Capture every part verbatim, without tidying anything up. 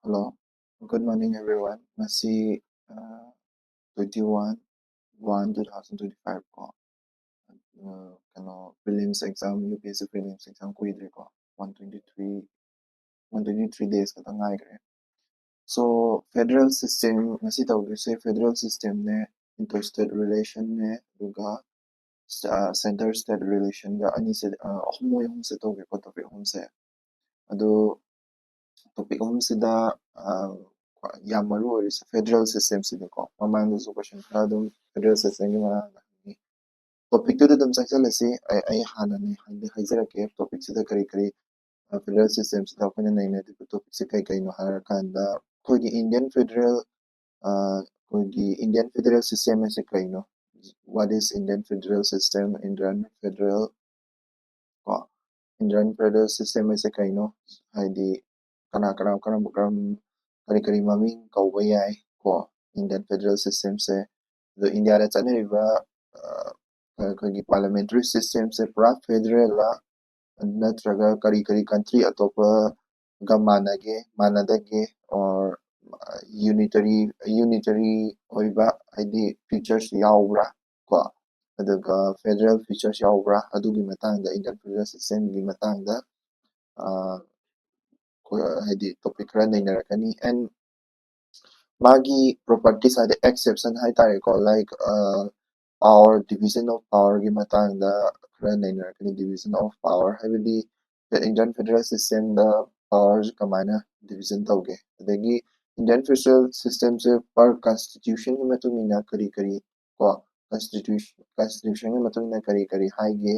Hello, good morning everyone. ꯉꯁꯤ, ꯑ, twenty one one two thousand twenty five ꯀꯣ꯫ ꯑ, ꯀꯩꯅꯣ, prelims exam, UPSC prelims exam ꯀꯨꯏꯗ꯭ꯔꯦꯀꯣ꯫ One twenty three, one twenty three days ꯈꯛꯇ ꯉꯥꯏꯈ꯭ꯔꯦ꯫ So, federal system, ꯉꯁꯤ ꯇꯧꯗꯣꯏꯁꯦ federal systemꯅꯦ, inter state relationꯅꯦ, ꯑꯗꯨꯒ, ꯑ, center state relationꯒ ꯑꯅꯤꯁꯦ, ꯑ, ꯑꯍꯨꯝ, ꯃꯣꯏ ꯑꯍꯨꯝꯁꯦ ꯇꯧꯒꯦꯀꯣ, topic ꯑꯍꯨꯝꯁꯦ꯫ ꯑꯗꯣ topic ꯑꯍꯨꯝꯁꯤꯗ, ꯑ, ꯌꯥꯝ ꯃꯔꯨ ꯑꯣꯏꯔꯤꯁꯦ federal systemꯁꯤꯅꯤꯀꯣ꯫ ꯃꯃꯥꯡꯗꯁꯨ question ꯈꯔ ꯑꯗꯨꯝ federal systemꯒꯤ ꯃꯇꯥꯡꯗ ꯍꯪꯉꯤ꯫ Topicꯇꯨꯗ ꯑꯗꯨꯝ ꯆꯪꯁꯜꯂꯁꯤ꯫ ꯑꯩ, ꯑꯩ ꯍꯥꯟꯅꯅꯦ ꯍꯥꯏꯗꯤ ꯍꯥꯏꯖꯔꯛꯀꯦ, topicꯁꯤꯗ ꯀꯔꯤ ꯀꯔꯤ, ꯑ, federal systemꯁꯤꯗ ꯑꯩꯈꯣꯏꯅ ꯅꯩꯅꯗꯣꯏꯕ topicꯁꯦ ꯀꯩ ꯀꯩꯅꯣ ꯍꯥꯏꯔꯀꯥꯟꯗ, ꯑꯩꯈꯣꯏꯒꯤ Indian federal, ꯑ, ꯑꯩꯈꯣꯏꯒꯤ Indian federal system ꯍꯥꯏꯁꯦ ꯀꯩꯅꯣ? What is Indian federal system? Indian federal ꯀꯣ, Indian federal system ꯍꯥꯏꯁꯦ ꯀꯩꯅꯣ? ꯍꯥꯏꯗꯤ ꯀꯅꯥ ꯀꯅꯥ, ꯀꯔꯝꯕ ꯀꯔꯝ, ꯀꯔꯤ ꯀꯔꯤ ꯃꯃꯤꯡ ꯀꯧꯕ ꯌꯥꯏ ꯀꯣ, Indian federal systemꯁꯦ? ꯑꯗꯣ ꯏꯟꯗꯤꯌꯥꯗ ꯆꯠꯅꯔꯤꯕ, ꯑ, ꯑꯩꯈꯣꯏꯒꯤ parliamentary systemꯁꯦ ꯄꯨꯔꯥ federalꯂ, ꯅꯠꯇ꯭ꯔꯒ ꯀꯔꯤ ꯀꯔꯤ country ꯑꯇꯣꯞꯄꯒ ꯃꯥꯟꯅꯒꯦ, ꯃꯥꯟꯅꯗꯒꯦ, or unitary, unitary ꯑꯣꯏꯕ, ꯍꯥꯏꯗꯤ features ꯌꯥꯎꯕ꯭ꯔꯥ ꯀꯣ, ꯑꯗꯨꯒ federal features ꯌꯥꯎꯕ꯭ꯔꯥ, ꯑꯗꯨꯒꯤ ꯃꯇꯥꯡꯗ, Indian federal systemꯒꯤ ꯃꯇꯥꯡꯗ, ꯑ, ꯍꯥꯏꯗꯤ topic ꯈꯔ ꯅꯩꯅꯔꯛꯀꯅꯤ꯫ And ꯃꯥꯒꯤ properties ꯍꯥꯏꯗꯤ exception ꯍꯥꯏꯇꯥꯔꯦꯀꯣ, like, ꯑ, power, division of powerꯒꯤ ꯃꯇꯥꯡꯗ ꯈꯔ ꯅꯩꯅꯔꯛꯀꯅꯤ, division of power ꯍꯥꯏꯕꯗꯤ Indian federal systemꯗ powerꯁꯦ ꯀꯃꯥꯏꯅ division ꯇꯧꯒꯦ, ꯑꯗꯒꯤ Indian federal systemꯁꯦ per constitutionꯒꯤ ꯃꯇꯨꯡ ꯏꯟꯅ ꯀꯔꯤ ꯀꯔꯤ ꯀꯣ, constitution, constitutionꯒꯤ ꯃꯇꯨꯡ ꯏꯟꯅ ꯀꯔꯤ ꯀꯔꯤ ꯍꯥꯏꯒꯦ,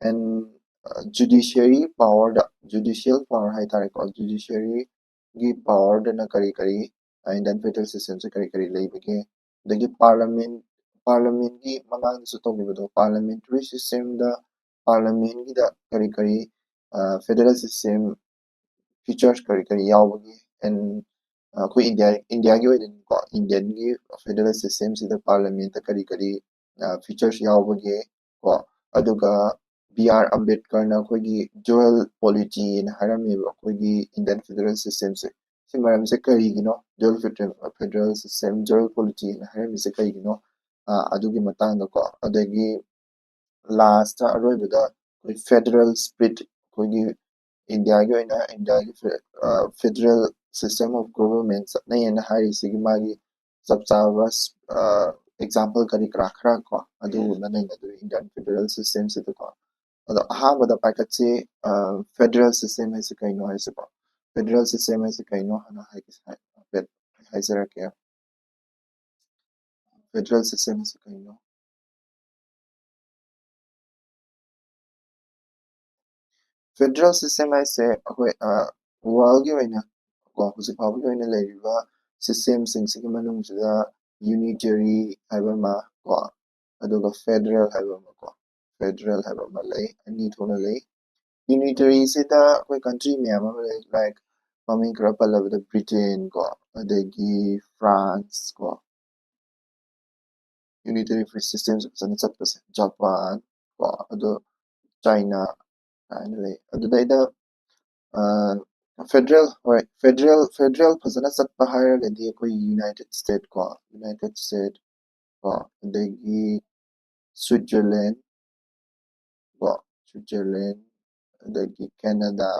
and, ꯑ, judiciary powerꯗ, judicial power ꯍꯥꯏꯇꯥꯔꯦꯀꯣ, judiciaryꯒꯤ powerꯗꯅ ꯀꯔꯤ ꯀꯔꯤ, ꯑ, Indian federal systemꯁꯦ ꯀꯔꯤ ꯀꯔꯤ ꯂꯩꯕꯒꯦ, ꯑꯗꯒꯤ parliament, parliamentꯀꯤ ꯃꯃꯥꯡꯗꯁꯨ ꯇꯧꯈꯤꯕꯗꯣ, parliamentary systemꯗ, parliamentꯒꯤꯗ ꯀꯔꯤ ꯀꯔꯤ, ꯑ, federal system features ꯀꯔꯤ ꯀꯔꯤ ꯌꯥꯎꯕꯒꯦ, and, ꯑ, ꯑꯩꯈꯣꯏ ꯏꯟꯗꯤꯌꯥ, ꯏꯟꯗꯤꯌꯥꯒꯤ ꯑꯣꯏꯅꯗꯤꯀꯣ, Indianꯒꯤ federal systemꯁꯤꯗ parliamentꯇ ꯀꯔꯤ ꯀꯔꯤ, ꯑ, features ꯌꯥꯎꯕꯒꯦ ꯀꯣ, ꯑꯗꯨꯒ B R Ambedkarꯅ ꯑꯩꯈꯣꯏꯒꯤ dual polityꯅ ꯍꯥꯏꯔꯝꯃꯦꯕ, ꯑꯩꯈꯣꯏꯒꯤ Indian federal systemꯁꯦ, ꯁꯤ ꯃꯔꯝꯁꯦ ꯀꯔꯤꯒꯤꯅꯣ, dual federal, federal system, dual polity ꯍꯥꯏꯅ ꯍꯥꯏꯔꯝꯃꯤꯁꯦ ꯀꯔꯤꯒꯤꯅꯣ, ꯑ, ꯑꯗꯨꯒꯤ ꯃꯇꯥꯡꯗꯀꯣ, ꯑꯗꯒꯤ last ꯑꯔꯣꯏꯕꯗ ꯑꯩꯈꯣꯏ federal spirit, ꯑꯩꯈꯣꯏꯒꯤ ꯏꯟꯗꯤꯌꯥꯒꯤ ꯑꯣꯏꯅ ꯏꯟꯗꯤꯌꯥꯒꯤ federal system of government ꯆꯠꯅꯩꯌꯦꯅ ꯍꯥꯏꯔꯤꯁꯤꯒꯤ ꯃꯥꯒꯤ ꯆꯞ ꯆꯥꯕ example ꯀꯔꯤ ꯀꯔꯥ ꯈꯔ ꯀꯣ, ꯑꯗꯨꯒꯨꯝꯕ ꯅꯩꯅꯗꯣꯏ Indian federal system ꯁꯤꯗꯀꯣ꯫ ꯑꯗꯣ ꯑꯍꯥꯟꯕꯗ ꯄꯥꯏꯈꯠꯁꯤ, federal system ꯍꯥꯏꯁꯦ ꯀꯩꯅꯣ ꯍꯥꯏꯁꯤꯀꯣ꯫ Federal system ꯍꯥꯏꯁꯦ ꯀꯩꯅꯣ ꯍꯥꯟꯅ ꯍꯥꯏꯒꯦ ꯍꯥꯏ-, ꯍꯥꯏꯐꯦꯠ ꯍꯥꯏꯖꯔꯛꯀꯦ꯫ Federal system ꯍꯥꯏꯁꯦ ꯀꯩꯅꯣ? Federal system ꯍꯥꯏꯁꯦ ꯑꯩꯈꯣꯏ, ꯑ, world ꯒꯤ ꯑꯣꯏꯅ ꯀꯣ, ꯍꯧꯖꯤꯛ ꯐꯥꯎꯕꯒꯤ ꯑꯣꯏꯅ ꯂꯩꯔꯤꯕ system ꯁꯤꯡꯁꯤꯒꯤ ꯃꯅꯨꯡꯁꯤꯗ unitary ꯍꯥꯏꯕ ꯑꯃ ꯀꯣ, ꯑꯗꯨꯒ federal ꯍꯥꯏꯕ ꯑꯃ ꯀꯣ, federal ꯍꯥꯏꯕ ꯑꯃ ꯂꯩ, ꯑꯅꯤ ꯊꯣꯛꯅ ꯂꯩ꯫ Unitary ꯁꯤꯗ ꯑꯩꯈꯣꯏ country ꯃꯌꯥꯝ ꯑꯃ ꯂꯩ, like ꯃꯃꯤꯡ ꯈꯔ ꯄꯜꯂꯕꯗ Britain ꯀꯣ, ꯑꯗꯒꯤ France ꯀꯣ, unitary system ꯁꯦ ꯐꯖꯅ ꯆꯠꯄꯁꯦ, Japan ꯀꯣ, ꯑꯗꯣ China ꯀꯥꯏꯅ ꯂꯩ꯫ ꯑꯗꯨꯗꯩꯗ, ꯑ, federal, ꯍꯣꯏ, federal, federal ꯐꯖꯅ ꯆꯠꯄ ꯍꯥꯏꯔꯒꯗꯤ ꯑꯩꯈꯣꯏ United State ꯀꯣ, United State ꯀꯣ, ꯑꯗꯒꯤ Switzerland ꯀꯣ, Switzerland, ꯑꯗꯒꯤ Canada,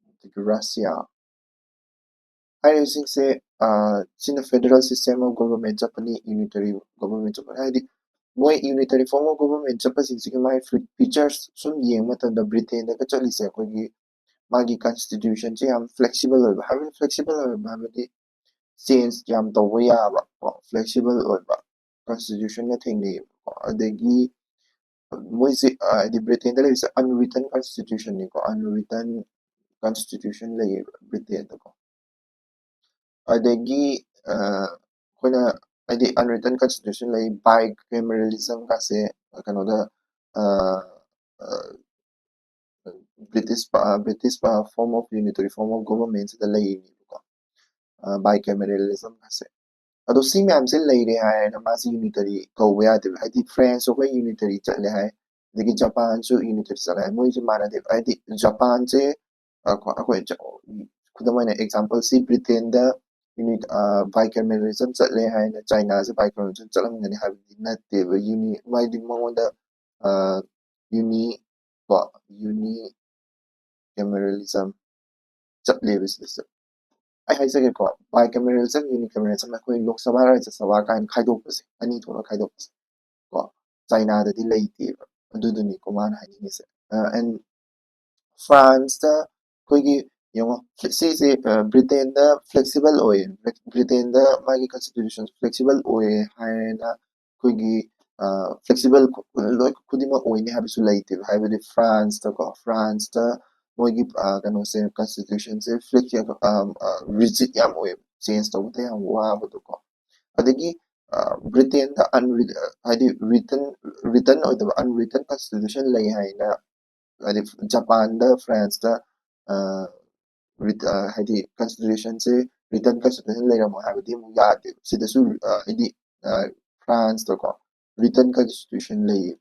ꯑꯗꯒꯤ Russia ꯍꯥꯏꯔꯤꯕꯁꯤꯡꯁꯦ, ꯑ, ꯁꯤꯅ federal system of government ꯆꯠꯄꯅꯤ, unitary government ꯆꯠꯄꯅꯤ꯫ ꯍꯥꯏꯗꯤ ꯃꯣꯏ unitary form of government ꯆꯠꯄꯁꯤꯡꯁꯤꯒꯤ ꯃꯥꯒꯤ fe-, features ꯁꯨꯝ ꯌꯦꯡꯕ ꯃꯇꯝꯗ Britain ꯗꯒ ꯆꯠꯂꯤꯁꯦ ꯑꯩꯈꯣꯏꯒꯤ ꯃꯥꯒꯤ constitution ꯁꯦ ꯌꯥꯝ flexible ꯑꯣꯏꯕ, ꯍꯥꯏꯕꯗꯤ flexible ꯑꯣꯏꯕ ꯍꯥꯏꯕꯗꯤ change ꯌꯥꯝ ꯇꯧꯕ ꯌꯥꯕ ꯀꯣ, flexible ꯑꯣꯏꯕ constitution ꯅ ꯊꯦꯡꯅꯩꯌꯦꯕꯀꯣ꯫ ꯑꯗꯒꯤ ꯃꯣꯏꯁꯦ, ꯑ, ꯍꯥꯏꯗꯤ Britain ꯗ ꯂꯩꯔꯤꯁꯦ unwritten constitution ꯅꯤꯀꯣ, unwritten constitution ꯂꯩꯌꯦꯕ Britain ꯗꯀꯣ꯫ ꯑꯗꯒꯤ, ꯑ, ꯑꯩꯈꯣꯏꯅ ꯍꯥꯏꯗꯤ unwritten constitution ꯂꯩ, bicameralism ꯒꯥꯁꯦ ꯀꯩꯅꯣꯗ, ꯑ, ꯑ, British ꯄ-, British ꯄ-, form of unitary form of government ꯁꯤꯗ ꯂꯩꯔꯤꯅꯦꯕꯀꯣ, ꯑ, bicameralism ꯍꯥꯏꯁꯦ꯫ ꯑꯗꯣ ꯁꯤ ꯃꯌꯥꯝꯁꯦ ꯂꯩꯔꯦ ꯍꯥꯏꯔꯅ ꯃꯥꯁꯦ unitary ꯀꯧꯕ ꯌꯥꯗꯦꯕ꯫ ꯍꯥꯏꯗꯤ France ꯁꯨ ꯑꯩꯈꯣꯏ unitary ꯆꯠꯂꯦ ꯍꯥꯏ, ꯑꯗꯒꯤ Japan ꯁꯨ unitary ꯆꯠꯂꯦ ꯍꯥꯏ, ꯃꯣꯏꯁꯦ ꯃꯥꯟꯅꯗꯦꯕ꯫ ꯍꯥꯏꯗꯤ Japan ꯁꯦ, ꯑ, ꯀꯣ-, ꯑꯩꯈꯣꯏ ꯖ-, ꯈꯨꯗꯝ ꯑꯣꯏꯅ example ꯁꯤ ꯕ꯭ꯔꯤꯇꯦꯟꯗ uni bicameralism ꯆꯠꯂꯦ ꯍꯥꯏꯅ ꯆꯥꯏꯅꯥꯁꯦ bicameralism ꯆꯠꯂꯝꯒꯅꯤ ꯍꯥꯏꯕꯗꯤ ꯅꯠꯇꯦꯕ꯫ uni ꯃꯥꯏꯗꯤ ꯃꯉꯣꯟꯗ uni ꯀꯣ unicameralism ꯆꯠꯂꯦꯕ ꯁꯤꯗꯁꯨ꯫ ꯑꯩ ꯍꯥꯏꯖꯒꯦꯀꯣ, bicameralism unicameralism ꯑꯩꯈꯣꯏ ꯂꯣꯛ ꯁꯚꯥ ꯔꯥꯖ꯭ꯌ ꯁꯚꯥ ꯀꯥꯏꯅ ꯈꯥꯏꯗꯣꯛꯄꯁꯦ, ꯑꯅꯤ ꯊꯣꯛꯅ ꯈꯥꯏꯗꯣꯛꯄꯁꯦ ꯀꯣ ꯆꯥꯏꯅꯥꯗꯗꯤ ꯂꯩꯇꯦꯕ꯫ ꯑꯗꯨꯗꯨꯅꯤꯀꯣ ꯃꯥꯅ ꯍꯥꯏꯅꯤꯡꯉꯤꯁꯦ꯫ ꯑꯦꯟ ꯐ꯭ꯔꯥꯟꯁꯇ ꯑꯩꯈꯣꯏꯒꯤ ꯌꯦꯡꯉꯣ, ꯁꯤꯁꯦ ꯕ꯭ꯔꯤꯇꯦꯟꯗ flexible ꯑꯣꯏꯌꯦ, ꯕ꯭ꯔꯤꯇꯦꯟꯗ ꯃꯥꯒꯤ constitution flexible ꯑꯣꯏꯌꯦ ꯍꯥꯏꯅ ꯑꯩꯈꯣꯏꯒꯤ flexible ꯂꯣꯏ ꯈꯨꯗꯤꯡꯃꯛ ꯑꯣꯏꯅꯤ ꯍꯥꯏꯕꯁꯨ ꯂꯩꯇꯦꯕ꯫ ꯍꯥꯏꯕꯗꯤ ꯐ꯭ꯔꯥꯟꯁꯇꯀꯣ, ꯐ꯭ꯔꯥꯟꯁꯇ ꯃꯣꯏꯒꯤ ꯀꯩꯅꯣꯁꯦ, constitutionꯁꯦ ꯐ꯭ꯂꯦꯛꯁꯤ rigid ꯌꯥꯝ ꯑꯣꯏꯌꯦꯕ, ꯆꯦꯟꯖ ꯇꯧꯕꯗ ꯌꯥꯝ ꯋꯥꯕꯗꯣꯀꯣ꯫ ꯑꯗꯒꯤ ꯕ꯭ꯔꯤꯇꯦꯟꯗ ꯍꯥꯏꯗꯤ written written ꯑꯣꯏꯗꯕ unwritten constitution ꯂꯩ ꯍꯥꯏꯅ, ꯍꯥꯏꯗꯤ ꯖꯄꯥꯟꯗ, ꯐ꯭ꯔꯥꯟꯁꯇ ꯍꯥꯏꯗꯤ constitutionꯁꯦ written constitution ꯂꯩꯔꯝꯃꯣ ꯍꯥꯏꯕꯗꯤ ꯑꯃꯨꯛ ꯌꯥꯗꯦꯕ꯫ ꯁꯤꯗꯁꯨ ꯍꯥꯏꯗꯤ ꯐ꯭ꯔꯥꯟꯁꯇꯀꯣ written constitution ꯂꯩꯌꯦ,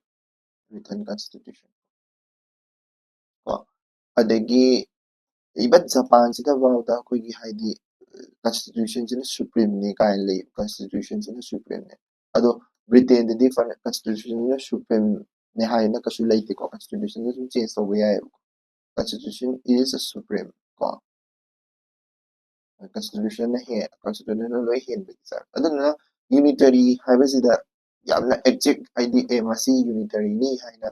written constitution ꯀꯣ꯫ ꯑꯗꯒꯤ even ꯖꯄꯥꯟꯁꯤꯗ ꯐꯥꯎꯗ ꯑꯩꯈꯣꯏꯒꯤ ꯍꯥꯏꯗꯤ constitutionꯁꯤꯅ supremeꯅꯤ ꯀꯥꯏꯅ ꯂꯩ, constitutionꯁꯤꯅ supremeꯅꯤ꯫ ꯑꯗꯣ ꯕ꯭ꯔꯤꯇꯦꯟꯗꯗꯤ constitutionꯁꯤꯅ supremeꯅꯤ ꯍꯥꯏꯅ ꯀꯩꯁꯨ ꯂꯩꯇꯦꯀꯣ, constitutionꯗ ꯑꯗꯨꯝ ꯆꯦꯟꯖ ꯇꯧꯕ ꯌꯥꯏꯑꯕꯀꯣ꯫ Constitution is supreme ꯀꯣ꯫ Constitutionꯅ ꯍꯦ constitutionꯅ ꯂꯣꯏ ꯍꯦꯟꯕꯒꯤ ꯆꯥꯡ꯫ ꯑꯗꯨꯗꯨꯅ unitary ꯍꯥꯏꯕꯁꯤꯗ ꯌꯥꯝꯅ exact ꯍꯥꯏꯗꯤ ꯑꯦ ꯃꯁꯤ unitaryꯅꯤ ꯍꯥꯏꯅ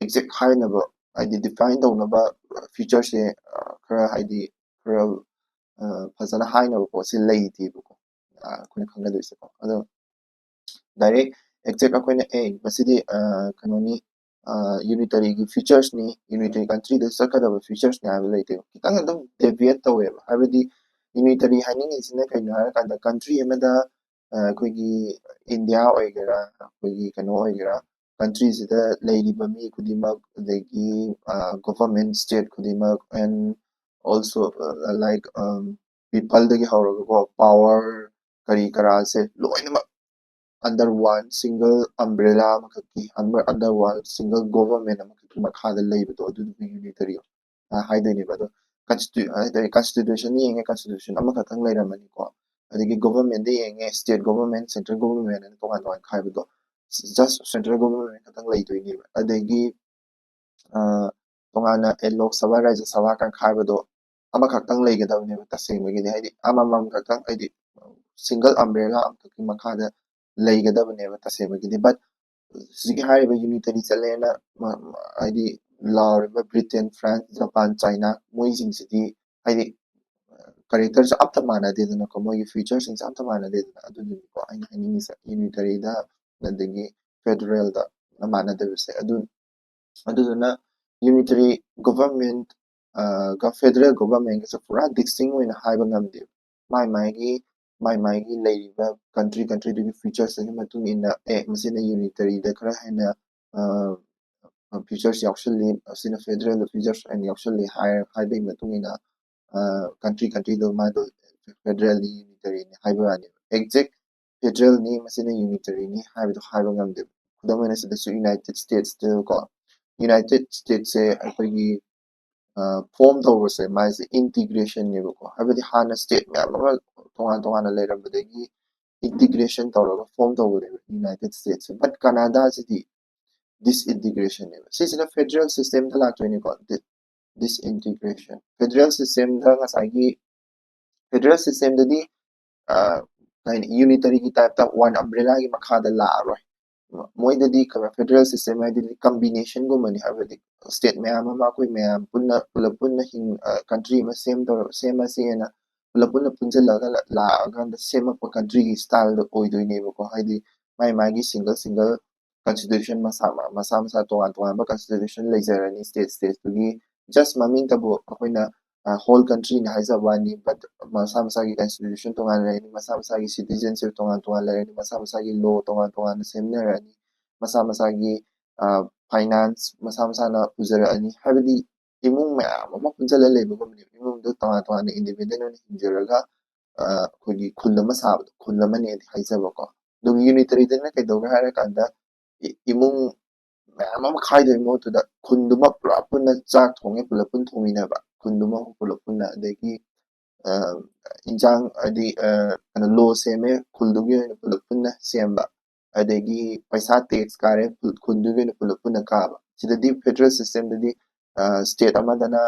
exact ꯍꯥꯏꯅꯕ ꯍꯥꯏꯗꯤ define ꯇꯧꯅꯕ featureꯁꯦ ꯈꯔ ꯍꯥꯏꯗꯤ ꯈꯔ ꯐꯖꯅ ꯍꯥꯏꯅꯕ ꯄꯣꯠꯁꯦ ꯂꯩꯇꯦꯕꯀꯣ꯫ ꯑꯩꯈꯣꯏꯅ ꯈꯪꯒꯗꯣꯏꯁꯦꯀꯣ꯫ ꯑꯗꯣ direct exact ꯑꯩꯈꯣꯏꯅ ꯑꯦ ꯃꯁꯤꯗꯤ ꯀꯩꯅꯣꯅꯤ, unitaryꯒꯤ featuresꯅꯤ, unitary countryꯗ ꯆꯠꯀꯗꯕ featuresꯅꯤ ꯍꯥꯏꯕ ꯂꯩꯇꯦꯕ꯫ ꯈꯤꯇꯪ ꯑꯗꯨꯝ deviate ꯇꯧꯋꯦꯕ꯫ ꯍꯥꯏꯕꯗꯤ unitary ꯍꯥꯏꯅꯤꯡꯉꯤꯁꯤꯅ ꯀꯩꯅꯣ ꯍꯥꯏꯔꯀꯥꯟꯗ country ꯑꯃꯗ ꯑꯩꯈꯣꯏꯒꯤ ꯏꯟꯗꯤꯌꯥ ꯑꯣꯏꯒꯦꯔꯥ, ꯑꯩꯈꯣꯏꯒꯤ ꯀꯩꯅꯣ ꯑꯣꯏꯒꯦꯔꯥ, countryꯁꯤꯗ ꯂꯩꯔꯤꯕ ꯃꯤ ꯈꯨꯗꯤꯡꯃꯛ, ꯑꯗꯒꯤ government state ꯈꯨꯗꯤꯡꯃꯛ, and also like peopleꯗꯒꯤ ꯍꯧꯔꯒꯀꯣ power ꯀꯔꯤ ꯀꯔꯥꯁꯦ ꯂꯣꯏꯅꯃꯛ under one single umbrella ꯑꯃꯈꯛꯀꯤ, under one single government ꯑꯃꯈꯛꯀꯤ ꯃꯈꯥꯗ ꯂꯩꯕꯗꯣ ꯑꯗꯨꯗꯨꯕꯨ unitary ꯍꯥꯏꯗꯣꯏꯅꯦꯕ꯫ ꯑꯗꯣ constitu constitution ꯌꯦꯡꯉꯦ, constitution ꯑꯃꯈꯛꯇꯪ ꯂꯩꯔꯝꯃꯅꯤꯀꯣ꯫ ꯑꯗꯒꯤ government ꯗ ꯌꯦꯡꯉꯦ, state government, central government ꯍꯥꯏꯅ ꯇꯣꯉꯥꯟ ꯇꯣꯉꯥꯟ ꯈꯥꯏꯕꯗꯣ, just central government ꯈꯛꯇꯪ ꯂꯩꯗꯣꯏꯅꯦꯕ꯫ ꯑꯗꯒꯤ ꯑ, ꯇꯣꯉꯥꯟꯅ ꯑꯦ ꯂꯣꯛ ꯁꯚꯥ, ꯔꯥꯖ꯭ꯌ ꯁꯚꯥ ꯀꯥꯏꯅ ꯈꯥꯏꯕꯗꯣ ꯑꯃꯈꯛꯇꯪ ꯂꯩꯒꯗꯕꯅꯦꯕ ꯇꯁꯦꯡꯕꯒꯤꯗꯤ, ꯍꯥꯏꯗꯤ ꯑꯃꯃꯝ ꯈꯛꯇꯪ, ꯍꯥꯏꯗꯤ single umbrella ꯑꯃꯈꯛꯀꯤ ꯃꯈꯥꯗ ꯂꯩꯒꯗꯕꯅꯦꯕ ꯇꯁꯦꯡꯕꯒꯤꯗꯤ꯫ But ꯍꯧꯖꯤꯛꯀꯤ ꯍꯥꯏꯔꯤꯕ unitary ꯆꯠꯂꯦꯅ ꯃ- ꯃ- ꯍꯥꯏꯗꯤ ꯂꯥꯎꯔꯤꯕ Britain, France, Japan, China ꯃꯣꯏꯁꯤꯡꯁꯤꯗꯤ ꯍꯥꯏꯗꯤ character ꯁꯨ ꯑꯝꯇ ꯃꯥꯟꯅꯗꯦꯗꯅꯀꯣ, ꯃꯣꯏꯒꯤ feature ꯁꯤꯡꯁꯦ ꯑꯝꯇ ꯃꯥꯟꯅꯗꯦꯗꯅ꯫ ꯑꯗꯨꯗꯨꯅꯤꯀꯣ ꯑꯩꯅ ꯍꯥꯏꯅꯤꯡꯉꯤꯁꯦ unitary ꯗ ꯑꯗꯒꯤ federal ꯗ ꯃꯥꯟꯅꯗꯕꯁꯦ꯫ ꯑꯗꯨ ꯑꯗꯨꯗꯨꯅ unitary government ꯒ federal government ꯒꯁꯦ ꯄꯨꯔꯥ distinct ꯑꯣꯏꯅ ꯍꯥꯏꯕ ꯉꯝꯗꯦꯕ꯫ ꯃꯥꯏ ꯃꯥꯏꯒꯤ ꯃꯥꯏ ꯃꯥꯏꯒꯤ ꯂꯩꯔꯤꯕ country country ꯗꯨꯒꯤ features ꯇꯨꯒꯤ ꯃꯇꯨꯡ ꯏꯟꯅ, ꯑꯦ, ꯃꯁꯤꯅ unitary ꯗ ꯈꯔ ꯍꯦꯟꯅ features ꯌꯥꯎꯁꯜꯂꯤ, ꯑꯁꯤꯅ federal ꯗ features ꯍꯦꯟꯅ ꯌꯥꯎꯁꯜꯂꯤ ꯍꯥꯏ ꯍꯥꯏꯕꯒꯤ ꯃꯇꯨꯡ ꯏꯟꯅ country country ꯗꯣ ꯃꯥꯗꯣ federal ꯅꯤ, unitary ꯅꯤ ꯍꯥꯏꯕ ꯋꯥꯅꯦꯕ꯫ Exact federal ꯅꯤ, ꯃꯁꯤꯅ unitary ꯅꯤ ꯍꯥꯏꯕꯗꯣ ꯍꯥꯏꯕ ꯉꯝꯗꯦꯕ꯫ ꯈꯨꯗꯝ ꯑꯣꯏꯅ ꯁꯤꯗꯁꯨ United States ꯇ ꯀꯣ, United States ꯁꯦ ꯑꯩꯈꯣꯏꯒꯤ form ꯇꯧꯕꯁꯦ ꯃꯥꯏꯁꯦ integration ꯅꯦꯕꯀꯣ, ꯍꯥꯏꯕꯗꯤ ꯍꯥꯟꯅ state ꯃꯌꯥꯝ ꯑꯃ ꯇꯣꯉꯥꯟ ꯇꯣꯉꯥꯟꯅ ꯂꯩꯔꯝꯕꯗꯒꯤ integration ꯇꯧꯔꯒ form ꯇꯧꯕꯅꯦꯕ United States say. But Canada CD disintegration ꯅꯦꯕ꯫ ꯁꯤꯁꯤꯅ federal system ꯗ ꯂꯥꯛꯇꯣꯏꯅꯤꯀꯣ, di- disintegration꯫ Federal system ꯗ ꯉꯁꯥꯏꯒꯤ federal system ꯗꯗꯤ ꯑ, ꯀꯩ ꯍꯥꯏꯅꯤ, unitary ꯒꯤ type ꯇ one umbrella ꯒꯤ ꯃꯈꯥꯗ ꯂꯥꯛꯑꯔꯣꯏ꯫ ꯃꯣꯏꯗꯗꯤ ꯀꯩꯅꯣ, federal system ꯍꯥꯏꯗꯤ combination ꯒꯨꯝꯕꯅꯤ, ꯍꯥꯏꯕꯗꯤ state ꯃꯌꯥꯝ ꯑꯃ ꯑꯩꯈꯣꯏ ꯃꯌꯥꯝ ꯄꯨꯟꯅ ꯄꯨꯂꯞ ꯄꯨꯟꯅ ꯍꯤꯡ country ꯑꯃ ꯁꯦꯝꯗꯧꯔ ꯁꯦꯝꯃꯁꯦꯅ ꯄꯨꯂꯞ ꯄꯨꯟꯅ ꯄꯨꯟꯁꯤꯜꯂꯒ ꯂꯥꯛꯑꯀꯥꯟꯗ ꯁꯦꯝꯃꯛꯄ country ꯒꯤ style ꯗ ꯑꯣꯏꯗꯣꯏꯅꯦꯕꯀꯣ꯫ ꯍꯥꯏꯗꯤ ꯃꯥꯏ ꯃꯥꯒꯤ single single constitution ꯃꯁꯥ ꯃꯁꯥ ꯃꯁꯥ ꯇꯣꯉꯥꯟ ꯇꯣꯉꯥꯟꯕ constitution ꯂꯩꯖꯔꯅꯤ state state ꯇꯨꯒꯤ꯫ Just ꯃꯃꯤꯡꯇꯕꯨ ꯑꯩꯈꯣꯏꯅ whole country ꯅꯤ ꯍꯥꯏꯖꯕ ꯋꯥꯅꯤ, but ꯃꯁꯥ ꯃꯁꯥꯒꯤ constitution ꯇꯣꯉꯥꯟꯅ ꯂꯩꯔꯅꯤ, ꯃꯁꯥ ꯃꯁꯥꯒꯤ citizenship ꯇꯣꯉꯥꯟ ꯇꯣꯉꯥꯟ ꯂꯩꯔꯅꯤ, ꯃꯁꯥ ꯃꯁꯥꯒꯤ law ꯇꯣꯉꯥꯟ ꯇꯣꯉꯥꯟꯅ ꯁꯦꯝꯅꯔꯅꯤ, ꯃꯁꯥ ꯃꯁꯥꯒꯤ finance ꯃꯁꯥ ꯃꯁꯥꯅ ꯄꯨꯖꯔꯛꯑꯅꯤ꯫ ꯍꯥꯏꯕꯗꯤ ꯏꯃꯨꯡ ꯃꯌꯥꯝ ꯑꯃ ꯄꯨꯟꯁꯤꯜꯂ ꯂꯩꯕꯒꯨꯝꯕꯅꯦꯕ꯫ ꯏꯃꯨꯡꯗꯣ ꯇꯣꯉꯥꯟ ꯇꯣꯉꯥꯟꯅ independent ꯑꯣꯏꯅ ꯍꯤꯡꯖꯔꯒ ꯑꯩꯈꯣꯏꯒꯤ ꯈꯨꯜ ꯑꯃ ꯁꯥꯕꯗꯣ, ꯈꯨꯜ ꯑꯃꯅꯦꯗꯤ ꯍꯥꯏꯖꯕꯀꯣ꯫ ꯑꯗꯨꯒ unitary ꯗꯅ ꯀꯩꯗꯧꯒꯦ ꯍꯥꯏꯔꯀꯥꯟꯗ ꯏꯃꯨꯡ ꯃꯌꯥꯝ ꯑꯃ ꯈꯥꯏꯗꯣꯏ ꯃꯍꯨꯠꯇꯨꯗ ꯈꯨꯟꯗꯨꯃ ꯄꯨꯔꯥ ꯄꯨꯟꯅ ꯆꯥꯛ ꯊꯣꯡꯉꯦ, ꯄꯨꯂꯞ ꯄꯨꯟ ꯊꯣꯡꯃꯤꯟꯅꯕ꯫ ꯈꯨꯟꯗꯨꯃ ꯄꯨꯂꯞ ꯄꯨꯟꯅ, ꯑꯗꯒꯤ ꯏꯟꯁꯥꯡ ꯍꯥꯏꯗꯤ ꯀꯩꯅꯣ ꯂꯣ ꯁꯦꯝꯃꯦ ꯈꯨꯜꯗꯨꯒꯤ ꯑꯣꯏꯅ ꯄꯨꯂꯞ ꯄꯨꯟꯅ ꯁꯦꯝꯕ, ꯑꯗꯒꯤ ꯄꯩꯁꯥ ꯇꯦꯛꯁ ꯀꯥꯔꯦ ꯈꯨꯜꯗꯨꯒꯤ ꯑꯣꯏꯅ ꯄꯨꯂꯞ ꯄꯨꯟꯅ ꯀꯥꯕ꯫ ꯁꯤꯗꯗꯤ ꯐꯦꯗꯔꯦꯜ ꯁꯤꯁꯇꯦꯝꯗꯗꯤ ꯁ꯭ꯇꯦꯠ ꯑꯃꯗꯅ,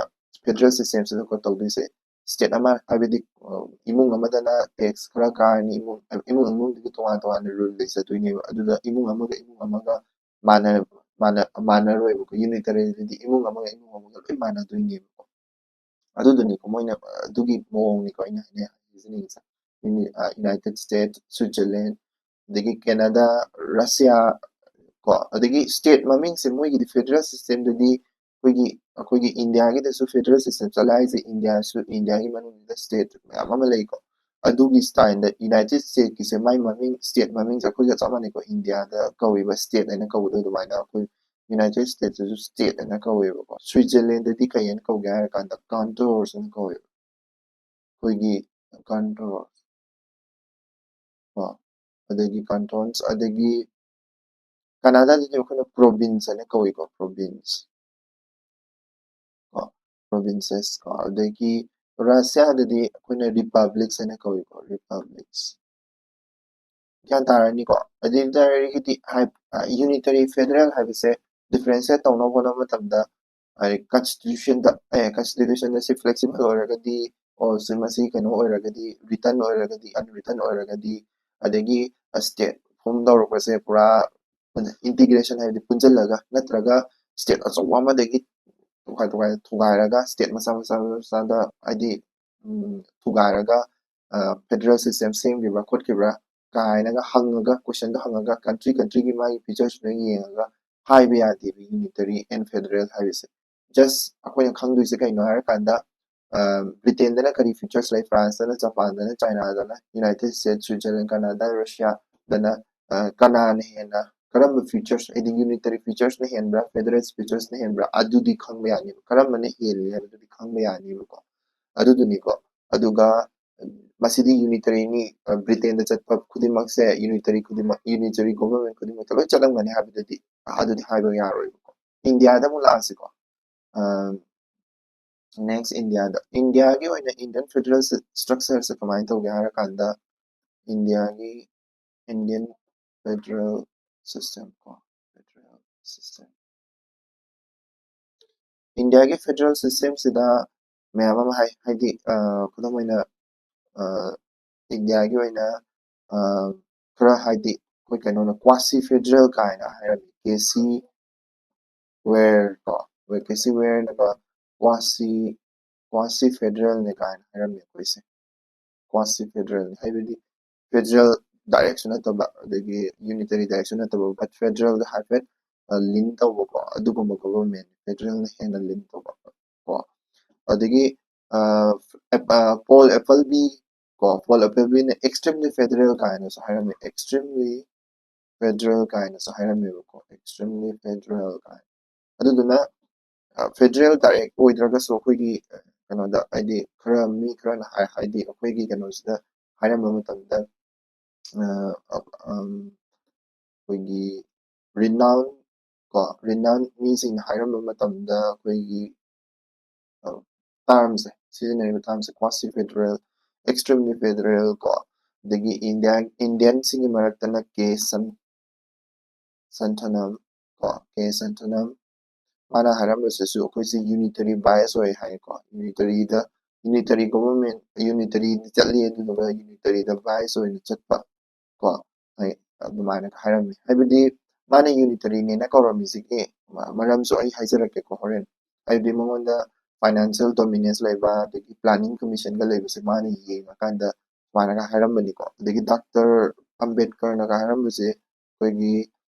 ꯐꯦꯗꯔꯦꯜ ꯁꯤꯁꯇꯦꯝꯁꯤꯗꯀꯣ ꯇꯧꯗꯣꯏꯁꯦ, ꯁ꯭ꯇꯦꯠ ꯑꯃ ꯍꯥꯏꯕꯗꯤ ꯏꯃꯨꯡ ꯑꯃꯗꯅ ꯇꯦꯛꯁ ꯈꯔ ꯀꯥꯔꯅꯤ, ꯏꯃꯨꯡ ꯏꯃꯨꯡ ꯏꯃꯨꯡꯗꯨꯒꯤ ꯇꯣꯉꯥꯟ ꯇꯣꯉꯥꯟꯅ ꯔꯨꯜ ꯂꯩꯖꯗꯣꯏꯅꯦꯕ꯫ ꯑꯗꯨꯗ ꯏꯃꯨꯡ ꯑꯃꯒ ꯏꯃꯨꯡ ꯑꯃꯒ ꯃꯥꯟꯅ ꯃꯥꯟꯅꯔꯣꯏꯕꯀꯣ꯫ ꯌꯨꯅꯤꯇꯔꯤꯗꯗꯤ ꯏꯃꯨꯡ ꯑꯃꯒ ꯏꯃꯨꯡ ꯑꯃꯒ ꯂꯣꯏ ꯃꯥꯟꯅꯗꯣꯏꯅꯦꯕꯀꯣ꯫ ꯑꯗꯨꯗꯨꯅꯤꯀꯣ ꯃꯣꯏꯅ ꯑꯗꯨꯒꯤ ꯃꯑꯣꯡꯅꯤꯀꯣ ꯑꯩꯅ ꯍꯥꯏꯅꯤꯡꯉꯤꯁꯦ꯫ ꯌꯨꯅꯥꯏꯇꯦꯠ ꯁ꯭ꯇꯦꯠ, ꯁ꯭ꯋꯤꯠꯖꯔꯂꯦꯟ, ꯑꯗꯒꯤ ꯀꯦꯅꯥꯗꯥ, ꯔꯁꯤꯌꯥ ꯀꯣ, ꯑꯗꯒꯤ ꯁ꯭ꯇꯦꯠ ꯃꯃꯤꯡꯁꯦ ꯃꯣꯏꯒꯤꯗꯤ ꯐꯦꯗꯔꯦꯜ ꯁꯤꯁꯇꯦꯝꯗꯗꯤ ꯑꯩꯈꯣꯏꯒꯤ ꯑꯩꯈꯣꯏꯒꯤ ꯏꯟꯗꯤꯌꯥꯒꯤꯗꯁꯨ ꯐꯦꯗꯔꯦꯜ ꯁꯤꯁꯇꯦꯝ ꯆꯠꯂꯦ ꯍꯥꯏꯁꯦ, ꯏꯟꯗꯤꯌꯥꯁꯨ, ꯏꯟꯗꯤꯌꯥꯒꯤ ꯃꯅꯨꯡꯗ ꯁ꯭ꯇꯦꯠ ꯃꯌꯥꯝ ꯑꯃ ꯂꯩꯀꯣ꯫ ꯑꯗꯨꯒꯤ ꯁ꯭ꯇꯥꯏꯜꯗ ꯌꯨꯅꯥꯏꯇꯦꯠ ꯁ꯭ꯇꯦꯠꯀꯤꯁꯦ ꯃꯥꯏ ꯃꯃꯤꯡ, ꯁ꯭ꯇꯦꯠ ꯃꯃꯤꯡꯁꯦ ꯑꯩꯈꯣꯏꯒ ꯆꯞ ꯃꯥꯟꯅꯩꯀꯣ, ꯏꯟꯗꯤꯌꯥꯗ ꯀꯧꯔꯤꯕ ꯁ꯭ꯇꯦꯠ ꯍꯥꯏꯅ ꯀꯧꯕꯗꯣ ꯑꯗꯨꯃꯥꯏꯅ ꯑꯩꯈꯣꯏ ꯌꯨꯅꯥꯏꯇꯦꯠ ꯁ꯭ꯇꯦꯠꯇꯁꯨ ꯁ꯭ꯇꯦꯠ ꯍꯥꯏꯅ ꯀꯧꯋꯦꯕꯀꯣ꯫ ꯁ꯭ꯋꯤꯠꯖꯔꯂꯦꯟꯗꯗꯤ ꯀꯩ ꯍꯥꯏꯅ ꯀꯧꯒꯦ ꯍꯥꯏꯔ ꯀꯥꯟꯗ ꯀꯥꯟꯇꯣꯔꯁ ꯍꯥꯏꯅ ꯀꯧꯋꯦꯕ꯫ ꯑꯩꯈꯣꯏꯒꯤ ꯀꯥꯟꯇꯣꯔ ꯀꯣ, ꯑꯗꯒꯤ ꯀꯥꯟꯇꯣꯟꯁ, ꯑꯗꯒꯤ ꯀꯅꯥꯗꯥꯗꯗꯤ ꯑꯩꯈꯣꯏꯅ ꯄ꯭ꯔꯣꯚꯤꯟꯁ ꯍꯥꯏꯅ ꯀꯧꯏꯀꯣ, ꯄ꯭ꯔꯣꯚꯤꯟꯁ ꯀꯣ, ꯄ꯭ꯔꯣꯚꯤꯟꯁꯦꯁ ꯀꯣ꯫ ꯑꯗꯒꯤ ꯔꯁꯤꯌꯥꯗꯗꯤ ꯑꯩꯈꯣꯏꯅ ꯔꯤꯄꯕ꯭ꯂꯤꯛꯁ ꯍꯥꯏꯅ ꯀꯧꯏꯀꯣ, ꯔꯤꯄꯕ꯭ꯂꯤꯛꯁ꯫ ꯒ꯭ꯌꯥꯟ ꯇꯥꯔꯅꯤꯀꯣ꯫ ꯑꯗꯨ ꯑꯣꯏ ꯇꯥꯔꯒꯗꯤ ꯌꯨꯅꯤꯇꯔꯤ ꯐꯦꯗꯔꯦꯜ ꯍꯥꯏꯕꯁꯦ ꯗꯤꯐ꯭ꯔꯦꯟꯁꯤꯌꯦꯠ ꯇꯧꯅꯕ ꯍꯣꯠꯅꯕ ꯃꯇꯝꯗ, ꯍꯥꯏꯗꯤ ꯀꯟꯁꯇꯤꯇ꯭ꯌꯨꯁꯟꯗ, ꯑꯦ, ꯀꯟꯁꯇꯤꯇ꯭ꯌꯨꯁꯟ ꯑꯁꯤ ꯐ꯭ꯂꯦꯛꯁꯤꯕꯜ ꯑꯣꯏꯔꯒꯗꯤ, ꯑꯣ, ꯁꯤ ꯃꯁꯤ ꯀꯩꯅꯣ ꯑꯣꯏꯔꯒꯗꯤ, ꯔꯤꯇꯟ ꯑꯣꯏꯔꯒꯗꯤ, ꯑꯟꯔꯤꯇꯟ ꯑꯣꯏꯔꯒꯗꯤ, ꯑꯗꯒꯤ ꯁ꯭ꯇꯦꯠ ꯐꯣꯝ ꯇꯧꯔꯛꯄꯁꯦ ꯄꯨꯔꯥ ꯏꯟꯇꯤꯒ꯭ꯔꯦꯁꯟ ꯍꯥꯏꯕꯗꯤ ꯄꯨꯟꯁꯤꯜꯂꯒ ꯅꯠꯇ꯭ꯔꯒ ꯁ꯭ꯇꯦꯠ ꯑꯆꯧꯕ ꯑꯃꯗꯒꯤ ꯇꯣꯈꯥꯏ ꯇꯣꯈꯥꯏ ꯊꯨꯒꯥꯏꯔꯒ ꯁ꯭ꯇꯦꯠ ꯃꯆꯥ ꯃꯆꯥ ꯃꯆꯥꯗ ꯍꯥꯏꯗꯤ, ꯎꯝ, ꯊꯨꯒꯥꯏꯔꯒ, ꯑ, ꯐꯦꯗꯔꯦꯜ ꯁꯤꯁꯇꯦꯝ ꯁꯦꯝꯈꯤꯕ꯭ꯔꯥ ꯈꯣꯠꯈꯤꯕ꯭ꯔꯥ ꯀꯥꯏꯅꯒ ꯍꯪꯉꯒ, ꯀꯣꯏꯁꯟꯗꯣ ꯍꯪꯉꯒ, ꯀꯟꯇ꯭ꯔꯤ ꯀꯟꯇ꯭ꯔꯤꯒꯤ ꯃꯥꯒꯤ ꯐꯤꯆꯔꯁꯇꯣ ꯌꯦꯡꯉꯒ ꯍꯥꯏꯕ ꯌꯥꯗꯦꯕ ꯌꯨꯅꯤꯇꯔꯤ ꯑꯦꯟ ꯐꯦꯗꯔꯦꯜ ꯍꯥꯏꯕꯁꯦ꯫ ꯖꯁ ꯑꯩꯈꯣꯏꯅ ꯈꯪꯗꯣꯏꯁꯦ ꯀꯩꯅꯣ ꯍꯥꯏꯔꯀꯥꯟꯗ, ꯑ, ꯕ꯭ꯔꯤꯇꯦꯟꯗꯅ ꯀꯔꯤ ꯐꯤꯆꯔꯁ ꯂꯩ, ꯐ꯭ꯔꯥꯟꯁꯇꯅ, ꯖꯄꯥꯟꯗꯅ, ꯆꯥꯏꯅꯥꯗꯅ, ꯌꯨꯅꯥꯏꯇꯦꯠ ꯁ꯭ꯇꯦꯠ, ꯁ꯭ꯋꯤꯠꯖꯔꯂꯦꯟ, ꯀꯅꯥꯗꯥ, ꯔꯁꯤꯌꯥꯗꯅ, ꯑ, ꯀꯅꯥꯅ ꯍꯦꯟꯅ, ꯀꯔꯝꯕ ꯐꯤꯆꯔꯁ, ꯍꯥꯏꯗꯤ ꯌꯨꯅꯤꯇꯔꯤ ꯐꯤꯆꯔꯁꯅ ꯍꯦꯟꯕ꯭ꯔꯥ, ꯐꯦꯗꯔꯦꯜ ꯐꯤꯆꯔꯁꯅ ꯍꯦꯟꯕ꯭ꯔꯥ, ꯑꯗꯨꯗꯤ ꯈꯪꯕ ꯌꯥꯅꯤꯕ꯫ ꯀꯔꯝꯕꯅ ꯍꯦꯜꯂꯤ ꯍꯥꯏꯕꯗꯨꯗꯤ ꯈꯪꯕ ꯌꯥꯅꯤꯕꯀꯣ꯫ ꯑꯗꯨꯗꯨꯅꯤꯀꯣ꯫ ꯑꯗꯨꯒ ꯃꯁꯤꯗꯤ ꯌꯨꯅꯤꯇꯔꯤꯅꯤ, ꯑ, ꯕ꯭ꯔꯤꯇꯦꯟꯗ ꯆꯠꯄ ꯈꯨꯗꯤꯡꯃꯛꯁꯦ ꯌꯨꯅꯤꯇꯔꯤ ꯈꯨꯗꯤꯡꯃꯛ, ꯌꯨꯅꯤꯇꯔꯤ ꯒꯣꯚꯔꯟꯃꯦꯟ ꯈꯨꯗꯤꯡꯃꯛꯇ ꯂꯣꯏ ꯆꯠꯂꯝꯒꯅꯤ ꯍꯥꯏꯕꯗꯨꯗꯤ, ꯑꯗꯨꯗꯤ ꯍꯥꯏꯕ ꯌꯥꯔꯣꯏꯕꯀꯣ꯫ ꯏꯟꯗꯤꯌꯥꯗ ꯑꯃꯨꯛ ꯂꯥꯛꯑꯁꯤꯀꯣ꯫ ꯑ, Next, India ꯗ, India ꯒꯤ ꯑꯣꯏꯅ Indian federal structure ꯁꯦ ꯀꯃꯥꯏꯅ ꯇꯧꯒꯦ ꯍꯥꯏꯔꯀꯥꯟꯗ, India ꯒꯤ Indian federal system ꯀꯣ, federal system, India ꯒꯤ federal system ꯁꯤꯗ ꯃꯌꯥꯝ ꯑꯃ ꯍꯥꯏ, ꯍꯥꯏꯗꯤ, ꯑ, ꯈꯨꯗꯝ ꯑꯣꯏꯅ, ꯑ, India ꯒꯤ ꯑꯣꯏꯅ, ꯑ, ꯈꯔ ꯍꯥꯏꯗꯤ ꯑꯩꯈꯣꯏ ꯀꯩꯅꯣꯅ quasi federal ꯀꯥꯏꯅ ꯍꯥꯏꯔꯝꯃꯤ, ꯀꯦ ꯁꯤ ꯋꯦꯔ ꯀꯣ, K C ꯋꯦꯔꯅꯒ quasi, quasi federal ꯅꯦ ꯀꯥꯏꯅ ꯍꯥꯏꯔꯝꯃꯤ ꯑꯩꯈꯣꯏꯁꯦ꯫ Quasi federal ꯅꯦ ꯍꯥꯏꯕꯗꯤ federal direct ꯁꯨ ꯅꯠꯇꯕ, ꯑꯗꯒꯤ unitary direct ꯁꯨ ꯅꯠꯇꯕ, but federal ꯗ ꯍꯥꯏꯐꯦꯠ, ꯑ, lean ꯇꯧꯕꯀꯣ, ꯑꯗꯨꯒꯨꯝꯕ government, federal ꯅ ꯍꯦꯟꯅ lean ꯇꯧꯕ ꯀꯣ꯫ ꯑꯗꯒꯤ, ꯑ, ꯑꯦꯞ-, ꯑ, Paul Appleby ꯀꯣ, Paul Appleby ꯅ extremely federal ꯀꯥꯏꯅꯁꯨ ꯍꯥꯏꯔꯝꯃꯤ, extremely federal ꯀꯥꯏꯅꯁꯨ ꯍꯥꯏꯔꯝꯃꯦꯕꯀꯣ, extremely federal ꯀꯥꯏꯅ꯫ ꯑꯗꯨꯗꯨꯅ, ꯑ, federal direct ꯑꯣꯏꯗ꯭ꯔꯒꯁꯨ ꯑꯩꯈꯣꯏꯒꯤ, ꯑ, ꯀꯩꯅꯣꯗ, ꯍꯥꯏꯗꯤ ꯈꯔ, ꯃꯤ ꯈꯔꯅ ꯍꯥꯏ-, ꯍꯥꯏꯗꯤ ꯑꯩꯈꯣꯏꯒꯤ ꯀꯩꯅꯣꯁꯤꯗ ꯍꯥꯏꯔꯝꯕ ꯃꯇꯝꯗ, ꯑ, ꯑ, ꯑꯝ, ꯑꯩꯈꯣꯏꯒꯤ renown ꯀꯣ, renown ꯃꯤꯁꯤꯡꯅ ꯍꯥꯏꯔꯝꯕ ꯃꯇꯝꯗ ꯑꯩꯈꯣꯏꯒꯤ, ꯑ, term ꯁꯦ, ꯁꯤꯖꯤꯟꯅꯔꯤꯕ term ꯁꯦ quasi federal, extremely federal ꯀꯣ, ꯑꯗꯒꯤ India, Indian ꯁꯤꯡꯒꯤ ꯃꯔꯛꯇꯅ ꯀꯦ ꯁꯟ-, ꯁꯟꯊꯅꯝ ꯀꯣ, ꯀꯦ ꯁꯟꯊꯅꯝ, ꯃꯥꯅ ꯍꯥꯏꯔꯝꯕꯁꯤꯁꯨ ꯑꯩꯈꯣꯏꯁꯦ unitary bias ꯑꯣꯏ ꯍꯥꯏꯀꯣ, unitary ꯗ, unitary government, unitary ꯗ ꯆꯠꯂꯤ, ꯑꯗꯨꯗꯨꯒ unitary ꯗ bias ꯑꯣꯏꯅ ꯆꯠꯄ ꯀꯣ, ꯍꯣꯏ, ꯑꯗꯨꯃꯥꯏꯅ ꯍꯥꯏꯔꯝꯃꯤ꯫ ꯍꯥꯏꯕꯗꯤ ꯃꯥꯅ unitary ꯅꯦꯅ ꯀꯧꯔꯝꯃꯤꯁꯤꯒꯤ ꯃ-, ꯃꯔꯝꯁꯨ ꯑꯩ ꯍꯥꯏꯖꯔꯛꯀꯦꯀꯣ ꯍꯣꯔꯦꯟ꯫ ꯍꯥꯏꯕꯗꯤ ꯃꯉꯣꯟꯗ financial dominance ꯂꯩꯕ, ꯑꯗꯒꯤ planning commission ꯒ ꯂꯩꯕꯁꯦ ꯃꯥꯅ ꯌꯦꯡꯉꯀꯥꯟꯗ ꯁꯨꯃꯥꯏꯅꯒ ꯍꯥꯏꯔꯝꯕꯅꯤꯀꯣ꯫ ꯑꯗꯒꯤ ꯗꯥꯛꯇꯔ ꯑꯝꯕꯦꯗꯀꯔꯅꯒ ꯍꯥꯏꯔꯝꯕꯁꯦ ꯑꯩꯈꯣꯏꯒꯤ,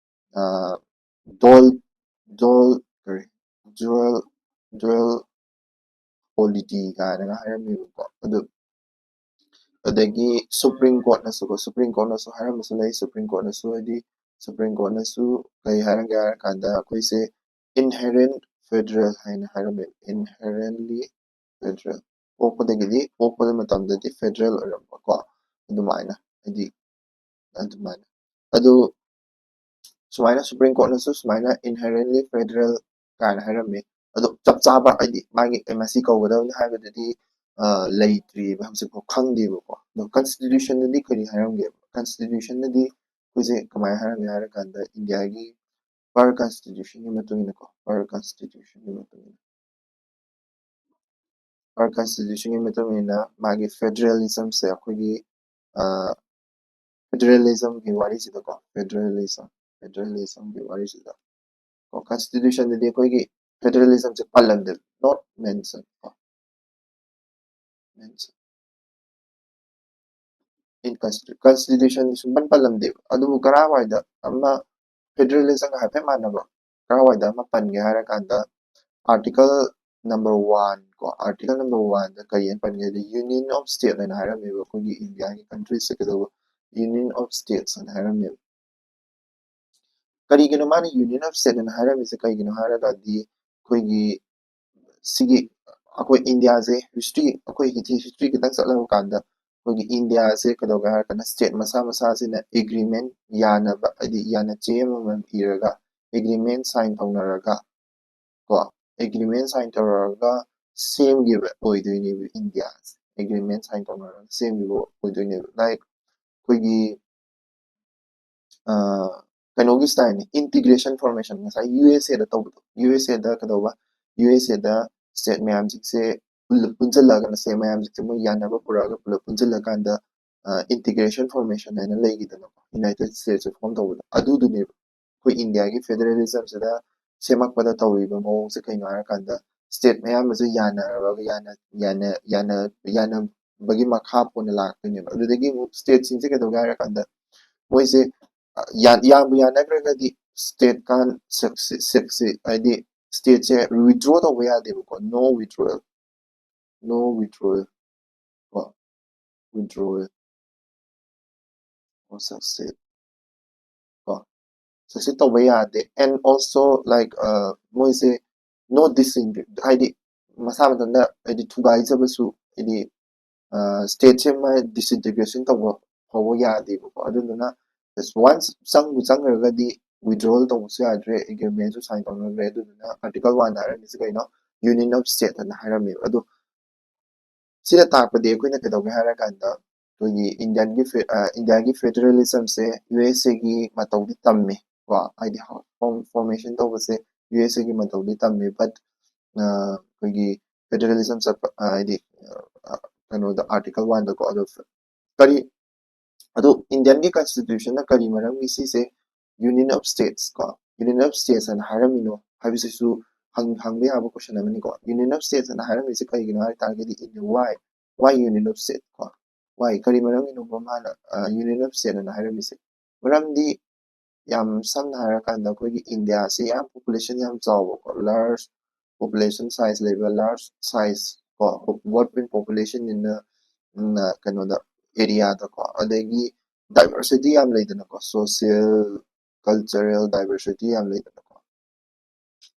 ꯑ, dual, dual, ꯀꯔꯤ, dual, dual polity ꯀꯥꯏꯅꯒ ꯍꯥꯏꯔꯝꯃꯦꯕꯀꯣ꯫ ꯑꯗꯨ, ꯑꯗꯒꯤ Supreme Court ꯅꯁꯨꯀꯣ, Supreme Court ꯅꯁꯨ ꯍꯥꯏꯔꯝꯕꯁꯨ ꯂꯩ, Supreme Court ꯅꯁꯨ, ꯍꯥꯏꯗꯤ Supreme Court ꯅꯁꯨ ꯀꯩ ꯍꯥꯏꯔꯝꯒꯦ ꯍꯥꯏꯔ ꯀꯥꯟꯗ ꯑꯩꯈꯣꯏꯁꯦ inherent federal ꯍꯥꯏꯅ ꯍꯥꯏꯔꯝꯃꯦ, inherently federal, ꯄꯣꯛꯄꯗꯒꯤꯗꯤ, ꯄꯣꯛꯄꯗ ꯃꯇꯝꯗꯗꯤ federal ꯑꯣꯏꯔꯝꯕꯀꯣ, ꯑꯗꯨꯃꯥꯏꯅ, ꯍꯥꯏꯗꯤ ꯑꯗꯨꯃꯥꯏꯅ꯫ ꯑꯗꯨ ꯁꯨꯃꯥꯏꯅ Supreme Court ꯅꯁꯨ ꯁꯨꯃꯥꯏꯅ inherently federal ꯀꯥꯏꯅ ꯍꯥꯏꯔꯝꯃꯤ꯫ ꯑꯗꯣ ꯆꯞ ꯆꯥꯕ, ꯍꯥꯏꯗꯤ ꯃꯥꯒꯤ ꯑꯦ ꯃꯁꯤ ꯀꯧꯒꯗꯕꯅꯤ ꯍꯥꯏꯕꯗꯨꯗꯤ ꯂꯩꯇ꯭ꯔꯤꯕ, ꯍꯧꯖꯤꯛꯐꯥꯎ ꯈꯪꯗꯦꯕꯀꯣ꯫ ꯑꯗꯣ ꯀꯟꯁꯇꯤꯇ꯭ꯌꯨꯁꯟꯗꯗꯤ ꯀꯔꯤ ꯍꯥꯏꯔꯝꯒꯦꯕ? ꯀꯟꯁꯇꯤꯇ꯭ꯌꯨꯁꯟꯗꯗꯤ ꯑꯩꯈꯣꯏꯁꯦ ꯀꯃꯥꯏꯅ ꯍꯥꯏꯔꯝꯒꯦ ꯍꯥꯏꯔ ꯀꯥꯟꯗ, ꯏꯟꯗꯤꯌꯥꯒꯤ ꯄꯔ ꯀꯟꯁꯇꯤꯇ꯭ꯌꯨꯁꯟꯒꯤ ꯃꯇꯨꯡ ꯏꯟꯅꯀꯣ, ꯄꯔ ꯀꯟꯁꯇꯤꯇ꯭ꯌꯨꯁꯟꯒꯤ ꯃꯇꯨꯡ ꯏꯟꯅ, ꯄꯔ ꯀꯟꯁꯇꯤꯇ꯭ꯌꯨꯁꯟꯒꯤ ꯃꯇꯨꯡ ꯏꯟꯅ ꯃꯥꯒꯤ ꯐꯦꯗꯔꯦꯂꯤꯖꯝꯁꯦ ꯑꯩꯈꯣꯏꯒꯤ ꯐꯦꯗꯔꯦꯂꯤꯖꯝꯒꯤ ꯋꯥꯔꯤꯁꯤꯗꯀꯣ, ꯐꯦꯗꯔꯦꯂꯤꯖꯝ ꯐꯦꯗꯔꯦꯂꯤꯖꯝꯒꯤ ꯋꯥꯔꯤꯁꯤꯗ ꯀꯣ, ꯀꯟꯁꯇꯤꯇ꯭ꯌꯨꯁꯟꯗꯗꯤ ꯑꯩꯈꯣꯏꯒꯤ ꯐꯦꯗꯔꯦꯂꯤꯖꯝꯁꯦ ꯄꯜꯂꯝꯗꯦꯕ, ꯅꯣꯠ ꯃꯦꯟꯁꯟ ꯀꯣ, ꯃꯦꯟꯁꯟ ꯏꯟ ꯀꯟꯁꯇꯤꯇ꯭ꯌꯨꯁꯟ ꯁꯨꯡꯄꯟ ꯄꯜꯂꯝꯗꯦꯕ꯫ ꯑꯗꯨꯕꯨ ꯀꯔꯥꯏꯋꯥꯏꯗ ꯑꯃ ꯐꯦꯗꯔꯦꯂꯤꯖꯝꯒ ꯍꯥꯏꯐꯦꯠ ꯃꯥꯟꯅꯕ ꯀꯔꯥꯏꯋꯥꯏꯗ ꯑꯃ ꯄꯟꯒꯦ ꯍꯥꯏꯔ ꯀꯥꯟꯗ, ꯑꯥꯔꯇꯤꯀꯜ ꯅꯝꯕꯔ ꯋꯥꯟ ꯀꯣ, ꯑꯥꯔꯇꯤꯀꯜ ꯅꯝꯕꯔ ꯋꯥꯟꯗ ꯀꯔꯤ ꯍꯥꯏꯅ ꯄꯟꯒꯦ ꯍꯥꯏꯗꯤ, ꯌꯨꯅꯤꯌꯟ ꯑꯣꯐ ꯁ꯭ꯇꯦꯠ ꯍꯥꯏꯅ ꯍꯥꯏꯔꯝꯃꯦꯕ꯫ ꯑꯩꯈꯣꯏꯒꯤ ꯏꯟꯗꯤꯌꯥꯒꯤ ꯀꯟꯇ꯭ꯔꯤꯁꯦ ꯀꯩꯗꯧꯕ, ꯌꯨꯅꯤꯌꯟ ꯑꯣꯐ ꯁ꯭ꯇꯦꯠꯁ ꯍꯥꯏꯅ ꯍꯥꯏꯔꯝꯃꯦꯕ꯫ ꯀꯔꯤꯒꯤꯅꯣ ꯃꯥꯅ ꯌꯨꯅꯤꯌꯟ ꯑꯣꯐ ꯁ꯭ꯇꯦꯠ ꯍꯥꯏꯅ ꯍꯥꯏꯔꯝꯃꯤꯁꯦ? ꯀꯩꯒꯤꯅꯣ ꯍꯥꯏꯔꯒꯗꯤ, ꯑꯩꯈꯣꯏꯒꯤ ꯁꯤꯒꯤ, ꯑꯩꯈꯣꯏ ꯏꯟꯗꯤꯌꯥꯁꯦ ꯍꯤꯁꯇ꯭ꯔꯤ, ꯑꯩꯈꯣꯏ ꯍꯤꯁꯇ꯭ꯔꯤ ꯈꯤꯇꯪ ꯆꯠꯂꯕ ꯀꯥꯟꯗ, ꯑꯩꯈꯣꯏꯒꯤ ꯏꯟꯗꯤꯌꯥꯁꯦ ꯀꯩꯗꯧꯒꯦ ꯍꯥꯏꯔ ꯀꯥꯟꯗ, ꯁ꯭ꯇꯦꯠ ꯃꯁꯥ ꯃꯁꯥꯁꯤꯅ ꯑꯦꯒ꯭ꯔꯤꯃꯦꯟ ꯌꯥꯅꯕ, ꯍꯥꯏꯗꯤ ꯌꯥꯅ ꯆꯦ ꯑꯃꯃꯝ ꯏꯔꯒ, ꯑꯦꯒ꯭ꯔꯤꯃꯦꯟ ꯁꯥꯏꯟ ꯇꯧꯅꯔꯒ ꯀꯣ, ꯑꯦꯒ꯭ꯔꯤꯃꯦꯟ ꯁꯥꯏꯟ ꯇꯧꯔꯒ ꯁꯦꯝꯈꯤꯕ ꯑꯣꯏꯗꯣꯏꯅꯦꯕ ꯏꯟꯗꯤꯌꯥꯁꯦ꯫ ꯑꯦꯒ꯭ꯔꯤꯃꯦꯟ ꯁꯥꯏꯟ ꯇꯧꯅꯔꯒ ꯁꯦꯝꯈꯤꯕ ꯑꯣꯏꯗꯣꯏꯅꯦꯕ꯫ ꯂꯥꯏꯛ ꯑꯩꯈꯣꯏꯒꯤ ꯀꯩꯅꯣꯒꯤ ꯁ꯭ꯇꯥꯏꯜꯅꯤ, ꯏꯟꯇꯤꯒ꯭ꯔꯦꯁꯟ ꯐꯣꯔꯃꯦꯁꯟ, ꯉꯁꯥꯏ ꯌꯨ ꯑꯦꯁ ꯑꯦꯗ ꯇꯧꯕꯗꯣ, ꯌꯨ ꯑꯦꯁ ꯑꯦꯗ ꯀꯩꯗꯧꯕ, ꯌꯨ ꯑꯦꯁ ꯑꯦꯗ ꯁ꯭ꯇꯦꯠ ꯃꯌꯥꯝꯁꯤꯡꯁꯦ ꯄꯨꯟꯁꯤꯜꯂꯒꯅ, ꯁ꯭ꯇꯦꯠ ꯃꯌꯥꯝꯁꯤꯡꯁꯦ ꯃꯣꯏ ꯌꯥꯅꯕ ꯄꯨꯔꯛꯑꯒ ꯄꯨꯂꯞ ꯄꯨꯟꯁꯤꯜꯂꯀꯥꯟꯗ ꯏꯟꯇꯤꯒ꯭ꯔꯦꯁꯟ ꯐꯣꯔꯃꯦꯁꯟ ꯍꯥꯏꯅ ꯂꯩꯈꯤꯗꯅꯀꯣ, ꯌꯨꯅꯥꯏꯇꯦꯠ ꯁ꯭ꯇꯦꯠꯁꯦ ꯐꯣꯔꯝ ꯇꯧꯕꯗꯣ꯫ ꯑꯗꯨꯗꯨꯅꯦꯕ ꯑꯩꯈꯣꯏ ꯏꯟꯗꯤꯌꯥꯒꯤ ꯐꯦꯗꯔꯦꯂꯤꯖꯝꯁꯤꯗ ꯁꯦꯝꯃꯛꯄꯗ ꯇꯧꯔꯤꯕ ꯃꯑꯣꯡꯁꯦ ꯀꯩꯅꯣ ꯍꯥꯏꯔꯀꯥꯟꯗ, ꯁ꯭ꯇꯦꯠ ꯃꯌꯥꯝ ꯑꯁꯦ ꯌꯥꯅꯔꯒ, ꯌꯥꯅ ꯌꯥꯅ ꯌꯥꯅ ꯌꯥꯅꯕꯒꯤ ꯃꯈꯥ ꯄꯣꯟꯅ ꯂꯥꯛꯇꯣꯏꯅꯦꯕ꯫ ꯑꯗꯨꯗꯒꯤ ꯑꯃꯨꯛ ꯁ꯭ꯇꯦꯠꯁꯤꯡꯁꯦ ꯀꯩꯗꯧꯒꯦ ꯍꯥꯏꯔꯀꯥꯟꯗ, ꯃꯣꯏꯁꯦ ꯌꯥ- ꯌꯥꯝꯕꯨ ꯌꯥꯅꯈ꯭ꯔꯒꯗꯤ ꯁ꯭ꯇꯦꯠ ꯀꯥꯟ ꯁꯛꯁꯦ ꯁꯛꯁꯦ ꯍꯥꯏꯗꯤ ꯁ꯭ꯇꯦꯠꯁꯦ ꯋꯤꯗ꯭ꯔꯣ ꯇꯧꯕ ꯌꯥꯗꯦꯕꯀꯣ꯫ ꯅꯣ ꯋꯤꯗ꯭ꯔꯣꯋꯦꯜ, ꯅꯣ ꯋꯤꯗ꯭ꯔꯣꯋꯦꯜ ꯀꯣ, ꯋꯤꯗ꯭ꯔꯣꯋꯦꯜ ꯁꯛꯁꯦ ꯀꯣ, ꯁꯛꯁꯦ ꯇꯧꯕ ꯌꯥꯗꯦ꯫ And also, like, ꯃꯣꯏꯁꯦ ꯅꯣ ꯗꯤꯁꯏꯟ ꯍꯥꯏꯗꯤ ꯃꯁꯥ ꯃꯊꯟꯇ ꯍꯥꯏꯗꯤ ꯊꯨꯒꯥꯏꯖꯕꯁꯨ, ꯍꯥꯏꯗꯤ ꯁ꯭ꯇꯦꯠꯁꯦ ꯃꯥ ꯗꯤꯁꯏꯟꯇꯤꯒ꯭ꯔꯦꯁꯟ ꯇꯧꯕ ꯐꯥꯎꯕ ꯌꯥꯗꯦꯕꯀꯣ꯫ ꯑꯗꯨꯗꯨꯅ ꯋꯥꯟꯁ ꯆꯪꯕꯨ ꯆꯪꯈ꯭ꯔꯒꯗꯤ withdrawal ꯇꯧꯕꯁꯨ ꯌꯥꯗ꯭ꯔꯦ, agreement ꯁꯨ sign ꯇꯧꯅꯗ꯭ꯔꯦ꯫ ꯑꯗꯨꯗꯨꯅ Article one ꯗ ꯍꯥꯏꯔꯝꯃꯤꯁꯦ ꯀꯩꯅꯣ? Union of State ꯑꯅ ꯍꯥꯏꯔꯝꯃꯦꯕ꯫ ꯑꯗꯣ ꯁꯤꯅ ꯇꯥꯛꯄꯗꯤ ꯑꯩꯈꯣꯏꯅ ꯀꯩꯗꯧꯒꯦ ꯍꯥꯏꯔꯀꯥꯟꯗ ꯑꯩꯈꯣꯏꯒꯤ Indian ꯒꯤ ꯐꯦ-, ꯑ, India ꯒꯤ federalism say U S A ꯒꯤ ꯃꯇꯧꯗꯤ ꯇꯝꯃꯦ ꯀꯣ, ꯍꯥꯏꯗꯤ form-, formation ꯇꯧꯕꯁꯦ U S A ꯒꯤ ꯃꯇꯧꯗꯤ ꯇꯝꯃꯦ, but, ꯑ, ꯑꯩꯈꯣꯏꯒꯤ federalism ꯆꯠꯄ, ꯑ, ꯍꯥꯏꯗꯤ, ꯑ, ꯀꯩꯅꯣꯗ Article one ꯗꯀꯣ, ꯑꯗꯣ ꯀꯔꯤ, ꯑꯗꯣ Indian ꯒꯤ constitution ꯅ ꯀꯔꯤ ꯃꯔꯝꯒꯤ ꯁꯤꯁꯦ Union of States ꯀꯣ, Union of States ꯑꯅ ꯍꯥꯏꯔꯝꯃꯤꯅꯣ ꯍꯥꯏꯕꯁꯤꯁꯨ ꯍꯪ-, ꯍꯪꯕ ꯌꯥꯕ question ꯑꯃꯅꯤꯀꯣ꯫ Union of States ꯑꯅ ꯍꯥꯏꯔꯝꯃꯤꯁꯦ ꯀꯩꯒꯤꯅꯣ ꯍꯥꯏ ꯇꯥꯔꯒꯗꯤ, in the why, why Union of States ꯀꯣ, why, ꯀꯔꯤ ꯃꯔꯝꯒꯤꯅꯣꯕ ꯃꯥꯅ, ꯑ, Union of State ꯑꯅ ꯍꯥꯏꯔꯝꯃꯤꯁꯦ? ꯃꯔꯝꯗꯤ ꯌꯥꯝ ꯁꯝꯅ ꯍꯥꯏꯔꯀꯥꯟꯗ ꯑꯩꯈꯣꯏꯒꯤ India ꯁꯤ ꯌꯥꯝ population ꯌꯥꯝ ꯆꯥꯎꯕꯀꯣ, large population size ꯂꯩꯕ, large size ꯀꯣ, population in the, ꯎꯝ, ꯀꯩꯅꯣꯗ, area ꯗꯀꯣ, ꯑꯗꯒꯤ diversity ꯌꯥꯝ ꯂꯩꯗꯅꯀꯣ, social, cultural diversity ꯌꯥꯝ ꯂꯩꯗꯅꯀꯣ꯫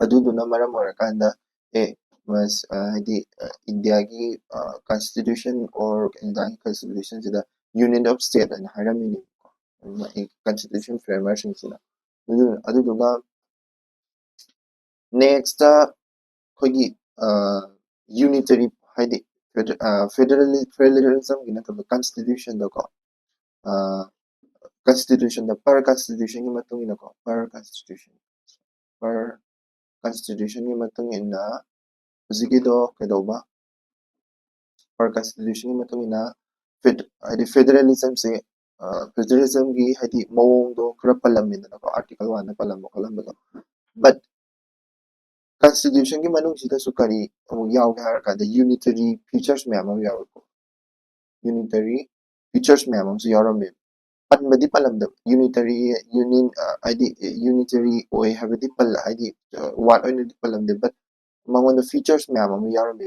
ꯑꯗꯨꯗꯨꯅ ꯃꯔꯝ ꯑꯣꯏꯔꯀꯥꯟꯗ, ꯑꯦ, ꯃꯁ-, ꯑ, ꯍꯥꯏꯗꯤ, ꯑ, India ꯒꯤ, ꯑ, constitution or India ꯒꯤ constitution ꯁꯤꯗ Union of State ꯍꯥꯏꯅ ꯍꯥꯏꯔꯝꯃꯤꯅꯦꯕꯀꯣ, constitution framer ꯁꯤꯡꯁꯤꯅ꯫ ꯑꯗꯨ-, ꯑꯗꯨꯗꯨꯒ next ꯑꯩꯈꯣꯏꯒꯤ, ꯑ, unitary, ꯍꯥꯏꯗꯤ feder-, ꯑ, federal-, federalism ꯒꯤ ꯅꯠꯇꯕ constitution ꯗꯀꯣ, ꯑ, constitution ꯗ, per constitution ꯒꯤ ꯃꯇꯨꯡ ꯏꯟꯅꯀꯣ, per constitution, per constitution ꯒꯤ ꯃꯇꯨꯡ ꯏꯟꯅ ꯍꯧꯖꯤꯛꯀꯤꯗꯣ ꯀꯩꯗꯧꯕ, per constitution ꯒꯤ ꯃꯇꯨꯡ ꯏꯟꯅ fed-, ꯍꯥꯏꯗꯤ federalism ꯁꯦ, ꯑ, federalism ꯒꯤ ꯍꯥꯏꯗꯤ ꯃꯑꯣꯡꯗꯣ ꯈꯔ ꯄꯜꯂꯝꯃꯤꯗꯅꯀꯣ, Article one the ꯄꯜꯂꯝꯕ ꯈꯣꯠꯂꯝꯕꯗꯣ, but constitution ꯒꯤ ꯃꯅꯨꯡꯁꯤꯗꯁꯨ ꯀꯔꯤ ꯑꯃꯨꯛ ꯌꯥꯎꯒꯦ ꯍꯥꯏꯔ ꯀꯥꯟꯗ unitary features ꯃꯌꯥꯝ ꯑꯃ ꯌꯥꯎꯋꯦꯀꯣ, unitary features ꯃꯌꯥꯝ ꯑꯃꯁꯨ ꯌꯥꯎꯔꯝꯃꯦ꯫ ꯄꯟꯕꯗꯤ ꯄꯜꯂꯝꯗꯕ, unitary, union, ꯑ, ꯍꯥꯏꯗꯤ unitary ꯑꯣꯏ ꯍꯥꯏꯕꯗꯤ ꯄꯜꯂ-, ꯍꯥꯏꯗꯤ, ꯑ, word ꯑꯣꯏꯅꯗꯤ ꯄꯜꯂꯝꯗꯦ, but ꯃꯉꯣꯟꯗ features ꯃꯌꯥꯝ ꯑꯃ ꯌꯥꯎꯔꯝꯃꯦ,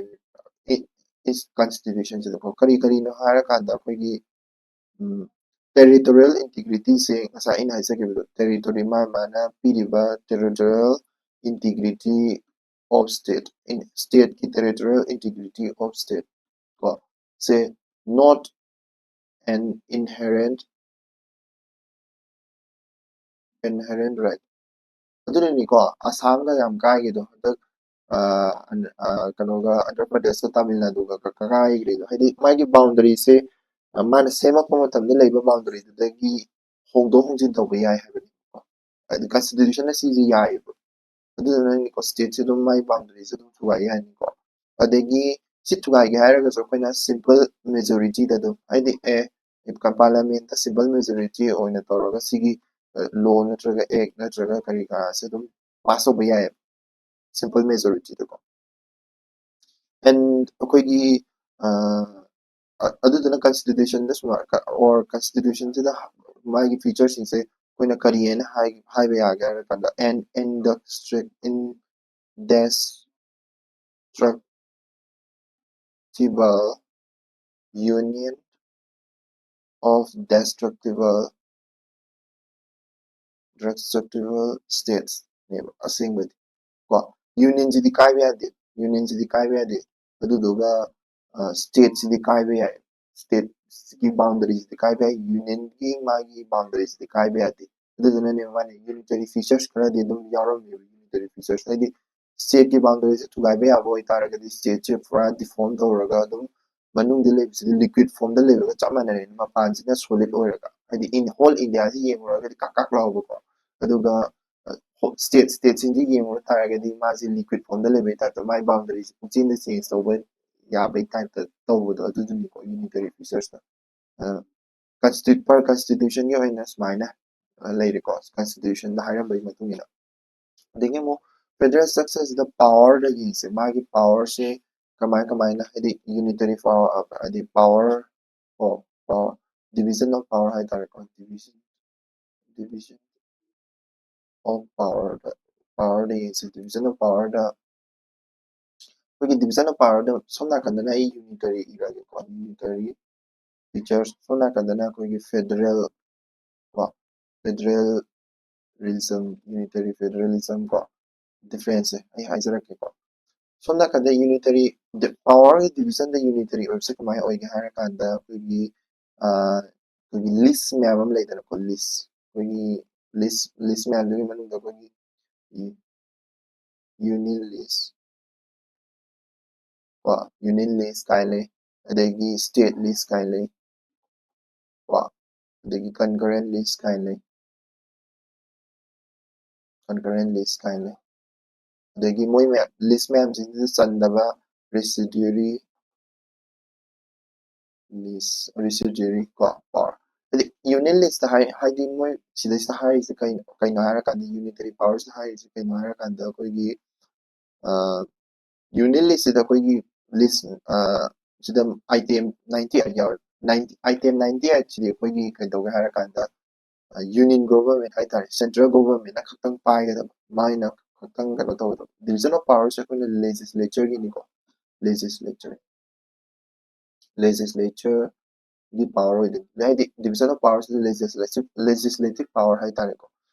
ꯏ-, ꯏꯁ constitution ꯁꯤꯗꯀꯣ꯫ ꯀꯔꯤ ꯀꯔꯤꯅꯣ ꯍꯥꯏꯔꯀꯥꯟꯗ ꯑꯩꯈꯣꯏꯒꯤ, ꯎꯝ, territorial integrity ꯁꯦ ꯉꯁꯥꯏ ꯑꯩꯅ ꯍꯥꯏꯖꯈꯤꯕꯗꯣ, territory ꯃꯥ ꯃꯥꯅ ꯄꯤꯔꯤꯕ territorial integrity of state, in state ꯀꯤ territorial integrity of state ꯀꯣ, ꯁꯦ not an inherent inherent right. ꯑꯗꯨꯅꯅꯤꯀꯣ, ꯑꯁꯥꯝꯒ ꯌꯥꯝ ꯀꯥꯏꯒꯤꯗꯣ ꯍꯟꯗꯛ, ꯑ, ꯑꯟ-, ꯑ, ꯀꯩꯅꯣꯒ, ꯑꯟꯙ꯭ꯔ ꯄ꯭ꯔꯗꯦꯁꯀ ꯇꯥꯃꯤꯜ ꯅꯥꯗꯨꯒ ꯀ-, ꯀ-, ꯀꯥꯏꯒ꯭ꯔꯤꯗꯣ꯫ ꯍꯥꯏꯗꯤ ꯃꯥꯒꯤ boundaryꯁꯦ, ꯑ, ꯃꯥꯅ ꯁꯦꯝꯃꯛꯄ ꯃꯇꯝꯗ ꯂꯩꯕ boundaryꯗꯨꯗꯒꯤ ꯍꯣꯡꯗꯣꯛ ꯍꯣꯡꯖꯤꯟ ꯇꯧꯕ ꯌꯥꯏ ꯍꯥꯏꯕꯅꯤꯀꯣ꯫ ꯍꯥꯏꯗꯤ constitutionꯅ ꯁꯤꯁꯦ ꯌꯥꯏꯑꯕ꯫ ꯑꯗꯨꯗꯨꯅꯅꯤꯀꯣ, stateꯁꯦ ꯑꯗꯨꯝ ꯃꯥꯒꯤ boundaryꯁꯦ ꯑꯗꯨꯝ ꯊꯨꯒꯥꯏ ꯌꯥꯏꯅꯤꯀꯣ꯫ ꯑꯗꯒꯤ ꯁꯤ ꯊꯨꯒꯥꯏꯒꯦ ꯍꯥꯏꯔꯒꯁꯨ ꯑꯩꯈꯣꯏꯅ simple majorityꯗ ꯑꯗꯨꯝ, ꯍꯥꯏꯗꯤ, ꯑꯦ, parliamentꯇ simple majority ꯑꯣꯏꯅ ꯇꯧꯔꯒ ꯁꯤꯒꯤ, ꯑ, law ꯅꯠꯇ꯭ꯔꯒ act ꯅꯠꯇ꯭ꯔꯒ ꯀꯔꯤ ꯀꯔꯥꯁꯦ ꯑꯗꯨꯝ pass ꯇꯧꯕ ꯌꯥꯏꯌꯦꯕ, simple majorityꯗꯀꯣ꯫ And ꯑꯩꯈꯣꯏꯒꯤ, ꯑ, ꯑ-, ꯑꯗꯨꯗꯨꯅ constitutionꯗ ꯁꯨꯃꯥꯏ-, ꯀ-, or constitutionꯁꯤꯗ ꯃꯥꯒꯤ featureꯁꯤꯡꯁꯦ ꯑꯩꯈꯣꯏꯅ ꯀꯔꯤ ꯍꯥꯏꯅ ꯍꯥꯏ-, ꯍꯥꯏꯕ ꯌꯥꯒꯦ ꯍꯥꯏꯔ ꯀꯥꯟꯗ, an indestruct-, indestructible union of destructible, destructible states ꯅꯦꯕ ꯑꯁꯦꯡꯕꯗꯤ꯫ ꯀꯣ, unionꯁꯤꯗꯤ ꯀꯥꯏꯕ ꯌꯥꯗꯦ, unionꯁꯤꯗꯤ ꯀꯥꯏꯕ ꯌꯥꯗꯦ꯫ ꯑꯗꯨꯗꯨꯒ, ꯑ, stateꯁꯤꯗꯤ ꯀꯥꯏꯕ ꯌꯥꯏ, stateꯀꯤ boundaryꯁꯤꯗꯤ ꯀꯥꯏꯕ ꯌꯥꯏ, unionꯒꯤ ꯃꯥꯒꯤ boundaryꯁꯤꯗꯤ ꯀꯥꯏꯕ ꯌꯥꯗꯦ꯫ ꯑꯗꯨꯗꯨꯅꯅꯦ ꯃꯥꯅ unitary features ꯈꯔꯗꯤ ꯑꯗꯨꯝ ꯌꯥꯎꯔꯝꯃꯦꯕ, unitary features ꯍꯥꯏꯗꯤ stateꯀꯤ boundaryꯁꯦ ꯊꯨꯒꯥꯏꯕ ꯌꯥꯕ ꯑꯣꯏꯇꯥꯔꯒꯗꯤ stateꯁꯦ ꯄꯨꯔꯥ deform ꯇꯧꯔꯒ ꯑꯗꯨꯝ ꯃꯅꯨꯡꯗ ꯂꯩꯕꯁꯤꯗꯤ liquid formꯗ ꯂꯩꯕꯒ ꯆꯞ ꯃꯥꯟꯅꯔꯦ, ꯃꯄꯥꯟꯁꯤꯅ solid ꯑꯣꯏꯔꯒ, ꯍꯥꯏꯗꯤ in whole Indiaꯁꯤ ꯌꯦꯡꯉꯨꯔꯒꯗꯤ ꯀꯥꯛ ꯀꯥꯛ ꯂꯥꯎꯕꯀꯣ꯫ ꯑꯗꯨꯒ, ꯑ, ꯍꯣ-, state, stateꯁꯤꯡꯁꯤ ꯌꯦꯡꯉꯨ ꯇꯥꯔꯒꯗꯤ ꯃꯥꯁꯤ liquid formꯗ ꯂꯩꯕꯒꯤ typeꯇ ꯃꯥꯒꯤ boundaryꯁꯤ ꯄꯨꯡꯆꯦꯟꯗ change ꯇꯧꯕ ꯌꯥꯕꯒꯤ typeꯇ ꯇꯧꯕꯗꯣ, ꯑꯗꯨꯗꯨꯅꯤꯀꯣ unitary featuresꯅ꯫ ꯑ, constitu-, per constitutionꯒꯤ ꯑꯣꯏꯅ ꯁꯨꯃꯥꯏꯅ, ꯑ, ꯂꯩꯔꯦꯀꯣ, constitutionꯗ ꯍꯥꯏꯔꯝꯕꯒꯤ ꯃꯇꯨꯡ ꯏꯟꯅ꯫ ꯑꯗꯒꯤ ꯑꯃꯨꯛ federal structureꯁꯤꯗ powerꯗ ꯌꯦꯡꯁꯦ, ꯃꯥꯒꯤ powerꯁꯦ ꯀꯃꯥꯏ ꯀꯃꯥꯏꯅ, ꯍꯥꯏꯗꯤ unitary power, ꯍꯥꯏꯗꯤ power, ꯀꯣ, power, division of power ꯍꯥꯏꯇꯥꯔꯦꯀꯣ, division, division of powerꯗ, powerꯗ ꯌꯦꯡꯁꯦ, division of powerꯗ ꯑꯩꯈꯣꯏꯒꯤ division of powerꯗ ꯁꯣꯝ ꯅꯥꯀꯟꯗꯅ ꯑꯩ unitary ꯏꯔꯒꯦꯀꯣ, unitary features, ꯁꯣꯝ ꯅꯥꯀꯟꯗꯅ ꯑꯩꯈꯣꯏꯒꯤ federal ꯀꯣ, federalism, unitary federalism ꯀꯣ, differenceꯁꯦ ꯑꯩ ꯍꯥꯏꯖꯔꯛꯀꯦꯀꯣ꯫ ꯁꯣꯝ ꯅꯥꯀꯟꯗ unitary, powerꯒꯤ divisionꯗ unitary ꯑꯣꯏꯕꯁꯦ ꯀꯃꯥꯏꯅ ꯑꯣꯏꯒꯦ ꯍꯥꯏꯔꯀꯥꯟꯗ ꯑꯩꯈꯣꯏꯒꯤ, ꯑ, ꯑꯩꯈꯣꯏꯒꯤ list ꯃꯌꯥꯝ ꯑꯃ ꯂꯩꯗꯅꯀꯣ, list, ꯑꯩꯈꯣꯏꯒꯤ ꯂꯤꯁ ꯂꯤꯁ ꯃꯌꯥꯝꯗꯨꯒꯤ ꯃꯅꯨꯡꯗ ꯑꯩꯈꯣꯏꯒꯤ ꯌꯨꯅꯤꯌꯟ ꯂꯤꯁ ꯀꯣ, ꯌꯨꯅꯤꯌꯟ ꯂꯤꯁ ꯀꯥꯏꯅ ꯂꯩ, ꯑꯗꯒꯤ ꯁ꯭ꯇꯦꯠ ꯂꯤꯁ ꯀꯥꯏꯅ ꯂꯩ ꯀꯣ, ꯑꯗꯒꯤ ꯀꯟꯀꯔꯦꯟ ꯂꯤꯁ ꯀꯥꯏꯅ ꯂꯩ, ꯀꯟꯀꯔꯦꯟ ꯂꯤꯁ ꯀꯥꯏꯅ ꯂꯩ꯫ ꯑꯗꯒꯤ ꯃꯣꯏ ꯃꯌꯥꯝ ꯂꯤꯁ ꯃꯌꯥꯝꯁꯤꯡꯁꯤꯗ ꯆꯟꯗꯕ ꯔꯦꯁꯤꯗ꯭ꯌꯨꯔꯤ ꯂꯤꯁ, ꯔꯦꯁꯤꯗ꯭ꯌꯨꯔꯤ ꯀꯣ, ꯄꯥꯋꯔ꯫ ꯍꯥꯏꯗꯤ ꯌꯨꯅꯤꯌꯟ ꯂꯤꯁꯇ ꯍꯥꯏ ꯍꯥꯏꯗꯤ ꯃꯣꯏ ꯁꯤꯗꯩꯁꯤꯗ ꯍꯥꯏꯔꯤꯁꯦ ꯀꯩꯅꯣ ꯀꯩꯅꯣ ꯍꯥꯏꯔꯀꯥꯟꯗ, ꯌꯨꯅꯤꯇꯔꯤ ꯄꯥꯋꯔꯁꯤꯗ ꯍꯥꯏꯔꯤꯁꯦ ꯀꯩꯅꯣ ꯍꯥꯏꯔꯀꯥꯟꯗ, ꯑꯩꯈꯣꯏꯒꯤ ꯌꯨꯅꯤꯌꯟ ꯂꯤꯁꯁꯤꯗ ꯑꯩꯈꯣꯏꯒꯤ ꯂꯤꯁ ꯁꯤꯗ ꯑꯥꯏꯇꯦꯝ ꯅꯥꯏꯟꯇꯤ ꯑꯩꯠ ꯌꯥꯎꯔꯦ꯫ ꯅꯥꯏꯟꯇꯤ ꯑꯥꯏꯇꯦꯝ ꯅꯥꯏꯟꯇꯤ ꯑꯩꯠꯁꯤꯗꯤ ꯑꯩꯈꯣꯏꯒꯤ ꯀꯩꯗꯧꯒꯦ ꯍꯥꯏꯔꯀꯥꯟꯗ, ꯌꯨꯅꯤꯌꯟ ꯒꯣꯚꯔꯟꯃꯦꯟ ꯍꯥꯏꯇꯥꯔꯦ, ꯁꯦꯟꯇ꯭ꯔꯦꯜ ꯒꯣꯚꯔꯟꯃꯦꯟꯅ ꯈꯛꯇꯪ ꯄꯥꯏꯒꯗꯕ, ꯃꯥꯏꯅ ꯈꯛꯇꯪ ꯀꯩꯅꯣ ꯇꯧꯒꯗꯕ꯫ ꯗꯤꯕꯤꯖꯟ ꯑꯣꯐ ꯄꯥꯋꯔꯁꯦ ꯑꯩꯈꯣꯏꯅ ꯂꯦꯖꯤꯁꯂꯦꯆꯔꯒꯤꯅꯤꯀꯣ, ꯂꯦꯖꯤꯁꯂꯦꯆꯔ ꯂꯦꯖꯤꯁꯂꯦꯆꯔꯒꯤ ꯄꯥꯋꯔ ꯑꯣꯏꯗꯣꯏꯅꯤ꯫ ꯍꯥꯏꯗꯤ ꯗꯤꯕꯤꯖꯟ ꯑꯣꯐ ꯄꯥꯋꯔꯁꯤꯗ ꯂꯦꯖꯤꯁꯂꯦꯇꯤꯚ ꯄꯥꯋꯔ ꯍꯥꯏꯇꯥꯔꯦꯀꯣ꯫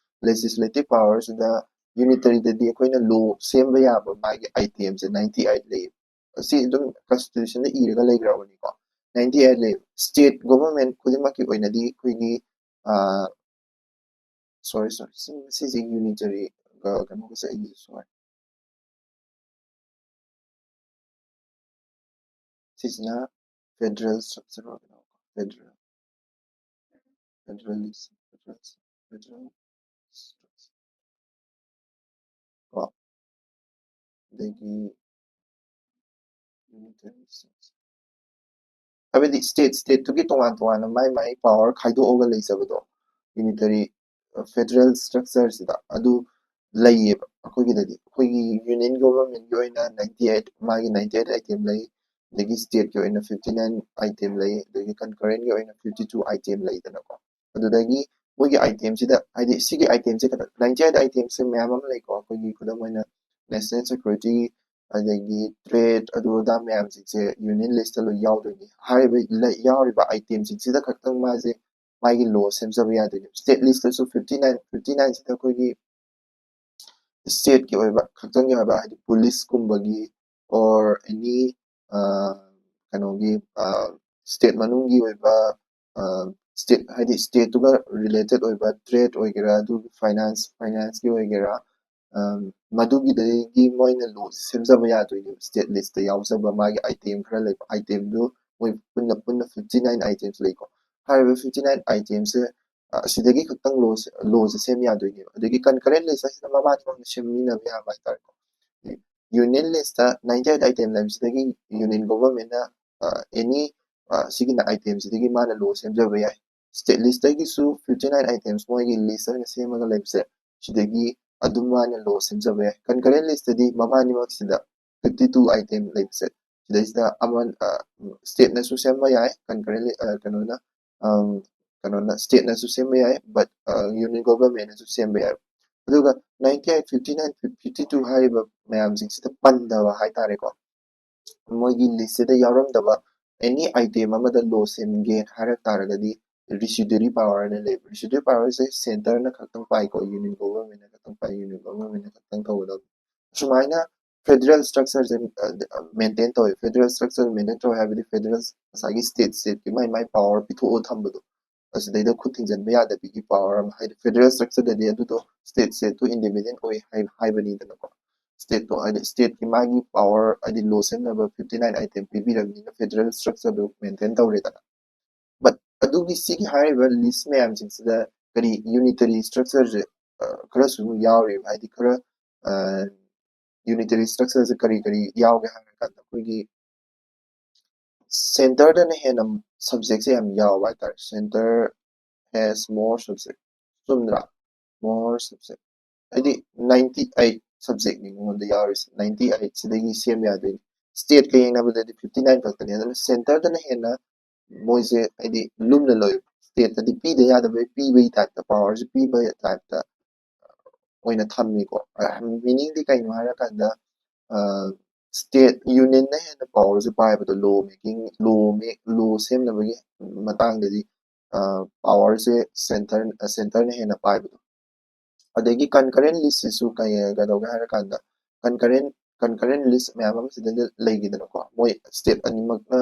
ꯂꯦꯖꯤꯁꯂꯦꯇꯤꯚ ꯄꯥꯋꯔꯁꯤꯗ ꯌꯨꯅꯤꯇꯔꯤꯗꯗꯤ ꯑꯩꯈꯣꯏꯅ ꯂꯣ ꯁꯦꯝꯕ ꯌꯥꯕ ꯃꯥꯒꯤ ꯑꯥꯏꯇꯦꯝꯁꯦ ꯅꯥꯏꯟꯇꯤ ꯑꯩꯠ ꯂꯩꯌꯦꯕ꯫ ꯑꯁꯤ ꯑꯗꯨꯝ ꯀꯟꯁꯇꯤꯇ꯭ꯌꯨꯁꯟꯗ ꯏꯔꯒ ꯂꯩꯈ꯭ꯔꯕꯅꯤꯀꯣ꯫ ꯅꯥꯏꯟꯇꯤ ꯑꯩꯠ ꯂꯩꯌꯦꯕ꯫ ꯁ꯭ꯇꯦꯠ ꯒꯣꯚꯔꯟꯃꯦꯟ ꯈꯨꯗꯤꯡꯃꯛꯀꯤ ꯑꯣꯏꯅꯗꯤ ꯑꯩꯈꯣꯏꯒꯤ, ꯁꯣꯔꯤ ꯁꯣꯔꯤ ꯁꯤꯁꯦ ꯌꯨꯅꯤꯇꯔꯤ ꯀꯩꯅꯣꯒꯁꯦ ꯑꯩꯒꯤ ꯁꯣꯔꯤ ꯁꯤꯁꯤꯅ ꯐꯦꯗꯔꯦꯜ ꯁ꯭ꯇ꯭ꯔꯛꯆꯔ ꯑꯣꯏꯒꯗꯕ, ꯐꯦꯗꯔꯦꯜ, ꯐꯦꯗꯔꯦꯜ, ꯐꯦꯗꯔꯦꯜ ꯀꯣ, ꯑꯗꯒꯤ ꯌꯨꯅꯤꯇꯔꯤ ꯁ꯭ꯇꯦꯠꯁ, ꯍꯥꯏꯕꯗꯤ ꯁ꯭ꯇꯦꯠ ꯁ꯭ꯇꯦꯠꯇꯨꯒꯤ ꯇꯣꯉꯥꯟ ꯇꯣꯉꯥꯟꯅ ꯃꯥꯏ ꯃꯥꯏ ꯄꯥꯋꯔ ꯈꯥꯏꯗꯣꯛꯑꯒ ꯂꯩꯖꯕꯗꯣ, ꯌꯨꯅꯤꯇꯔꯤ ꯐꯦꯗꯔꯦꯜ ꯁ꯭ꯇ꯭ꯔꯛꯆꯔꯁꯤꯗ ꯑꯗꯨ ꯂꯩꯌꯦꯕ꯫ ꯑꯩꯈꯣꯏꯒꯤꯗꯗꯤ ꯑꯩꯈꯣꯏꯒꯤ ꯌꯨꯅꯤꯌꯟ ꯒꯣꯚꯔꯟꯃꯦꯟꯒꯤ ꯑꯣꯏꯅ ꯅꯥꯏꯟꯇꯤ ꯑꯩꯠ, ꯃꯥꯒꯤ ꯅꯥꯏꯟꯇꯤ ꯑꯩꯠ ꯑꯥꯏꯇꯦꯝ ꯂꯩ, ꯑꯗꯒꯤ ꯁ꯭ꯇꯦꯠꯀꯤ ꯑꯣꯏꯅ ꯐꯤꯐꯇꯤ ꯅꯥꯏꯟ ꯑꯥꯏꯇꯦꯝ ꯂꯩ, ꯑꯗꯒꯤ ꯀꯟꯀꯔꯦꯟꯒꯤ ꯑꯣꯏꯅ ꯐꯤꯐꯇꯤ ꯇꯨ ꯑꯥꯏꯇꯦꯝ ꯂꯩꯗꯅꯀꯣ꯫ ꯑꯗꯨꯗꯒꯤ ꯃꯣꯏꯒꯤ ꯑꯥꯏꯇꯦꯝꯁꯤꯗ, ꯍꯥꯏꯗꯤ ꯁꯤꯒꯤ ꯑꯥꯏꯇꯦꯝꯁꯦ ꯈꯛꯇ, ꯅꯥꯏꯟꯇꯤ ꯑꯩꯠ ꯑꯥꯏꯇꯦꯝꯁꯦ ꯃꯌꯥꯝ ꯑꯃ ꯂꯩꯀꯣ꯫ ꯑꯩꯈꯣꯏꯒꯤ ꯈꯨꯗꯝ ꯑꯣꯏꯅ ꯅꯦꯁꯅꯦꯜ ꯁꯦꯀ꯭ꯌꯨꯔꯤꯇꯤ, ꯑꯗꯒꯤ ꯇ꯭ꯔꯦꯗ, ꯑꯗꯨ ꯑꯗꯥ ꯃꯌꯥꯝꯁꯤꯡꯁꯦ ꯌꯨꯅꯤꯌꯟ ꯂꯤꯁꯇ ꯂꯣꯏ ꯌꯥꯎꯗꯣꯏꯅꯤ꯫ ꯍꯥꯏꯔꯤꯕ ꯂꯩ-, ꯌꯥꯎꯔꯤꯕ ꯑꯥꯏꯇꯦꯝꯁꯤꯡꯁꯤꯗ ꯈꯛꯇꯪ ꯃꯥꯁꯦ ꯃꯥꯒꯤ ꯂꯣ ꯁꯦꯝꯖꯕ ꯌꯥꯗꯣꯏꯅꯦꯕ꯫ ꯁ꯭ꯇꯦꯠ ꯂꯤꯁꯇꯁꯨ ꯐꯤꯐꯇꯤ ꯅꯥꯏꯟ, ꯐꯤꯐꯇꯤ ꯅꯥꯏꯟꯁꯤꯗ ꯑꯩꯈꯣꯏꯒꯤ ꯁ꯭ꯇꯦꯠꯀꯤ ꯑꯣꯏꯕ ꯈꯛꯇꯪꯒꯤ ꯑꯣꯏꯕ, ꯍꯥꯏꯗꯤ ꯄꯨꯂꯤꯁꯀꯨꯝꯕꯒꯤ or any, ꯑ, ꯀꯩꯅꯣꯒꯤ, ꯑ, ꯁ꯭ꯇꯦꯠ ꯃꯅꯨꯡꯒꯤ ꯑꯣꯏꯕ, ꯑ, state ꯍꯥꯏꯗꯤ stateꯇꯨꯒ related ꯑꯣꯏꯕ trade ꯑꯣꯏꯒꯦꯔꯥ, ꯑꯗꯨꯒꯤ finance, financeꯀꯤ ꯑꯣꯏꯒꯦꯔꯥ, ꯃꯗꯨꯒꯤꯗꯒꯤ ꯃꯣꯏꯅ ꯂꯣꯁꯦ ꯁꯦꯝꯖꯕ ꯌꯥꯗꯣꯏꯅꯦꯕ꯫ State listꯇ ꯌꯥꯎꯖꯕ ꯃꯥꯒꯤ item ꯈꯔ ꯂꯩꯕ, itemꯗꯨ ꯃꯣꯏ ꯄꯨꯟꯅ ꯄꯨꯟꯅ fifty nine items ꯂꯩꯀꯣ꯫ ꯍꯥꯏꯔꯤꯕ fifty nine itemꯁꯦ ꯑꯁꯤꯗꯒꯤ ꯈꯛꯇꯪ ꯂꯣꯁꯦ ꯂꯣꯁꯦ ꯁꯦꯝ ꯌꯥꯗꯣꯏꯅꯦꯕ꯫ ꯑꯗꯒꯤ concurrent list ꯍꯥꯏꯁꯤꯅ ꯃꯕꯥꯅꯤꯃꯛꯅ ꯁꯦꯝꯃꯤꯟꯅꯕ ꯌꯥꯕ ꯍꯥꯏꯇꯥꯔꯦꯀꯣ꯫ Union listꯇ ninety eight item ꯂꯩꯕꯁꯤꯗꯒꯤ union governmentꯅ any ꯁꯤꯒꯤ itemꯁꯤꯗꯒꯤ ꯃꯥꯅ ꯂꯣ ꯁꯦꯝꯖꯕ ꯌꯥꯏ꯫ State listꯇꯒꯤꯁꯨ fifty nine items ꯃꯣꯏꯒꯤ list ꯑꯣꯏꯅ ꯁꯦꯝꯃꯒ ꯂꯩꯕꯁꯦ, ꯁꯤꯗꯒꯤ ꯑꯗꯨꯝ ꯃꯥꯅ ꯂꯣ ꯁꯦꯝꯖꯕ ꯌꯥꯏ꯫ Concurrent listꯇꯗꯤ ꯃꯕꯥꯅꯤꯃꯛꯁꯤꯗ fifty two item ꯂꯩꯕꯁꯦ, ꯁꯤꯗꯩꯁꯤꯗ ꯑꯃ stateꯅꯁꯨ ꯁꯦꯝꯕ ꯌꯥꯏ, concurrent ꯀꯩꯅꯣꯅ ꯀꯩꯅꯣꯅ stateꯅꯁꯨ ꯁꯦꯝꯕ ꯌꯥꯏ, but union governmentꯅꯁꯨ ꯁꯦꯝꯕ ꯌꯥꯏ꯫ ꯑꯗꯨꯒ ninety eight, fifty nine, fifty two ꯍꯥꯏꯔꯤꯕ ꯃꯌꯥꯝꯁꯤꯡꯁꯤꯗ ꯄꯟꯗꯕ ꯍꯥꯏꯇꯥꯔꯦꯀꯣ, ꯃꯣꯏꯒꯤ listꯁꯤꯗ ꯌꯥꯎꯔꯝꯗꯕ any item ꯑꯃꯗ ꯂꯣ ꯁꯦꯝꯒꯦ ꯍꯥꯏꯔꯛ ꯇꯥꯔꯒꯗꯤ residuary powerꯅ ꯂꯩꯕ꯫ Residuary powerꯁꯦ centreꯅ ꯈꯛꯇꯪ ꯄꯥꯏꯀꯣ, union governmentꯅ ꯈꯛꯇꯪ ꯄꯥꯏ, union governmentꯅ ꯈꯛꯇꯪ ꯇꯧꯒꯗꯕ꯫ ꯁꯨꯃꯥꯏꯅ federal structureꯁꯦ maintain ꯇꯧꯋꯦ꯫ Federal structure maintain ꯇꯧꯋꯦ ꯍꯥꯏꯕꯗꯤ federal ꯉꯁꯥꯏꯒꯤ state stateꯀꯤ ꯃꯥꯏ ꯃꯥꯏ power ꯄꯤꯊꯣꯛꯑ ꯊꯝꯕꯗꯣ, ꯑꯁꯤꯗꯩꯗ ꯈꯨꯠ ꯊꯤꯡꯖꯤꯟꯕ ꯌꯥꯗꯕꯤꯒꯤ power ꯑꯃ, ꯍꯥꯏꯗꯤ federal structureꯗꯗꯤ ꯑꯗꯨꯗꯣ state stateꯇꯣ independent ꯑꯣꯏ ꯍꯥꯏ ꯍꯥꯏꯕꯅꯤꯗꯅꯀꯣ꯫ Stateꯇꯣ ꯍꯥꯏꯗꯤ stateꯀꯤ ꯃꯥꯒꯤ power ꯍꯥꯏꯗꯤ ꯂꯣ ꯁꯦꯝꯅꯕ fifty nine item ꯄꯤꯕꯤꯔꯕꯅꯤꯅ federal structureꯗꯨ maintain ꯇꯧꯔꯦꯗꯅ꯫ But ꯑꯗꯨꯒꯤ ꯁꯤꯒꯤ ꯍꯥꯏꯔꯤꯕ list ꯃꯌꯥꯝꯁꯤꯡꯁꯤꯗ ꯀꯔꯤ unitary structureꯁꯦ ꯈꯔꯁꯨ ꯑꯗꯨꯝ ꯌꯥꯎꯔꯤꯕ, ꯍꯥꯏꯗꯤ ꯈꯔ unitary structureꯁꯦ ꯀꯔꯤ ꯀꯔꯤ ꯌꯥꯎꯒꯦ ꯍꯥꯏꯔꯀꯥꯟꯗ ꯑꯩꯈꯣꯏꯒꯤ centreꯗꯅ ꯍꯦꯟꯅ subjectꯁꯦ ꯌꯥꯝ ꯌꯥꯎꯕ ꯍꯥꯏꯇꯥꯔꯦ꯫ Centre has more subject, ꯆꯨꯝꯗ꯭ꯔꯥ? More subject ꯍꯥꯏꯗꯤ ninety eight subjectꯅꯤ ꯃꯉꯣꯟꯗ ꯌꯥꯎꯔꯤꯁꯦ꯫ Ninety eight ꯁꯤꯗꯒꯤ ꯁꯦꯝ ꯌꯥꯗꯣꯏꯅꯤ꯫ Stateꯀ ꯌꯦꯡꯅꯕꯗꯗꯤ fifty nine ꯈꯛꯇꯅꯤ꯫ ꯑꯗꯨꯅ centreꯗꯅ ꯍꯦꯟꯅ ꯃꯣꯏꯁꯦ ꯍꯥꯏꯗꯤ ꯂꯨꯝꯅ ꯂꯧꯋꯦꯕ꯫ Stateꯇꯗꯤ ꯄꯤꯗ ꯌꯥꯗꯕꯩ ꯄꯤꯕꯒꯤ typeꯇ, powerꯁꯦ ꯄꯤꯕ typeꯇ ꯑꯣꯏꯅ ꯊꯝꯃꯤꯀꯣ꯫ Meaningꯗꯤ ꯀꯩꯅꯣ ꯍꯥꯏꯔꯀꯥꯟꯗ state unionꯅ ꯍꯦꯟꯅ powerꯁꯦ ꯄꯥꯏꯕꯗꯣ, law making, law law ꯁꯦꯝꯅꯕꯒꯤ ꯃꯇꯥꯡꯗꯗꯤ powerꯁꯦ centre centreꯅ ꯍꯦꯟꯅ ꯄꯥꯏꯕꯗꯣ꯫ ꯑꯗꯒꯤ concurrent listꯁꯤꯁꯨ ꯀꯩ ꯀꯩꯗꯧꯒꯦ ꯍꯥꯏꯔꯀꯥꯟꯗ concurrent concurrent list ꯃꯌꯥꯝ ꯑꯃ ꯁꯤꯗꯩꯗ ꯂꯩꯈꯤꯗꯅꯀꯣ, ꯃꯣꯏ state ꯑꯅꯤꯃꯛꯅ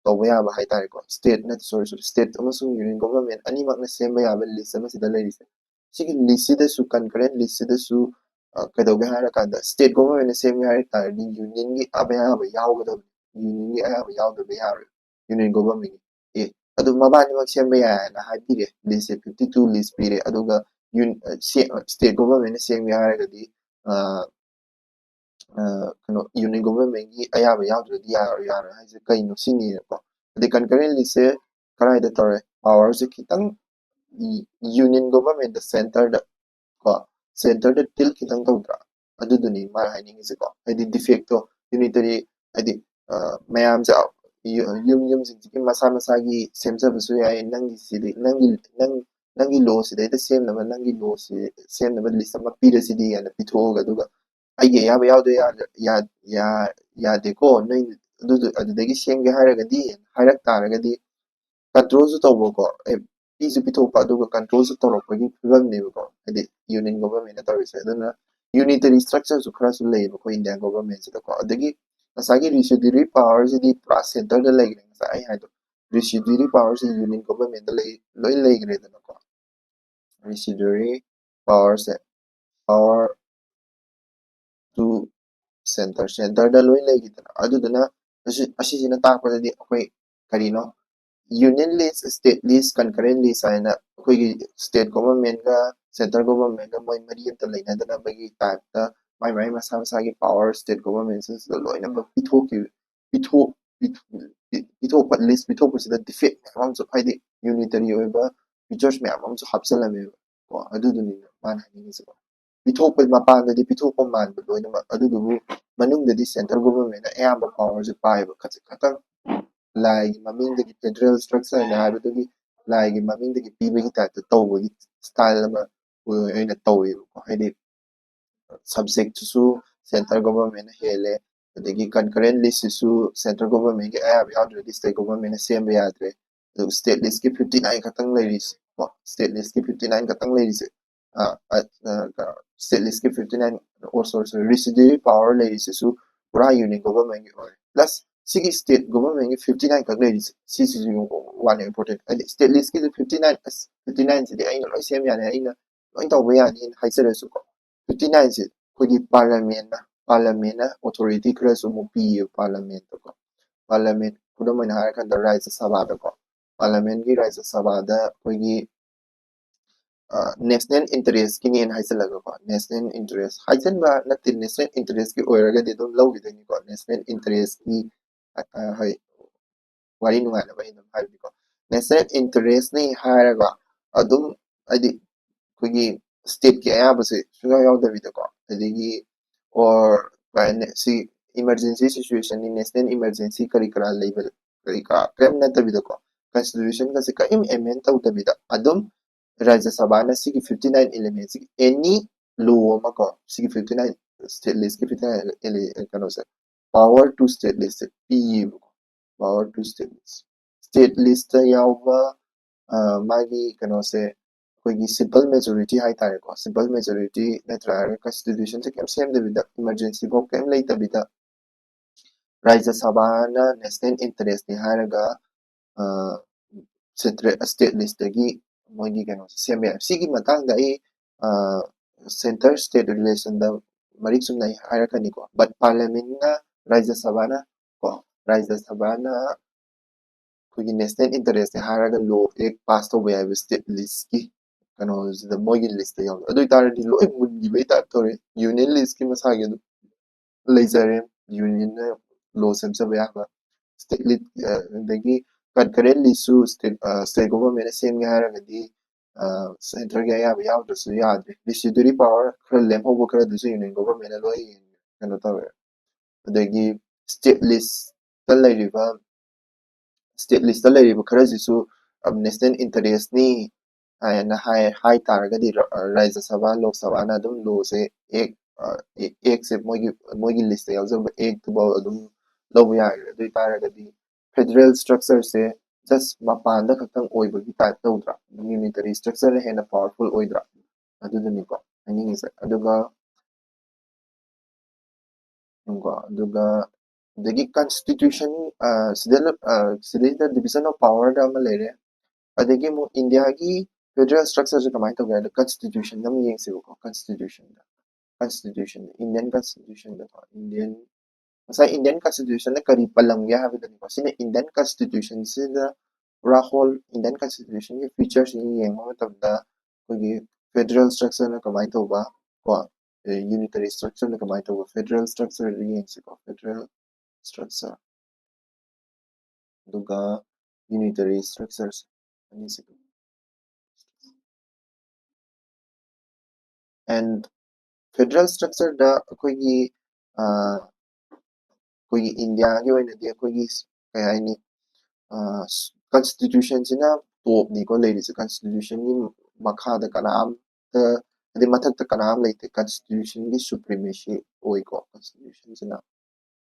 ꯇꯧꯕ ꯌꯥꯕ ꯍꯥꯏꯇꯥꯔꯦꯀꯣ, state ꯅꯠꯇꯦ, sorry, sorry, state ꯑꯃꯁꯨꯡ union government ꯑꯅꯤꯃꯛꯅ ꯁꯦꯝꯕ ꯌꯥꯕ list ꯑꯃ ꯁꯤꯗ ꯂꯩꯔꯤꯁꯦ꯫ ꯁꯤꯒꯤ list ꯁꯤꯗꯁꯨ, concurrent list ꯁꯤꯗꯁꯨ, ꯑ, ꯀꯩꯗꯧꯒꯦ ꯍꯥꯏꯔꯀꯥꯟꯗ, state government ꯅ ꯁꯦꯝꯒꯦ ꯍꯥꯏ ꯇꯥꯔꯗꯤ union ꯒꯤ ꯑꯌꯥꯕ ꯌꯥꯎꯒꯗꯕꯅꯤ, union ꯒꯤ ꯑꯌꯥꯕ ꯌꯥꯎꯗꯕ ꯌꯥꯔꯣꯏ, union government ꯒꯤ꯫ ꯑꯦ, ꯑꯗꯨ ꯃꯕꯥꯅꯤꯃꯛ ꯁꯦꯝꯕ ꯌꯥꯏ ꯍꯥꯏꯅ ꯍꯥꯏꯕꯤꯔꯦ, list ꯁꯦ fifty two list ꯄꯤꯔꯦ, ꯑꯗꯨꯒ ꯌꯨꯟ-, ꯑ, ꯁꯦ-, state government ꯅ ꯁꯦꯝꯒꯦ ꯍꯥꯏꯔꯒꯗꯤ, ꯑ, ꯑ, ꯀꯩꯅꯣ, union government ꯀꯤ ꯑꯌꯥꯕ ꯌꯥꯎꯗ꯭ꯔꯗꯤ ꯌꯥꯔꯣꯏ, ꯌꯥꯔꯣꯏ ꯍꯥꯏꯁꯦ ꯀꯩꯅꯣ ꯁꯤꯅꯤꯅꯀꯣ꯫ ꯑꯗꯩ concurrent list ꯁꯦ ꯀꯗꯥꯏꯗ ꯇꯧꯔꯦ? Power ꯁꯦ ꯈꯤꯇꯪ ꯌꯨ-, union government ꯗ, centre ꯗ ꯀꯣ, centre ꯗ tilt ꯈꯤꯇꯪ ꯇꯧꯗ꯭ꯔꯥ? ꯑꯗꯨꯗꯨꯅꯤ ꯃꯥꯅ ꯍꯥꯏꯅꯤꯡꯉꯤꯁꯦꯀꯣ꯫ ꯍꯥꯏꯗꯤ defect ꯇꯣ, unitary, ꯍꯥꯏꯗꯤ, ꯑ, ꯃꯌꯥꯝꯁꯦ ꯌꯨ-, ꯌꯨꯝ ꯌꯨꯝꯁꯤꯡꯁꯤꯒꯤ ꯃꯁꯥ ꯃꯁꯥꯒꯤ ꯁꯦꯝꯖꯕꯁꯨ ꯌꯥꯏ, ꯅꯪꯒꯤ ꯁꯤꯗꯤ, ꯅꯪꯒꯤ, ꯅꯪ, ꯅꯪꯒꯤ law ꯁꯤꯗꯩꯗ ꯁꯦꯝꯅꯕ, ꯅꯪꯒꯤ law ꯁꯤ ꯁꯦꯝꯅꯕ list ꯑꯃ ꯄꯤꯔꯁꯤꯗꯤ ꯍꯥꯏꯅ ꯄꯤꯊꯣꯛꯑꯒ, ꯑꯗꯨꯒ ꯑꯩꯒꯤ ꯑꯌꯥꯕ ꯌꯥꯎꯗ ꯌꯥ-, ꯌꯥ-, ꯌꯥ-, ꯌꯥꯗꯦꯀꯣ, ꯅꯣꯏ ꯑꯗꯨꯗꯨ-, ꯑꯗꯨꯗꯒꯤ ꯁꯦꯝꯒꯦ ꯍꯥꯏꯔꯒꯗꯤ, ꯍꯥꯏꯔꯛ ꯇꯥꯔꯒꯗꯤ control ꯁꯨ ꯇꯧꯕꯀꯣ, ꯑꯦ, ꯄꯤꯁꯨ ꯄꯤꯊꯣꯛꯄ, ꯑꯗꯨꯒ control ꯁꯨ ꯇꯧꯔꯛꯄꯒꯤ ꯐꯤꯕꯝꯅꯦꯕꯀꯣ, ꯍꯥꯏꯗꯤ union government ꯅ ꯇꯧꯔꯤꯁꯦ꯫ ꯑꯗꯨꯅ unitary structure ꯁꯨ ꯈꯔꯁꯨ ꯂꯩꯌꯦꯕ ꯑꯩꯈꯣꯏ Indian government ꯁꯤꯗꯀꯣ꯫ ꯑꯗꯒꯤ ꯉꯁꯥꯏꯒꯤ residuary power ꯁꯤꯗꯤ ꯄꯨꯔꯥ centre ꯗ ꯂꯩꯈ꯭ꯔꯦ, ꯉꯁꯥꯏ ꯑꯩ ꯍꯥꯏꯗꯣ, residuary power ꯁꯤ union government ꯇ ꯂꯩ, ꯂꯣꯏ ꯂꯩꯈ꯭ꯔꯦꯗꯅꯀꯣ꯫ Residuary power say, power to centre, centre ꯗ ꯂꯣꯏ ꯂꯩꯈꯤꯗꯅ꯫ ꯑꯗꯨꯗꯨꯅ ꯑꯁꯤ-, ꯑꯁꯤꯁꯤꯅ ꯇꯥꯛꯄꯗꯗꯤ ꯑꯩꯈꯣꯏ ꯀꯔꯤꯅꯣ, union list, state list, concurrent list ꯍꯥꯏꯅ ꯑꯩꯈꯣꯏꯒꯤ state government ꯀ centre government ꯀ ꯃꯣꯏ ꯃꯔꯤ ꯑꯝꯇ ꯂꯩꯅꯗꯅꯕꯒꯤ type ꯇ ꯃꯥꯏ ꯃꯥꯏ ꯃꯁꯥ ꯃꯁꯥꯒꯤ power state government ꯁꯤꯡꯁꯤꯗ ꯂꯣꯏꯅꯃꯛ ꯄꯤꯊꯣꯛꯈꯤ-, ꯄꯤꯊꯣꯛ-, ꯄꯤ-, ꯄꯤ-, ꯄꯤꯊꯣꯛꯄ, list ꯄꯤꯊꯣꯛꯄꯁꯤꯗ defect ꯃꯌꯥꯝ ꯑꯃꯁꯨ, ꯍꯥꯏꯗꯤ unitary ꯑꯣꯏꯕ features ꯃꯌꯥꯝ ꯑꯃꯁꯨ ꯍꯥꯞꯆꯜꯂꯝꯃꯦꯕ ꯀꯣ꯫ ꯑꯗꯨꯗꯨꯅꯤꯅ ꯃꯥꯅ ꯍꯥꯏꯅꯤꯡꯉꯤꯁꯦꯀꯣ꯫ ꯄꯤꯊꯣꯛꯄ, ꯃꯄꯥꯟꯗꯗꯤ ꯄꯤꯊꯣꯛꯄ ꯃꯥꯟꯕ ꯂꯣꯏꯅꯃꯛ, ꯑꯗꯨꯗꯨꯕꯨ ꯃꯅꯨꯡꯗꯗꯤ centre government ꯅ ꯑꯌꯥꯝꯕ power ꯁꯦ ꯄꯥꯏꯕ, ꯈꯖꯤꯛ ꯈꯛꯇꯪ ꯂꯥꯏꯒꯤ ꯃꯃꯤꯡꯗꯒꯤ, federal structure ꯅ ꯍꯥꯏꯕꯗꯨꯒꯤ ꯂꯥꯏꯒꯤ ꯃꯃꯤꯡꯗꯒꯤ ꯄꯤꯕꯒꯤ type ꯇ ꯇꯧꯕꯒꯤ style ꯑꯃ ꯑꯣꯏꯅ ꯇꯧꯋꯦꯕꯀꯣ꯫ ꯍꯥꯏꯗꯤ subject ꯇꯨꯁꯨ centre government ꯅ ꯍꯦꯜꯂꯦ, ꯑꯗꯒꯤ concurrent list ꯁꯤꯁꯨ centre government ꯀꯤ ꯑꯌꯥꯕ ꯌꯥꯎꯗ꯭ꯔꯗꯤ state government ꯅ ꯁꯦꯝꯕ ꯌꯥꯗ꯭ꯔꯦ꯫ ꯑꯗꯨꯒ state list ꯀꯤ fifty nine ꯈꯛꯇꯪ ꯂꯩꯔꯤꯁꯦ ꯀꯣ, state list ꯀꯤ fifty nine ꯈꯛꯇꯪ ꯂꯩꯔꯤꯁꯦ, ꯑ, ꯑ, ꯑ, state list ꯀꯤ fifty nine, oh, sorry, sorry, residuary power ꯂꯩꯔꯤꯁꯤꯁꯨ ꯄꯨꯔꯥ union government ꯀꯤ ꯑꯣꯏꯔꯦ꯫ Plus ꯁꯤꯒꯤ state government ꯀꯤ fifty nine ꯈꯛ ꯂꯩꯔꯤꯁꯦ, ꯁꯤꯁꯤꯁꯨ ꯌꯦꯡꯉꯨꯀꯣ, ꯋꯥꯟ important꯫ ꯍꯥꯏꯗꯤ state list ꯀꯤꯗꯤ fifty nine, ꯑꯁ, fifty nine ꯁꯤꯗꯤ ꯑꯩꯅ ꯂꯣꯏ ꯁꯦꯝ ꯌꯥꯅꯤ, ꯑꯩꯅ ꯂꯣꯏ ꯇꯧꯕ ꯌꯥꯅꯤꯅ ꯍꯥꯏꯖꯔꯁꯨꯀꯣ, fifty nine ꯁꯦ ꯑꯩꯈꯣꯏꯒꯤ parliament ꯅ, parliament ꯅ authority ꯈꯔꯁꯨ ꯑꯃꯨꯛ ꯄꯤꯌꯦꯕ parliament ꯇꯀꯣ꯫ Parliament, ꯈꯨꯗꯝ ꯑꯣꯏꯅ ꯍꯥꯏꯔꯀꯥꯟꯗ ꯔꯥꯖ꯭ꯌ ꯁꯚꯥꯗꯀꯣ, parliament ꯀꯤ ꯔꯥꯖ꯭ꯌ ꯁꯚꯥꯗ ꯑꯩꯈꯣꯏꯒꯤ national interest ꯀꯤꯅꯦꯅ ꯍꯥꯏꯖꯜꯂꯒꯀꯣ, national interest ꯍꯥꯏꯖꯟꯕ ꯅꯠꯇꯦ, national interest ꯀꯤ ꯑꯣꯏꯔꯒꯗꯤ ꯑꯗꯨꯝ ꯂꯧꯈꯤꯗꯣꯏꯅꯤꯀꯣ, national interest ꯀꯤ, ꯑ, ꯍꯣꯏ, ꯋꯥꯔꯤ ꯅꯨꯡꯉꯥꯏꯅꯕ ꯑꯩ ꯑꯗꯨꯝ ꯍꯥꯏꯕꯅꯤꯀꯣ, national interest ꯅꯤ ꯍꯥꯏꯔꯒ ꯑꯗꯨꯝ, ꯍꯥꯏꯗꯤ, ꯑꯩꯈꯣꯏꯒꯤ state ꯀꯤ ꯑꯌꯥꯕꯁꯦ ꯁꯨꯡꯌꯥꯎ ꯌꯥꯎꯗꯕꯤꯗꯀꯣ, ꯑꯗꯒꯤ, or ꯁꯤ emergency situation ꯅꯤ, national emergency ꯀꯔꯤ ꯀꯔꯥ ꯂꯩꯕ, ꯀꯔꯤ ꯀꯔꯥ ꯀꯔꯤꯝ ꯅꯠꯇꯕꯤꯗꯀꯣ, constitution ꯒꯁꯦ ꯀꯔꯤꯝ amend ꯇꯧꯗꯕꯤꯗ ꯑꯗꯨꯝ ꯔꯥꯖ꯭ꯌ ꯁꯚꯥꯅ ꯁꯤꯒꯤ fifty nine element ꯁꯤꯒꯤ any law ꯑꯃ ꯀꯣ, ꯁꯤꯒꯤ fifty nine state list ꯀꯤ fifty nine ele-, ꯀꯩꯅꯣꯁꯦ, power to state list ꯁꯦ ꯄꯤꯌꯦꯕꯀꯣ, power to state list꯫ State list ꯇ ꯌꯥꯎꯕ, ꯑ, ꯃꯥꯒꯤ ꯀꯩꯅꯣꯁꯦ, ꯑꯩꯈꯣꯏꯒꯤ simple majority ꯍꯥꯏꯇꯥꯔꯦꯀꯣ, simple majority ꯅꯠꯇ꯭ꯔꯒ constitution ꯁꯦ ꯀꯩꯝ ꯁꯦꯝꯗꯕꯤꯗ, emergency ꯐꯥꯎ ꯀꯩꯝ ꯂꯩꯇꯕꯤꯗ, ꯔꯥꯖ꯭ꯌ ꯁꯚꯥꯅ national interest ꯅꯤ ꯍꯥꯏꯔꯒ, ꯑ, central, state list ꯇꯒꯤ ꯃꯣꯏꯒꯤ ꯀꯩꯅꯣꯁꯦ ꯁꯦꯝꯕ ꯌꯥꯏ꯫ ꯁꯤꯒꯤ ꯃꯇꯥꯡꯗ ꯑꯩ, ꯑ, centre state relation ꯗ ꯃꯔꯤꯛ ꯆꯨꯝꯅ ꯑꯩ ꯍꯥꯏꯔꯛꯀꯅꯤꯀꯣ꯫ But parliament ꯅ, ꯔꯥꯖ꯭ꯌ ꯁꯚꯥꯅ ꯀꯣ, ꯔꯥꯖ꯭ꯌ ꯁꯚꯥꯅ ꯑꯩꯈꯣꯏꯒꯤ national interest ꯅꯦ ꯍꯥꯏꯔꯒ law act pass ꯇꯧꯕ ꯌꯥꯏꯕ state list ꯀꯤ ꯀꯩꯅꯣꯁꯤꯗ, ꯃꯣꯏꯒꯤ list ꯇ ꯌꯥꯎꯕ꯫ ꯑꯗꯨ ꯑꯣꯏꯇꯥꯔꯗꯤ ꯂꯣꯏ ꯃꯨꯟꯈꯤꯕꯩ type ꯇꯧꯔꯦ꯫ Union list ꯀꯤ ꯃꯁꯥꯒꯤ ꯑꯗꯨꯝ ꯂꯩꯖꯔꯦ, union ꯅ law ꯁꯦꯝꯖꯕ ꯌꯥꯕ꯫ State list, ꯑ, ꯑꯗꯒꯤ concurrent list ꯁꯨ state, ꯑ, state government ꯅ ꯁꯦꯝꯒꯦ ꯍꯥꯏꯔꯒꯗꯤ, ꯑ, centre ꯒꯤ ꯑꯌꯥꯕ ꯌꯥꯎꯗ꯭ꯔꯁꯨ ꯌꯥꯗ꯭ꯔꯦ꯫ Residuary power ꯈꯔ ꯂꯦꯝꯍꯧꯕ ꯈꯔꯗꯨꯁꯨ union government ꯅ ꯂꯣꯏ ꯀꯩꯅꯣ ꯇꯧꯔꯦ꯫ ꯑꯗꯒꯤ state list ꯇ ꯂꯩꯔꯤꯕ, state list ꯇ ꯂꯩꯔꯤꯕ ꯈꯔꯁꯤꯁꯨ, ꯑ, national interest ꯅꯤ ꯍꯥꯏꯅ ꯍꯥꯏ, ꯍꯥꯏ ꯇꯥꯔꯒꯗꯤ ꯔ-, ꯔꯥꯖ꯭ꯌ ꯁꯚꯥ, ꯂꯣꯛ ꯁꯚꯥꯅ ꯑꯗꯨꯝ law ꯁꯦ, act, ꯑ, act ꯁꯦ ꯃꯣꯏꯒꯤ, ꯃꯣꯏꯒꯤ list ꯇ ꯌꯥꯎꯖꯕ act ꯇꯨꯐꯥꯎ ꯑꯗꯨꯝ ꯂꯧꯕ ꯌꯥꯔꯦ꯫ ꯑꯗꯨ ꯑꯣꯏꯇꯥꯔꯒꯗꯤ federal structure ꯁꯦ just ꯃꯄꯥꯟꯗ ꯈꯛꯇꯪ ꯑꯣꯏꯕꯒꯤ type ꯇꯧꯗ꯭ꯔꯥ? Unitary structure ꯅ ꯍꯦꯟꯅ powerful ꯑꯣꯏꯗ꯭ꯔꯥ? ꯑꯗꯨꯗꯨꯅꯤꯀꯣ ꯍꯥꯏꯅꯤꯡꯉꯤꯁꯦ꯫ ꯑꯗꯨꯒ, ꯀꯣ, ꯑꯗꯨꯒ ꯑꯗꯒꯤ constitution, ꯑ, ꯁꯤꯗ, ꯑ, ꯁꯤꯗꯩꯗ division of power ꯗ ꯑꯃ ꯂꯩꯔꯦ꯫ ꯑꯗꯒꯤ ꯑꯃꯨꯛ ꯏꯟꯗꯤꯌꯥꯒꯤ federal structure ꯁꯦ ꯀꯃꯥꯏꯅ ꯇꯧꯒꯦ ꯍꯥꯏꯗ constitution ꯗ ꯑꯃꯨꯛ ꯌꯦꯡꯁꯦꯕꯀꯣ꯫ Constitution ꯗ, constitution ꯗ, Indian constitution ꯗꯀꯣ, Indian, ꯉꯁꯥꯏ Indian constitution ꯗ ꯀꯔꯤ ꯄꯜꯂꯝꯒꯦ ꯍꯥꯏꯕꯗꯅꯤꯀꯣ꯫ ꯁꯤꯅ Indian constitution ꯁꯤꯗ ꯄꯨꯔꯥ whole Indian constitution ꯒꯤ feature ꯁꯤꯡ ꯌꯦꯡꯕ ꯃꯇꯝꯗ ꯑꯩꯈꯣꯏꯒꯤ federal structure ꯅ ꯀꯃꯥꯏꯅ ꯇꯧꯕ ꯀꯣ, unitary structure ꯅ ꯀꯃꯥꯏꯅ ꯇꯧꯕ, federal structure ꯗ ꯌꯦꯡꯁꯤꯀꯣ, federal structure꯫ ꯑꯗꯨꯒ unitary structures ꯑꯅꯤꯁꯦ꯫ And federal structure ꯗ ꯑꯩꯈꯣꯏꯒꯤ, ꯑ, ꯑꯩꯈꯣꯏꯒꯤ ꯏꯟꯗꯤꯌꯥꯒꯤ ꯑꯣꯏꯅꯗꯤ ꯑꯩꯈꯣꯏꯒꯤ ꯀꯩ ꯍꯥꯏꯅꯤ, ꯑ, constitution ꯁꯤꯅ top ꯅꯤꯀꯣ ꯂꯩꯔꯤꯁꯦ꯫ Constitution ꯒꯤ ꯃꯈꯥꯗ ꯀꯅꯥꯝꯇ, ꯍꯥꯏꯗꯤ ꯃꯊꯛꯇ ꯀꯅꯥꯝ ꯂꯩꯇꯦ꯫ Constitution ꯒꯤ supremacy ꯑꯣꯏꯀꯣ, constitution ꯁꯤꯅ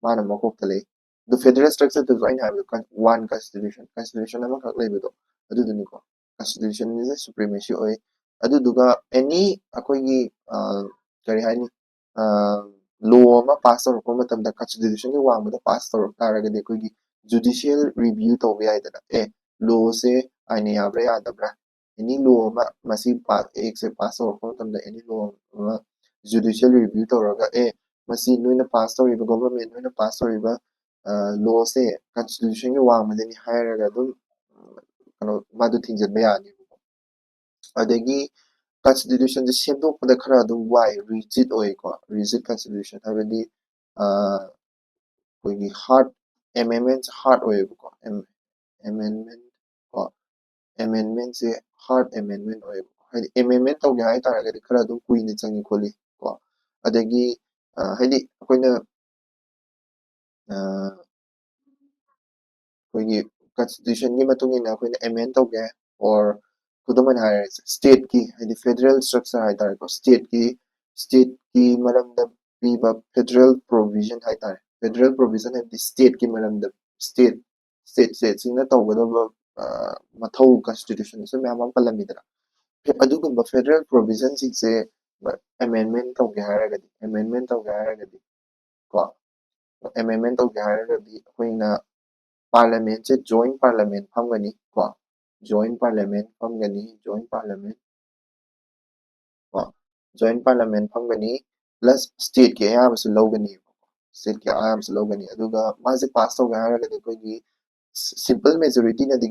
ꯃꯥꯅ ꯃꯀꯣꯛꯇ ꯂꯩ꯫ ꯑꯗꯨ federal structure ꯗꯁꯨ ꯑꯩꯅ ꯍꯥꯏꯕꯗꯣ con-, one constitution, constitution ꯑꯃꯈꯛ ꯂꯩꯕꯗꯣ ꯑꯗꯨꯗꯨꯅꯤꯀꯣ꯫ Constitution ꯁꯤꯅ supremacy ꯑꯣꯏ꯫ ꯑꯗꯨꯗꯨꯒ any ꯑꯩꯈꯣꯏꯒꯤ, ꯑ, ꯀꯔꯤ ꯍꯥꯏꯅꯤ, ꯑ, law ꯑꯃ pass ꯇꯧꯔꯛꯄ ꯃꯇꯝꯗ constitution ꯒꯤ ꯋꯥꯡꯃꯗ pass ꯇꯧꯔꯛ ꯇꯥꯔꯒꯗꯤ ꯑꯩꯈꯣꯏꯒꯤ judicial review ꯇꯧꯕ ꯌꯥꯏꯗꯅ꯫ ꯑꯦ, law ꯁꯦ ꯑꯥꯏꯟꯅ ꯌꯥꯕ꯭ꯔꯥ ꯌꯥꯗꯕ꯭ꯔꯥ, any law ꯑꯃ, ꯃꯁꯤ pa-, act ꯁꯦ pass ꯇꯧꯔꯛꯄ ꯃꯇꯝꯗ any law ꯑꯃ judicial review ꯇꯧꯔꯒ, ꯑꯦ, ꯃꯁꯤ ꯅꯣꯏꯅ pass ꯇꯧꯔꯤꯕ, government ꯅꯣꯏꯅ pass ꯇꯧꯔꯤꯕ, ꯑ, law ꯁꯦ constitution ꯒꯤ ꯋꯥꯡꯃꯗꯅꯤ ꯍꯥꯏꯔꯒ ꯑꯗꯨꯝ, ꯎꯝ, ꯀꯩꯅꯣ, ꯃꯥꯗꯣ ꯊꯤꯡꯖꯤꯟꯕ ꯌꯥꯅꯤꯕꯀꯣ꯫ ꯑꯗꯒꯤ constitution ꯁꯦ ꯁꯦꯝꯗꯣꯛꯄꯗ ꯈꯔ ꯑꯗꯨꯝ ꯋꯥꯏ, rigid ꯑꯣꯏꯀꯣ꯫ Rigid constitution ꯍꯥꯏꯕꯗꯤ, ꯑ, ꯑꯩꯈꯣꯏꯒꯤ hard, amendment hard ꯑꯣꯏꯌꯦꯕꯀꯣ꯫ Am-, amendment ꯀꯣ, amendment ꯁꯦ hard amendment ꯑꯣꯏꯌꯦꯕꯀꯣ꯫ ꯍꯥꯏꯗꯤ amendment ꯇꯧꯒꯦ ꯍꯥꯏ ꯇꯥꯔꯒꯗꯤ ꯈꯔ ꯑꯗꯨꯝ ꯀꯨꯏꯅ ꯆꯪꯉꯤ ꯈꯣꯠꯂꯤ ꯀꯣ꯫ ꯑꯗꯒꯤ, ꯑ, ꯍꯥꯏꯗꯤ ꯑꯩꯈꯣꯏꯅ, ꯑ, ꯑꯩꯈꯣꯏꯒꯤ constitution ꯒꯤ ꯃꯇꯨꯡ ꯏꯟꯅ ꯑꯩꯈꯣꯏꯅ amend ꯇꯧꯒꯦ, or ꯈꯨꯗꯝ ꯑꯣꯏꯅ ꯍꯥꯏꯔꯁꯦ, state ꯀꯤ, ꯍꯥꯏꯗꯤ federal structure ꯍꯥꯏ ꯇꯥꯔꯦꯀꯣ, state ꯀꯤ, state ꯀꯤ ꯃꯔꯝꯗ ꯄꯤꯕ federal provision ꯍꯥꯏ ꯇꯥꯔꯦ꯫ Federal provision ꯍꯥꯏꯕꯗꯤ state ꯀꯤ ꯃꯔꯝꯗ, state, state, state ꯁꯤꯡꯅ ꯇꯧꯒꯗꯕ, ꯑ, ꯃꯊꯧ constitution ꯗꯁꯨ ꯃꯌꯥꯝ ꯑꯃ ꯄꯜꯂꯝꯃꯤꯗꯅ꯫ ꯐꯦ-, ꯑꯗꯨꯒꯨꯝꯕ federal provision ꯁꯤꯡꯁꯦ amendment ꯇꯧꯒꯦ ꯍꯥꯏꯔꯒꯗꯤ, amendment ꯇꯧꯒꯦ ꯍꯥꯏꯔꯒꯗꯤ ꯀꯣ, ꯑꯦꯃꯦꯟꯃꯦꯟ ꯇꯧꯒꯦ ꯍꯥꯏꯔꯒꯗꯤ ꯑꯩꯈꯣꯏꯅ ꯄꯥꯔꯂꯤꯌꯥꯃꯦꯟꯁꯦ ꯖꯣꯏꯟ ꯄꯥꯔꯂꯤꯌꯥꯃꯦꯟ ꯐꯝꯒꯅꯤ ꯀꯣ, ꯖꯣꯏꯟ ꯄꯥꯔꯂꯤꯌꯥꯃꯦꯟ ꯐꯝꯒꯅꯤ, ꯖꯣꯏꯟ ꯄꯥꯔꯂꯤꯌꯥꯃꯦꯟ ꯀꯣ, ꯖꯣꯏꯟ ꯄꯥꯔꯂꯤꯌꯥꯃꯦꯟ ꯐꯝꯒꯅꯤ, ꯄ꯭ꯂꯁ ꯁ꯭ꯇꯦꯠꯀꯤ ꯑꯌꯥꯕꯁꯨ ꯂꯧꯒꯅꯤ, ꯁ꯭ꯇꯦꯠꯀꯤ ꯑꯌꯥꯕꯁꯨ ꯂꯧꯒꯅꯤ꯫ ꯑꯗꯨꯒ ꯃꯥꯁꯦ ꯄꯥꯁ ꯇꯧꯒꯦ ꯍꯥꯏꯔꯒꯗꯤ ꯑꯩꯈꯣꯏꯒꯤ ꯁꯤꯝꯄꯜ ꯃꯦꯖꯣꯔꯤꯇꯤꯅꯗꯤ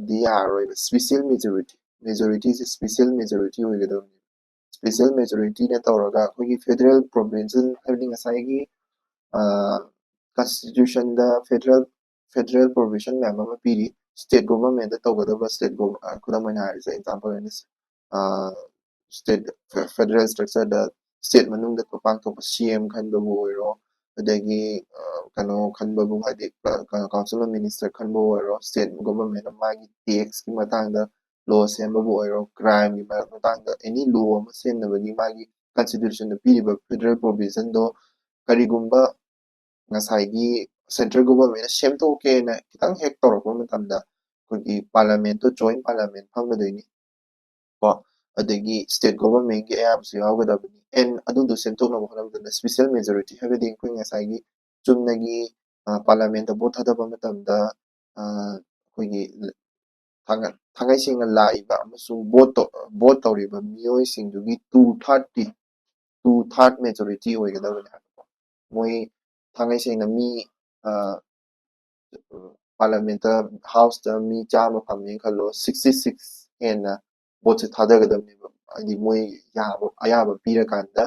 ꯗꯤ ꯌꯥꯔꯔꯣꯏꯕ, ꯁ꯭ꯄꯦꯁꯤꯌꯦꯜ ꯃꯦꯖꯣꯔꯤꯇꯤ, ꯃꯦꯖꯣꯔꯤꯇꯤꯁꯦ ꯁ꯭ꯄꯦꯁꯤꯌꯦꯜ ꯃꯦꯖꯣꯔꯤꯇꯤ ꯑꯣꯏꯒꯗꯕꯅꯤ꯫ ꯁ꯭ꯄꯦꯁꯤꯌꯦꯜ ꯃꯦꯖꯣꯔꯤꯇꯤꯅ ꯇꯧꯔꯒ ꯑꯩꯈꯣꯏꯒꯤ ꯐꯦꯗꯔꯦꯜ ꯄ꯭ꯔꯣꯚꯤꯟꯁꯤꯌꯦꯜ, ꯍꯥꯏꯕꯗꯤ ꯉꯁꯥꯏꯒꯤ ꯀꯟꯁꯇꯤꯇ꯭ꯌꯨꯁꯟꯗ ꯐꯦꯗꯔꯦꯜ ꯐꯦꯗꯔꯦꯜ ꯄ꯭ꯔꯣꯚꯤꯖꯟ ꯃꯌꯥꯝ ꯑꯃ ꯄꯤꯔꯤ꯫ ꯁ꯭ꯇꯦꯠ ꯒꯣꯚꯔꯟꯃꯦꯟꯗ ꯇꯧꯒꯗꯕ ꯁ꯭ꯇꯦꯠ ꯈꯨꯗꯝ ꯑꯣꯏꯅ ꯍꯥꯏꯔꯤꯁꯦ, ꯑꯦꯛꯖꯥꯝꯄꯜ ꯑꯣꯏꯅ ꯁ꯭ꯇꯦꯠ ꯐꯦꯗꯔꯦꯜ ꯁ꯭ꯇ꯭ꯔꯛꯆꯔꯗ ꯁ꯭ꯇꯦꯠ ꯃꯅꯨꯡꯗ ꯄꯥꯡꯊꯣꯛꯄ ꯁꯤ ꯑꯦꯝ ꯈꯟꯕꯕꯨ ꯑꯣꯏꯔꯣ, ꯑꯗꯒꯤ ꯀꯩꯅꯣ ꯈꯟꯕꯕꯨ, ꯍꯥꯏꯗꯤ ꯀꯥꯎꯟꯁꯤꯜ ꯑꯣꯐ ꯃꯤꯅꯤꯁꯇꯔ ꯈꯟꯕ ꯑꯣꯏꯔꯣ, ꯁ꯭ꯇꯦꯠ ꯒꯣꯚꯔꯟꯃꯦꯟꯅ ꯃꯥꯒꯤ ꯇꯦꯛꯁꯀꯤ ꯃꯇꯥꯡꯗ ꯂꯣ ꯁꯦꯝꯕꯕꯨ ꯑꯣꯏꯔꯣ, ꯀ꯭ꯔꯥꯏꯝꯒꯤ ꯃꯇꯥꯡꯗ ꯑꯦꯅꯤ ꯂꯣ ꯑꯃ ꯁꯦꯝꯅꯕꯒꯤ ꯃꯥꯒꯤ ꯀꯟꯁꯇꯤꯇ꯭ꯌꯨꯁꯟꯗ ꯄꯤꯔꯤꯕ ꯐꯦꯗꯔꯦꯜ ꯄ꯭ꯔꯣꯚꯤꯖꯟꯗꯣ ꯀꯔꯤꯒꯨꯝꯕ ꯉꯁꯥꯏꯒꯤ ꯁꯦꯟꯇ꯭ꯔꯦꯜ ꯒꯣꯚꯔꯟꯃꯦꯟꯅ ꯁꯦꯝꯗꯣꯛꯀꯦꯅ ꯈꯤꯇꯪ ꯍꯦꯛ ꯇꯧꯔꯛꯄ ꯃꯇꯝꯗ ꯑꯩꯈꯣꯏꯒꯤ ꯄꯥꯔꯂꯤꯌꯥꯃꯦꯟꯠꯇꯣ ꯖꯣꯏꯟ ꯄꯥꯔꯂꯤꯌꯥꯃꯦꯟꯠ ꯐꯝꯒꯗꯣꯏꯅꯤ ꯀꯣ꯫ ꯑꯗꯒꯤ ꯁ꯭ꯇꯦꯠ ꯒꯣꯚꯔꯟꯃꯦꯟꯠꯀꯤ ꯑꯌꯥꯕꯁꯨ ꯌꯥꯎꯒꯗꯕꯅꯤ꯫ ꯑꯦꯟ ꯑꯗꯨꯗꯣ ꯁꯦꯝꯗꯣꯛꯅꯕ ꯍꯣꯠꯅꯕꯗ ꯁ꯭ꯄꯦꯁꯤꯌꯦꯜ ꯃꯦꯖꯣꯔꯤꯇꯤ ꯍꯥꯏꯕꯗꯤ ꯑꯩꯈꯣꯏ ꯉꯁꯥꯏꯒꯤ ꯆꯨꯝꯅꯒꯤ ꯄꯥꯔꯂꯤꯌꯥꯃꯦꯟꯠꯇ ꯚꯣꯠ ꯊꯥꯗꯕ ꯃꯇꯝꯗ ꯑꯩꯈꯣꯏꯒꯤ ꯊꯥꯡꯉꯩ ꯁꯦꯡꯅ ꯂꯥꯛꯏꯕ ꯑꯃꯁꯨꯡ ꯚꯣꯠ ꯚꯣꯠ ꯇꯧꯔꯤꯕ ꯃꯤꯑꯣꯏꯁꯤꯡꯗꯨꯒꯤ ꯇꯨ ꯊꯥꯔꯠꯇꯤ ꯇꯨ ꯊꯥꯔꯠ ꯃꯦꯖꯣꯔꯤꯇꯤ ꯑꯣꯏꯒꯗꯕꯅꯤ ꯍꯥꯏꯕꯀꯣ꯫ ꯃꯣꯏ ꯊꯥꯡꯉꯩ ꯁꯦꯡꯅ ꯃꯤ ꯄꯥꯔꯂꯤꯌꯥꯃꯦꯟꯠꯇ, ꯍꯥꯎꯁꯇ ꯃꯤ ꯆꯥꯝꯃ ꯐꯝꯃꯦꯅ ꯈꯜꯂꯣ, ꯁꯤꯛꯁꯇꯤ ꯁꯤꯛꯁ ꯍꯦꯟꯅ ꯚꯣꯠꯁꯦ ꯊꯥꯗꯒꯗꯕꯅꯦꯕ꯫ ꯍꯥꯏꯗꯤ ꯃꯣꯏ ꯌꯥꯕ, ꯑꯌꯥꯕ ꯄꯤꯔꯀꯥꯟꯗ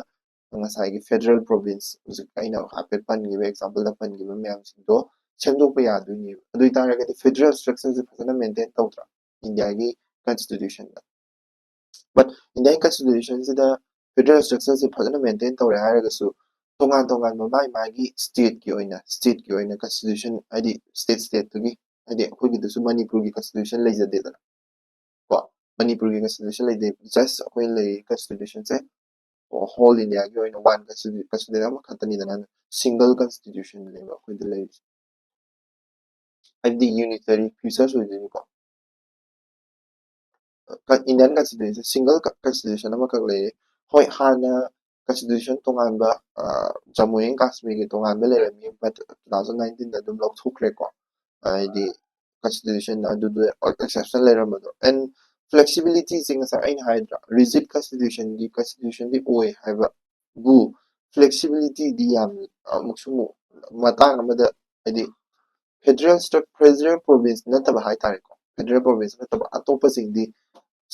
ꯉꯁꯥꯏꯒꯤ ꯐꯦꯗꯔꯦꯜ ꯄ꯭ꯔꯣꯚꯤꯟꯁ, ꯍꯧꯖꯤꯛ ꯑꯩꯅ ꯍꯥꯏꯐꯦꯠ ꯄꯟꯈꯤꯕ, ꯑꯦꯛꯖꯥꯝꯄꯜꯗ ꯄꯟꯈꯤꯕ ꯃꯌꯥꯝꯁꯤꯡꯗꯣ ꯁꯦꯝꯗꯣꯛꯄ ꯌꯥꯗꯣꯏꯅꯦꯕ꯫ ꯑꯗꯨ ꯑꯣꯏ ꯇꯥꯔꯒꯗꯤ ꯐꯦꯗꯔꯦꯜ ꯁ꯭ꯇ꯭ꯔꯛꯆꯔꯁꯦ ꯐꯖꯅ ꯃꯦꯟꯇꯦꯟ ꯇꯧꯗ꯭ꯔꯥ ꯏꯟꯗꯤꯌꯥꯒꯤ ꯀꯟꯁꯇꯤꯇ꯭ꯌꯨꯁꯟꯗ? ꯕꯠ ꯏꯟꯗꯤꯌꯥꯒꯤ ꯀꯟꯁꯇꯤꯇ꯭ꯌꯨꯁꯟꯁꯤꯗ ꯐꯦꯗꯔꯦꯜ ꯁ꯭ꯇ꯭ꯔꯛꯆꯔꯁꯦ ꯐꯖꯅ ꯃꯦꯟꯇꯦꯟ ꯇꯧꯔꯦ ꯍꯥꯏꯔꯒꯁꯨ ꯇꯣꯉꯥꯟ ꯇꯣꯉꯥꯟꯕ ꯃꯥꯒꯤ ꯃꯥꯒꯤ ꯁ꯭ꯇꯦꯠꯀꯤ ꯑꯣꯏꯅ, ꯁ꯭ꯇꯦꯠꯀꯤ ꯑꯣꯏꯅ ꯀꯟꯁꯇꯤꯇ꯭ꯌꯨꯁꯟ, ꯍꯥꯏꯗꯤ ꯁ꯭ꯇꯦꯠ ꯁ꯭ꯇꯦꯠꯇꯨꯒꯤ, ꯍꯥꯏꯗꯤ ꯑꯩꯈꯣꯏꯒꯤꯗꯁꯨ ꯃꯅꯤꯄꯨꯔꯒꯤ ꯀꯟꯁꯇꯤꯇ꯭ꯌꯨꯁꯟ ꯂꯩꯖꯗꯦꯗꯅ ꯀꯣ꯫ ꯃꯅꯤꯄꯨꯔꯒꯤ ꯀꯟꯁꯇꯤꯇ꯭ꯌꯨꯁꯟ ꯂꯩꯇꯦ, ꯖꯁ ꯑꯩꯈꯣꯏ ꯂꯩꯔꯤ ꯀꯟꯁꯇꯤꯇ꯭ꯌꯨꯁꯟꯁꯦ ꯍꯣꯜ ꯏꯟꯗꯤꯌꯥꯒꯤ ꯑꯣꯏꯅ ꯋꯥꯟ ꯀꯟꯁꯇꯤꯇ꯭ꯌꯨꯁꯟ ꯑꯃꯈꯛꯇꯅꯤꯗꯅ, ꯁꯤꯡꯒꯜ ꯀꯟꯁꯇꯤꯇ꯭ꯌꯨꯁꯟꯅꯦꯕ ꯑꯩꯈꯣꯏꯗ ꯂꯩꯔꯤꯁꯦ꯫ ꯍꯥꯏꯕꯗꯤ ꯌꯨꯅꯤꯇꯔꯤ ꯐ꯭ꯌꯨꯆꯔꯁ ꯑꯣꯏꯗꯣꯏꯅꯤꯀꯣ꯫ ꯏꯟꯗꯤꯌꯥꯟ ꯀꯟꯁꯇꯤꯇ꯭ꯌꯨꯁꯟ, ꯁꯤꯡꯒꯜ ꯀꯟꯁꯇꯤꯇ꯭ꯌꯨꯁꯟ ꯑꯃꯈꯛ ꯂꯩꯔꯦ꯫ ꯍꯣꯏ, ꯍꯥꯟꯅ constitution ꯇꯣꯉꯥꯟꯕ, ꯖꯝꯃꯨ ꯑꯦꯟ ꯀꯥꯁꯃꯤꯔꯒꯤ ꯇꯣꯉꯥꯟꯕ ꯂꯩꯔꯝꯃꯤ, but two thousand nineteenꯗ ꯑꯗꯨꯝ ꯂꯧꯊꯣꯛꯈ꯭ꯔꯦꯀꯣ꯫ ꯍꯥꯏꯗꯤ constitution ꯑꯗꯨꯗ exception ꯂꯩꯔꯝꯕꯗꯣ꯫ And flexibilityꯁꯦ ꯉꯁꯥꯏ ꯑꯩꯅ ꯍꯥꯏꯗ꯭ꯔꯥ, rigid constitutionꯒꯤ constitutionꯗꯤ ꯑꯣꯏ ꯍꯥꯏꯕꯕꯨ, flexibilityꯗꯤ ꯌꯥꯝ ꯑꯃꯨꯛꯁꯨ ꯑꯃꯨꯛ ꯃꯇꯥꯡ ꯑꯃꯗ, ꯍꯥꯏꯗꯤ federal struct-, federal province ꯅꯠꯇꯕ ꯍꯥꯏꯇꯥꯔꯦꯀꯣ, federal province ꯅꯠꯇꯕ ꯑꯇꯣꯞꯄꯁꯤꯡꯗꯤ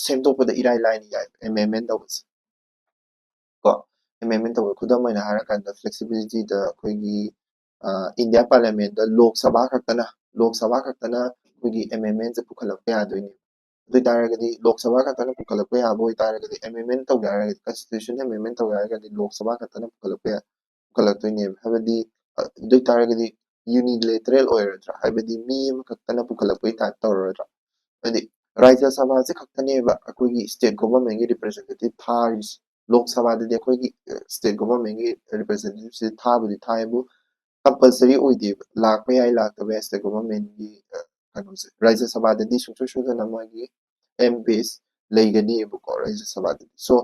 ꯁꯦꯝꯗꯣꯛꯄꯗ ꯏꯔꯥꯏ ꯂꯥꯏꯅ ꯌꯥꯏ amendment ꯇꯧꯕꯁꯦ꯫ ꯀꯣ, amendment ꯇꯧꯕ ꯈꯨꯗꯝ ꯑꯣꯏꯅ ꯍꯥꯏꯔꯀꯥꯟꯗ flexibilityꯗ ꯑꯩꯈꯣꯏꯒꯤ, ꯑ, India Parliamentꯇ ꯂꯣꯛ ꯁꯚꯥ ꯈꯛꯇꯅ, ꯂꯣꯛ ꯁꯚꯥ ꯈꯛꯇꯅ ꯑꯩꯈꯣꯏꯒꯤ amendmentꯁꯦ ꯄꯨꯈꯠꯂꯛꯄ ꯌꯥꯗꯣꯏꯅꯦ꯫ ꯑꯗꯨ ꯑꯣꯏꯇꯥꯔꯒꯗꯤ ꯂꯣꯛ ꯁꯚꯥ ꯈꯛꯇꯅ ꯄꯨꯈꯠꯂꯛꯄ ꯌꯥꯕ ꯑꯣꯏꯇꯥꯔꯒꯗꯤ, amendment ꯇꯧꯒꯦ ꯍꯥꯏꯔꯒꯗꯤ, constitution amendment ꯇꯧꯒꯦ ꯍꯥꯏꯔꯒꯗꯤ ꯂꯣꯛ ꯁꯚꯥ ꯈꯛꯇꯅ ꯄꯨꯈꯠꯂꯛꯄ ꯌꯥ-, ꯄꯨꯈꯠꯂꯛꯇꯣꯏꯅꯦꯕ꯫ ꯍꯥꯏꯕꯗꯤ, ꯑ, ꯑꯗꯨ ꯑꯣꯏꯇꯥꯔꯒꯗꯤ unilateral ꯑꯣꯏꯔꯣꯏꯗ꯭ꯔꯥ? ꯍꯥꯏꯕꯗꯤ ꯃꯤ ꯑꯃꯈꯛꯇꯅ ꯄꯨꯈꯠꯂꯛꯄꯒꯤ type ꯇꯧꯔꯣꯏꯗ꯭ꯔꯥ? ꯍꯥꯏꯗꯤ ꯔꯥꯖ꯭ꯌ ꯁꯚꯥꯁꯦ ꯈꯛꯇꯅꯦꯕ ꯑꯩꯈꯣꯏꯒꯤ state governmentꯀꯤ representative ꯊꯥꯔꯤꯁꯦ꯫ ꯂꯣꯛ ꯁꯚꯥꯗꯗꯤ ꯑꯩꯈꯣꯏꯒꯤ, ꯑ, state governmentꯀꯤ representativeꯁꯦ ꯊꯥꯕꯨꯗꯤ ꯊꯥꯏꯕꯨ, compulsory ꯑꯣꯏꯗꯦꯕ꯫ ꯂꯥꯛꯄ ꯌꯥꯏ, ꯂꯥꯛꯇꯕ ꯌꯥꯏ state governmentꯀꯤ, ꯑ, ꯀꯩꯅꯣꯁꯦ꯫ ꯔꯥꯖ꯭ꯌ ꯁꯚꯥꯗꯗꯤ ꯁꯨꯡꯁꯣꯏ ꯁꯣꯏꯗꯅ ꯃꯣꯏꯒꯤ MPs ꯂꯩꯒꯅꯤꯕꯀꯣ ꯔꯥꯖ꯭ꯌ ꯁꯚꯥꯗꯗꯤ꯫ So,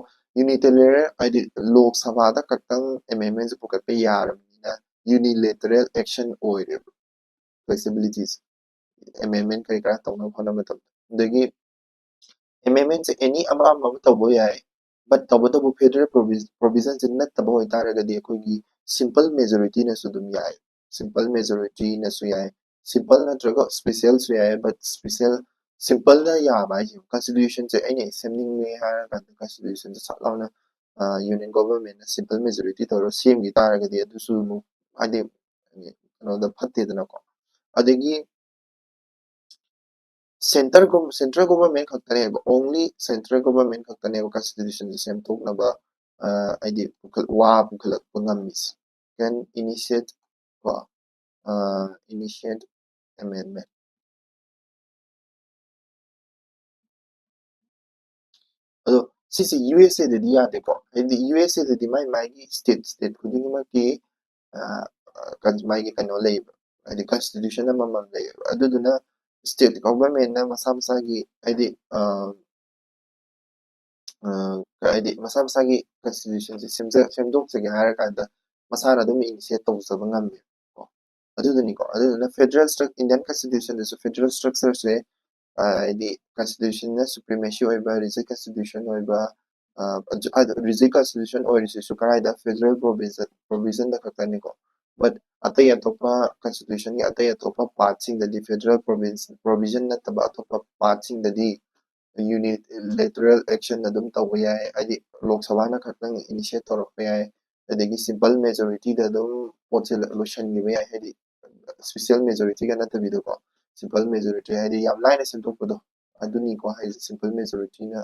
unilateral ꯍꯥꯏꯗꯤ ꯂꯣꯛ ꯁꯚꯥꯗ ꯈꯛꯇꯪ amendmentꯁꯦ ꯄꯨꯈꯠꯄ ꯌꯥꯔꯕꯅꯤꯅ unilateral action ꯑꯣꯏꯔꯦꯕ flexibilities, amendment ꯀꯔꯤ ꯀꯔꯥ ꯇꯧꯅꯕ ꯍꯣꯠꯅꯕ ꯃꯇꯝꯗ꯫ ꯑꯗꯒꯤ amendmentꯁꯦ any ꯑꯃ ꯑꯃ ꯑꯃ ꯇꯧꯕ ꯌꯥꯏ, but ꯇꯧꯕꯇꯕꯨ federal provi-, provisionꯁꯦ ꯅꯠꯇꯕ ꯑꯣꯏꯇꯥꯔꯒꯗꯤ ꯑꯩꯈꯣꯏꯒꯤ simple majorityꯅꯁꯨ ꯑꯗꯨꯝ ꯌꯥꯏ, simple majorityꯅꯁꯨ ꯌꯥꯏ, simple ꯅꯠꯇ꯭ꯔꯒ specialꯁꯨ ꯌꯥꯏ, but special, simpleꯅ ꯌꯥꯕ ꯍꯥꯏꯁꯦ constitutionꯁꯦ ꯑꯩꯅ ꯁꯦꯝꯅꯤꯡꯉꯦ ꯍꯥꯏꯔꯀꯥꯟꯗ constitutionꯁꯦ ꯁꯠ ꯂꯥꯎꯅ, ꯑ, union governmentꯅ simple majority ꯇꯧꯔꯒ ꯁꯦꯝꯈꯤ ꯇꯥꯔꯒꯗꯤ ꯑꯗꯨꯁꯨ ꯑꯃꯨꯛ ꯍꯥꯏꯗꯤ ꯀꯩꯅꯣꯗ ꯐꯠꯇꯦꯗꯅꯀꯣ꯫ ꯑꯗꯒꯤ centre ꯒꯣ-, central government ꯈꯛꯇꯅꯦꯕ, only central government ꯈꯛꯇꯅꯦꯕ constitutionꯁꯦ ꯁꯦꯝꯗꯣꯛꯅꯕ, ꯑ, ꯍꯥꯏꯗꯤ ꯄꯨꯈꯠ-, ꯋꯥ ꯄꯨꯈꯠꯂꯛꯄ ꯉꯝꯃꯤꯁꯦ꯫ Can initiate ꯀꯣ, ꯑ, initiate amendment꯫ ꯑꯗꯣ ꯁꯤꯁꯦ USAꯗꯗꯤ ꯌꯥꯗꯦꯀꯣ, ꯍꯥꯏꯗꯤ USAꯗꯗꯤ ꯃꯥꯏ ꯃꯥꯏꯒꯤ state, state ꯈꯨꯗꯤꯡꯃꯛꯀꯤ, ꯑ, ꯑ, ꯀ-, ꯃꯥꯒꯤ ꯀꯩꯅꯣ ꯂꯩꯌꯦꯕ, ꯍꯥꯏꯗꯤ constitution ꯑꯃꯃꯝ ꯂꯩꯌꯦꯕ꯫ ꯑꯗꯨꯗꯨꯅ state governmentꯅ ꯃꯁꯥ ꯃꯁꯥꯒꯤ, ꯍꯥꯏꯗꯤ, ꯑ, ꯍꯥꯏꯗꯤ ꯃꯁꯥ ꯃꯁꯥꯒꯤ ꯀꯟꯁꯇꯤꯇ꯭ꯌꯨꯁꯟꯁꯦ ꯁꯦꯝꯖ ꯁꯦꯝꯗꯣꯛꯆꯒꯦ ꯍꯥꯏꯔꯀꯥꯟꯗ ꯃꯁꯥꯅ ꯑꯗꯨꯝ ꯏꯅꯤꯁꯤꯌꯦꯠ ꯇꯧꯖꯕ ꯉꯝꯃꯦ꯫ ꯑꯗꯨꯗꯨꯅꯤꯀꯣ꯫ ꯑꯗꯨꯗꯨꯅ ꯐꯦꯗꯔꯦꯜ ꯏꯟꯗꯤꯌꯥꯟ ꯀꯟꯁꯇꯤꯇ꯭ꯌꯨꯁꯟꯗꯁꯨ ꯐꯦꯗꯔꯦꯜ ꯏꯁꯇ꯭ꯔꯛꯆꯔꯁꯦ ꯍꯥꯏꯗꯤ ꯀꯟꯁꯇꯤꯇ꯭ꯌꯨꯁꯟꯅ ꯁꯨꯄ꯭ꯔꯤꯃꯦꯁꯤ ꯑꯣꯏꯕ, ꯔꯤꯖꯤꯠ ꯀꯟꯁꯇꯤꯇ꯭ꯌꯨꯁꯟ ꯑꯣꯏꯕ, ꯔꯤꯖꯤꯠ ꯀꯟꯁꯇꯤꯇ꯭ꯌꯨꯁꯟ ꯑꯣꯏꯔꯤꯁꯤꯁꯨ ꯀꯗꯥꯏꯗ? Federal provision ꯄ꯭ꯔꯣꯚꯤꯖꯟꯗ ꯈꯛꯇꯅꯤꯀꯣ꯫ ꯕꯠ ꯑꯇꯩ ꯑꯇꯣꯞꯄ ꯀꯟꯁꯇꯤꯇ꯭ꯌꯨꯁꯟꯒꯤ ꯑꯇꯩ ꯑꯇꯣꯞꯄ ꯄꯥꯔꯠꯁꯤꯡꯗꯗꯤ ꯐꯦꯗꯔꯦꯜ ꯄ꯭ꯔꯣꯚꯤꯟꯁ ꯄ꯭ꯔꯣꯚꯤꯖꯟ ꯅꯠꯇꯕ ꯑꯇꯣꯞꯄ ꯄꯥꯔꯠꯁꯤꯡꯗꯗꯤ ꯌꯨꯅꯤꯂꯦꯇꯔꯦꯜ ꯑꯦꯛꯁꯟ ꯑꯗꯨꯝ ꯇꯧꯕ ꯌꯥꯏ꯫ ꯍꯥꯏꯗꯤ ꯂꯣꯛ ꯁꯚꯥꯅ ꯈꯛꯇꯪ ꯏꯅꯤꯁꯤꯌꯦꯠ ꯇꯧꯔꯛꯄ ꯌꯥꯏ, ꯑꯗꯒꯤ ꯁꯤꯝꯄꯜ ꯃꯦꯖꯣꯔꯤꯇꯤꯗ ꯑꯗꯨꯝ ꯄꯣꯠꯁꯦ ꯂꯣꯏꯁꯤꯟꯈꯤꯕ ꯌꯥꯏ꯫ ꯍꯥꯏꯗꯤ ꯏꯁꯄꯤꯁꯦꯜ ꯃꯦꯖꯣꯔꯤꯇꯤꯒ ꯅꯠꯇꯕꯤꯗꯀꯣ, ꯁꯤꯝꯄꯜ ꯃꯦꯖꯣꯔꯤꯇꯤ ꯍꯥꯏꯗꯤ ꯌꯥꯝ ꯂꯥꯏꯅ ꯁꯦꯝꯗꯣꯛꯄꯗꯣ ꯑꯗꯨꯅꯤꯀꯣ ꯍꯥꯏꯁꯦ꯫ ꯁꯤꯝꯄꯜ ꯃꯦꯖꯣꯔꯤꯇꯤꯅ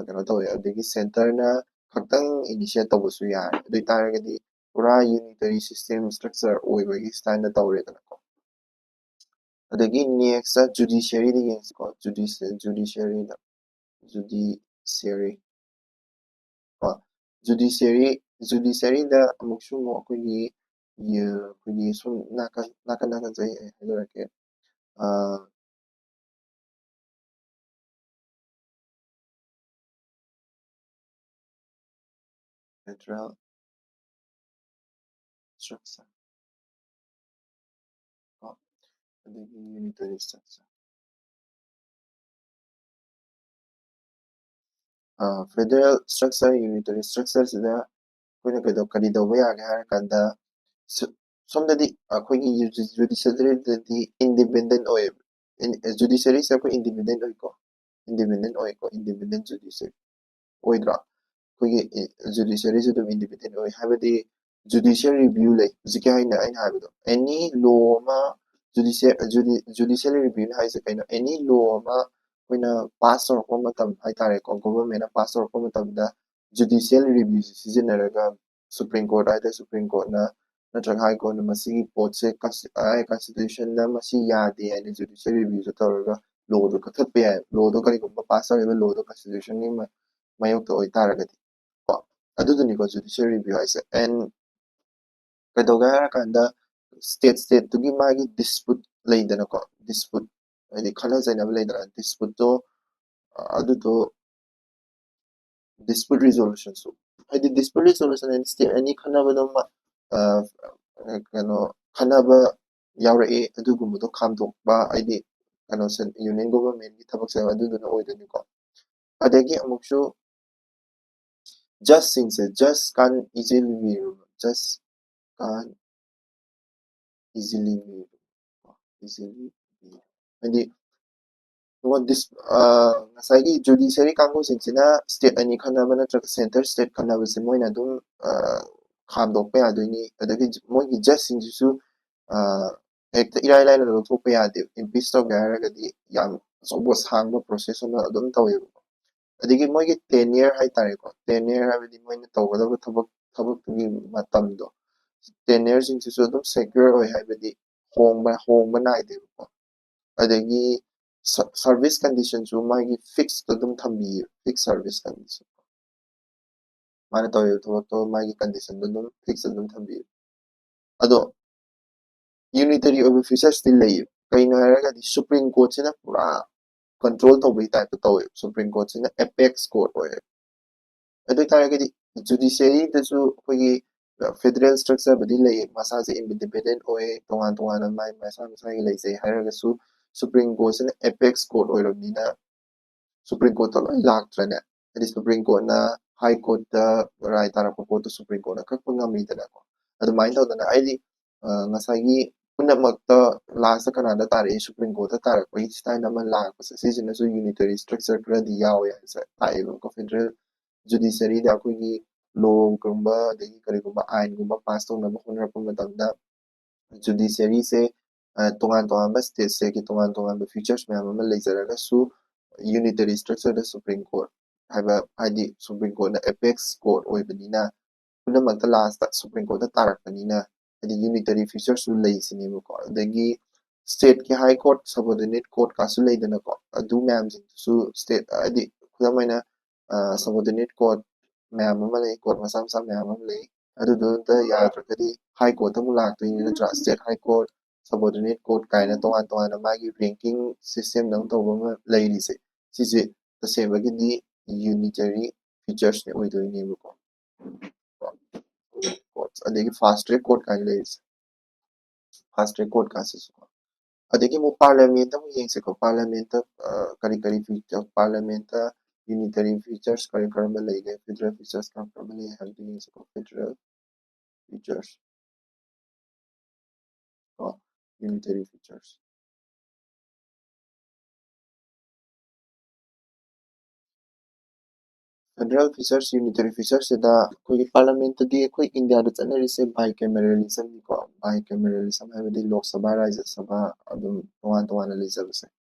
ꯀꯩꯅꯣ ꯇꯧꯋꯦ꯫ ꯑꯗꯒꯤ ꯁꯦꯟꯇꯔꯅ ꯈꯛꯇꯪ ꯏꯅꯤꯁꯤꯌꯦꯠ ꯇꯧꯕꯁꯨ ꯌꯥꯔꯦ꯫ ꯑꯗꯨ ꯑꯣꯏꯇꯥꯔꯒꯗꯤ ꯄꯨꯔꯥ ꯌꯨꯅꯤꯇꯔꯤ ꯁꯤꯁꯇꯦꯝ ꯏꯁꯇ꯭ꯔꯛꯆꯔ ꯑꯣꯏꯕꯒꯤ ꯁ꯭ꯇꯥꯏꯜꯗ ꯇꯧꯔꯦꯗꯅꯀꯣ꯫ ꯑꯗꯒꯤ ꯅꯦꯛꯁꯇ ꯖꯨꯗꯤꯁꯤꯌꯔꯤꯗ ꯌꯦꯡꯁꯤꯀꯣ꯫ ꯖꯨꯗꯤꯁꯤꯌꯔꯤꯗ ꯖꯨꯗꯤꯁꯤꯌꯔꯤ ꯀꯣ꯫ ꯖꯨꯗꯤꯁꯤꯌꯔꯤ ꯖꯨꯗꯤꯁꯤꯌꯔꯤꯗ ꯑꯃꯨꯛꯁꯨ ꯑꯃꯨꯛ ꯑꯩꯈꯣꯏꯒꯤ ꯑꯩꯈꯣꯏꯒꯤ ꯁꯨꯝ ꯅꯥꯀꯟ ꯅꯥꯀꯟ ꯅꯥꯀꯟꯁꯦ ꯑꯩ ꯍꯥꯏꯖꯔꯛꯀꯦ꯫ ꯐꯦꯗꯔꯦꯜ ꯏꯁꯇ꯭ꯔꯛꯆꯔ ꯀꯣ, ꯑꯗꯒꯤ ꯌꯨꯅꯤꯇꯔꯤ ꯏꯁꯇ꯭ꯔꯛꯆꯔ꯫ ꯐꯦꯗꯔꯦꯜ ꯏꯁꯇ꯭ꯔꯛꯆꯔ, ꯌꯨꯅꯤꯇꯔꯤ ꯏꯁꯇ꯭ꯔꯛꯆꯔꯁꯤꯗ ꯑꯩꯈꯣꯏꯅ ꯀꯩꯗꯧ ꯀꯔꯤ ꯇꯧꯕ ꯌꯥꯒꯦ ꯍꯥꯏꯔ ꯀꯥꯟꯗ, ꯁꯣꯝꯗꯗꯤ ꯑꯩꯈꯣꯏꯒꯤ ꯖꯨꯗꯤꯁꯤꯌꯔꯤꯗꯗꯤ ꯏꯟꯗꯤꯄꯦꯟꯗꯦꯟ ꯑꯣꯏꯌꯦꯕ꯫ ꯖꯨꯗꯤꯁꯤꯌꯔꯤꯁꯦ ꯑꯩꯈꯣꯏ ꯏꯟꯗꯤꯄꯦꯟꯗꯦꯟ ꯑꯣꯏꯀꯣ, ꯏꯟꯗꯤꯄꯦꯟꯗꯦꯟ ꯑꯣꯏꯀꯣ, ꯏꯟꯗꯤꯄꯦꯟꯗꯦꯟ ꯖꯨꯗꯤꯁꯤꯌꯔꯤ ꯑꯣꯏꯗ꯭ꯔꯣ? ꯑꯩꯈꯣꯏꯒꯤ ꯖꯨꯗꯤꯁꯤꯌꯔꯤꯁꯨ ꯑꯗꯨꯝ ꯏꯟꯗꯤꯄꯦꯟꯗꯦꯟ ꯑꯣꯏ ꯍꯥꯏꯕꯗꯤ ꯖꯨꯗꯤꯁꯤꯌꯦꯜ ꯔꯤꯚ꯭ꯌꯨ ꯂꯩ꯫ ꯍꯧꯖꯤꯛꯀꯤ ꯑꯩꯅ ꯑꯩꯅ ꯍꯥꯏꯕꯗꯣ ꯑꯦꯅꯤ ꯂꯣ ꯑꯃ ꯖꯨꯗꯤꯁꯤꯌꯦꯜ ꯖꯨꯗꯤꯁꯤꯌꯦꯜ ꯔꯤꯚ꯭ꯌꯨ ꯍꯥꯏꯁꯦ ꯀꯩꯅꯣ? ꯑꯦꯅꯤ ꯂꯣ ꯑꯃ ꯑꯩꯈꯣꯏꯅ ꯄꯥꯁ ꯇꯧꯔꯛꯄ ꯃꯇꯝ ꯍꯥꯏꯇꯥꯔꯦꯀꯣ, ꯒꯣꯚꯔꯟꯃꯦꯟꯅ ꯄꯥꯁ ꯇꯧꯔꯛꯄ ꯃꯇꯝꯗ ꯖꯨꯗꯤꯁꯤꯌꯦꯜ ꯔꯤꯚ꯭ꯌꯨꯁꯦ ꯁꯤꯖꯤꯟꯅꯔꯒ ꯁꯨꯄ꯭ꯔꯤꯝ ꯀꯣꯔꯠ ꯍꯥꯏꯗꯤ ꯁꯨꯄ꯭ꯔꯤꯝ ꯀꯣꯔꯠꯅ ꯅꯠꯇ꯭ꯔꯒ ꯍꯥꯏ ꯀꯣꯔꯠꯅ ꯃꯁꯤꯒꯤ ꯄꯣꯠꯁꯦ ꯀꯟꯁꯇꯤꯇ꯭ꯌꯨꯁꯟꯗ ꯃꯁꯤ ꯌꯥꯗꯦ ꯍꯥꯏꯅ ꯖꯨꯗꯤꯁꯤꯌꯦꯜ ꯔꯤꯚ꯭ꯌꯨꯁꯦ ꯇꯧꯔꯒ ꯂꯣꯗꯣ ꯀꯛꯊꯠꯄ ꯌꯥꯏ꯫ ꯂꯣꯗꯣ ꯀꯔꯤꯒꯨꯝꯕ ꯄꯥꯁ ꯇꯧꯔꯤꯕ ꯂꯣꯗꯣ ꯀꯟꯁꯇꯤꯇ꯭ꯌꯨꯁꯟꯒꯤ ꯃꯥꯌꯣꯛꯇ ꯑꯣꯏꯇꯥꯔꯒꯗꯤ ꯀꯣ꯫ ꯑꯗꯨꯗꯨꯅꯤꯀꯣ ꯖꯨꯗꯤꯁꯤꯌꯦꯜ ꯔꯤꯚ꯭ꯌꯨ ꯍꯥꯏꯁꯦ꯫ ꯑꯦꯟ ꯀꯩꯗꯧꯒꯦ ꯍꯥꯏꯔꯀꯥꯟꯗ ꯁ꯭ꯇꯦꯠ ꯁ꯭ꯇꯦꯠꯇꯨꯒꯤ ꯃꯥꯒꯤ ꯗꯤꯁꯄ꯭ꯌꯨꯠ ꯂꯩꯗꯅꯀꯣ, ꯗꯤꯁꯄ꯭ꯌꯨꯠ ꯍꯥꯏꯗꯤ ꯈꯠꯅ ꯆꯩꯅꯕ ꯂꯩꯗꯅ, ꯗꯤꯁꯄ꯭ꯌꯨꯠꯇꯣ ꯑꯗꯨꯗꯣ dispute resolution ꯁꯨ, ꯍꯥꯏꯗꯤ dispute resolution ꯍꯥꯏꯗꯤ state ꯑꯅꯤ ꯈꯟꯅꯕꯗ ꯃ- ꯑ, ꯀꯩꯅꯣ ꯈꯟꯅꯕ ꯌꯥꯎꯔꯛꯑꯦ, ꯑꯗꯨꯒꯨꯝꯕꯗꯣ ꯈꯥꯝꯗꯣꯛꯄ, ꯍꯥꯏꯗꯤ ꯀꯩꯅꯣ ꯁꯦꯟ- union government ꯀꯤ ꯊꯕꯛꯁꯦ ꯑꯗꯨꯗꯨꯅ ꯑꯣꯏꯗꯣꯏꯅꯤꯀꯣ꯫ ꯑꯗꯒꯤ ꯑꯃꯨꯛꯁꯨ judge ꯁꯤꯡꯁꯦ, judge can't easily be removed, judge can't easily be removed, easily be removed. ꯍꯥꯏꯗꯤ ꯉꯁꯥꯏꯒꯤ judiciary ꯀꯥꯡꯕꯨꯁꯤꯡꯁꯤꯅ state ꯑꯅꯤ ꯈꯟꯅꯕ ꯅꯠꯇ꯭ꯔꯒ centre state ꯈꯟꯅꯕꯁꯦ ꯃꯣꯏꯅ ꯑꯗꯨꯝ ꯈꯥꯝꯗꯣꯛꯄ ꯌꯥꯗꯣꯏꯅꯤ꯫ ꯑꯗꯒꯤ ꯃꯣꯏꯒꯤ judge ꯁꯤꯡꯁꯤꯁꯨ ꯍꯦꯛꯇ ꯏꯔꯥꯏ ꯂꯥꯏꯅ ꯂꯧꯊꯣꯛꯄ ꯌꯥꯗꯦ꯫ Impeach ꯇꯧꯒꯦ ꯍꯥꯏꯔꯒꯗꯤ ꯌꯥꯝ ꯑꯆꯧꯕ ꯁꯥꯡꯕ process ꯑꯃ ꯑꯗꯨꯝ ꯇꯧꯋꯦꯕꯀꯣ꯫ ꯑꯗꯒꯤ ꯃꯣꯏꯒꯤ tenure ꯍꯥꯏꯇꯥꯔꯦꯀꯣ, tenure ꯍꯥꯏꯕꯗꯤ ꯃꯣꯏꯅ ꯇꯧꯒꯗꯕ ꯊꯕꯛ ꯊꯕꯛꯇꯨꯒꯤ ꯃꯇꯝꯗꯣ, tenure ꯁꯤꯡꯁꯤꯁꯨ ꯑꯗꯨꯝ secure ꯑꯣꯏ, ꯍꯥꯏꯕꯗꯤ ꯍꯣꯡꯕ ꯍꯣꯡꯕ ꯅꯥꯏꯗꯦꯕꯀꯣ꯫ ꯑꯗꯒꯤ service condition ꯁꯨ ꯃꯥꯒꯤ fixed ꯑꯗꯨꯝ ꯊꯝꯕꯤꯌꯦ, fixed service condition꯫ ꯃꯥꯅ ꯇꯧꯔꯤꯕ ꯊꯕꯛꯇꯣ ꯃꯥꯒꯤ condition ꯗꯣ ꯑꯗꯨꯝ fixed ꯑꯗꯨꯝ ꯊꯝꯕꯤꯌꯦ꯫ ꯑꯗꯣ unitary ꯑꯣꯏꯕ features ꯇꯤ ꯂꯩꯌꯦ꯫ ꯀꯩꯅꯣ ꯍꯥꯏꯔꯒꯗꯤ Supreme Court ꯁꯤꯅ ꯄꯨꯔꯥ control ꯇꯧꯕꯒꯤ type ꯇ ꯇꯧꯋꯦ꯫ Supreme Court ꯁꯤꯅ apex court ꯑꯣꯏꯌꯦ꯫ ꯑꯗꯨ ꯑꯣꯏꯇꯥꯔꯒꯗꯤ judiciary ꯗꯁꯨ ꯑꯩꯈꯣꯏꯒꯤ federal structure ꯕꯨꯗꯤ ꯂꯩꯌꯦ, ꯃꯁꯥꯁꯦ independent ꯑꯣꯏ, ꯇꯣꯉꯥꯟ ꯇꯣꯉꯥꯟꯅ ꯃꯥꯏ ꯃꯁꯥ ꯃꯁꯥꯒꯤ ꯂꯩꯖꯩ ꯍꯥꯏꯔꯒꯁꯨ Supreme Court ꯁꯤꯅ apex court ꯑꯣꯏꯔꯕꯅꯤꯅ Supreme Court ꯇ ꯂꯣꯏ ꯂꯥꯛꯇ꯭ꯔꯅꯦ꯫ ꯍꯥꯏꯗꯤ Supreme Court ꯅ High Court ꯇ ꯔꯥꯏ ꯇꯥꯔꯛꯄ ꯄꯣꯠꯇꯣ Supreme Court ꯅ ꯀꯛꯄ ꯉꯝꯃꯤꯗꯅꯀꯣ꯫ ꯑꯗꯨꯃꯥꯏꯅ ꯇꯧꯗꯅ ꯍꯥꯏꯗꯤ ꯉꯁꯥꯏꯒꯤ ꯄꯨꯝꯅꯃꯛꯇ last ꯇ ꯀꯅꯥꯗ ꯇꯥꯔꯛꯏ? Supreme Court ꯇ ꯇꯥꯔꯛꯄꯒꯤ style ꯑꯃ ꯂꯥꯛꯄꯁꯦ, ꯁꯤꯁꯤꯅꯁꯨ unitary structure ꯈꯔꯗꯤ ꯌꯥꯎꯋꯦ ꯍꯥꯏꯕꯁꯦ ꯇꯥꯛꯑꯦꯕꯀꯣ꯫ Federal judiciary ꯗ ꯑꯩꯈꯣꯏꯒꯤ law ꯒꯨꯝꯕ ꯑꯗꯒꯤ ꯀꯔꯤꯒꯨꯝꯕ ꯑꯥꯏꯟꯒꯨꯝꯕ pass ꯇꯧꯅꯕ ꯍꯣꯠꯅꯔꯛꯄ ꯃꯇꯝꯗ judiciary ꯁꯦ ꯇꯣꯉꯥꯟ ꯇꯣꯉꯥꯟꯕ state state ꯀꯤ ꯇꯣꯉꯥꯟ ꯇꯣꯉꯥꯟꯕ features ꯃꯌꯥꯝ ꯑꯃ ꯂꯩꯖꯔꯒꯁꯨ unitary structure ꯗ Supreme Court ꯍꯥꯏꯕ, ꯍꯥꯏꯗꯤ Supreme Court ꯅ apex court ꯑꯣꯏꯕꯅꯤꯅ ꯄꯨꯝꯅꯃꯛꯇ last ꯇ Supreme Court ꯇ ꯇꯥꯔꯛꯄꯅꯤꯅ ꯍꯥꯏꯗꯤ unitary features ꯁꯨ ꯂꯩꯁꯤꯅꯦꯕꯀꯣ꯫ ꯑꯗꯒꯤ state ꯀꯤ High Court, subordinate court ꯀꯥꯁꯨ ꯂꯩꯗꯅꯀꯣ꯫ ꯑꯗꯨ ꯃꯌꯥꯝꯁꯤꯡꯗꯨꯁꯨ state ꯍꯥꯏꯗꯤ ꯈꯨꯗꯝ ꯑꯣꯏꯅ subordinate court ꯃꯌꯥꯝ ꯑꯃ ꯂꯩ, court ꯃꯆꯥ ꯃꯆꯥ ꯃꯌꯥꯝ ꯑꯃ ꯂꯩ꯫ ꯑꯗꯨꯗꯨꯗ ꯌꯥꯗ꯭ꯔꯒꯗꯤ High Court ꯇ ꯑꯃꯨꯛ ꯂꯥꯛꯇꯣꯏꯅꯤ ꯅꯠꯇ꯭ꯔꯥ? State High Court, subordinate court ꯀꯥꯏꯅ ꯇꯣꯉꯥꯟ ꯇꯣꯉꯥꯟꯅ ꯃꯥꯒꯤ ranking system ꯗꯧꯅ ꯇꯧꯕ ꯑꯃ ꯂꯩꯔꯤꯁꯦ, ꯁꯤꯁꯦ ꯇꯁꯦꯡꯕꯒꯤꯗꯤ unitary features ꯅꯦ ꯑꯣꯏꯗꯣꯏꯅꯦꯕꯀꯣ꯫ Courts, ꯑꯗꯒꯤ fast track court ꯀꯥꯏꯅ ꯂꯩꯔꯤꯁꯦ, fast track court ꯀꯥꯁꯤꯁꯨ꯫ ꯑꯗꯒꯤ ꯑꯃꯨꯛ parliament ꯇ ꯑꯃꯨꯛ ꯌꯦꯡꯁꯤꯀꯣ꯫ Parliament ꯇ, ꯑ, ꯀꯔꯤ ꯀꯔꯤ feature, parliament ꯇ unitary features ꯀꯔꯤ ꯀꯔꯝꯕ ꯂꯩꯒꯦ, federal features ꯀꯔꯝ ꯀꯔꯝꯕ ꯂꯩ ꯍꯥꯏꯕꯗꯨ ꯌꯦꯡꯁꯤꯀꯣ꯫ Federal features, ꯀꯣ, unitary features꯫ Federal features, unitary features ꯁꯤꯗ ꯑꯩꯈꯣꯏꯒꯤ parliament ꯇꯗꯤ ꯑꯩꯈꯣꯏ ꯏꯟꯗꯤꯌꯥꯗ ꯆꯠꯅꯔꯤꯁꯦ bicameralism ꯅꯤꯀꯣ꯫ Bicameralism ꯍꯥꯏꯕꯗꯤ ꯂꯣꯛ ꯁꯚꯥ, ꯔꯥꯖ꯭ꯌ ꯁꯚꯥ ꯑꯗꯨꯝ ꯇꯣꯉꯥꯟ ꯇꯣꯉꯥꯟꯅ ꯂꯩꯖꯕꯁꯦ꯫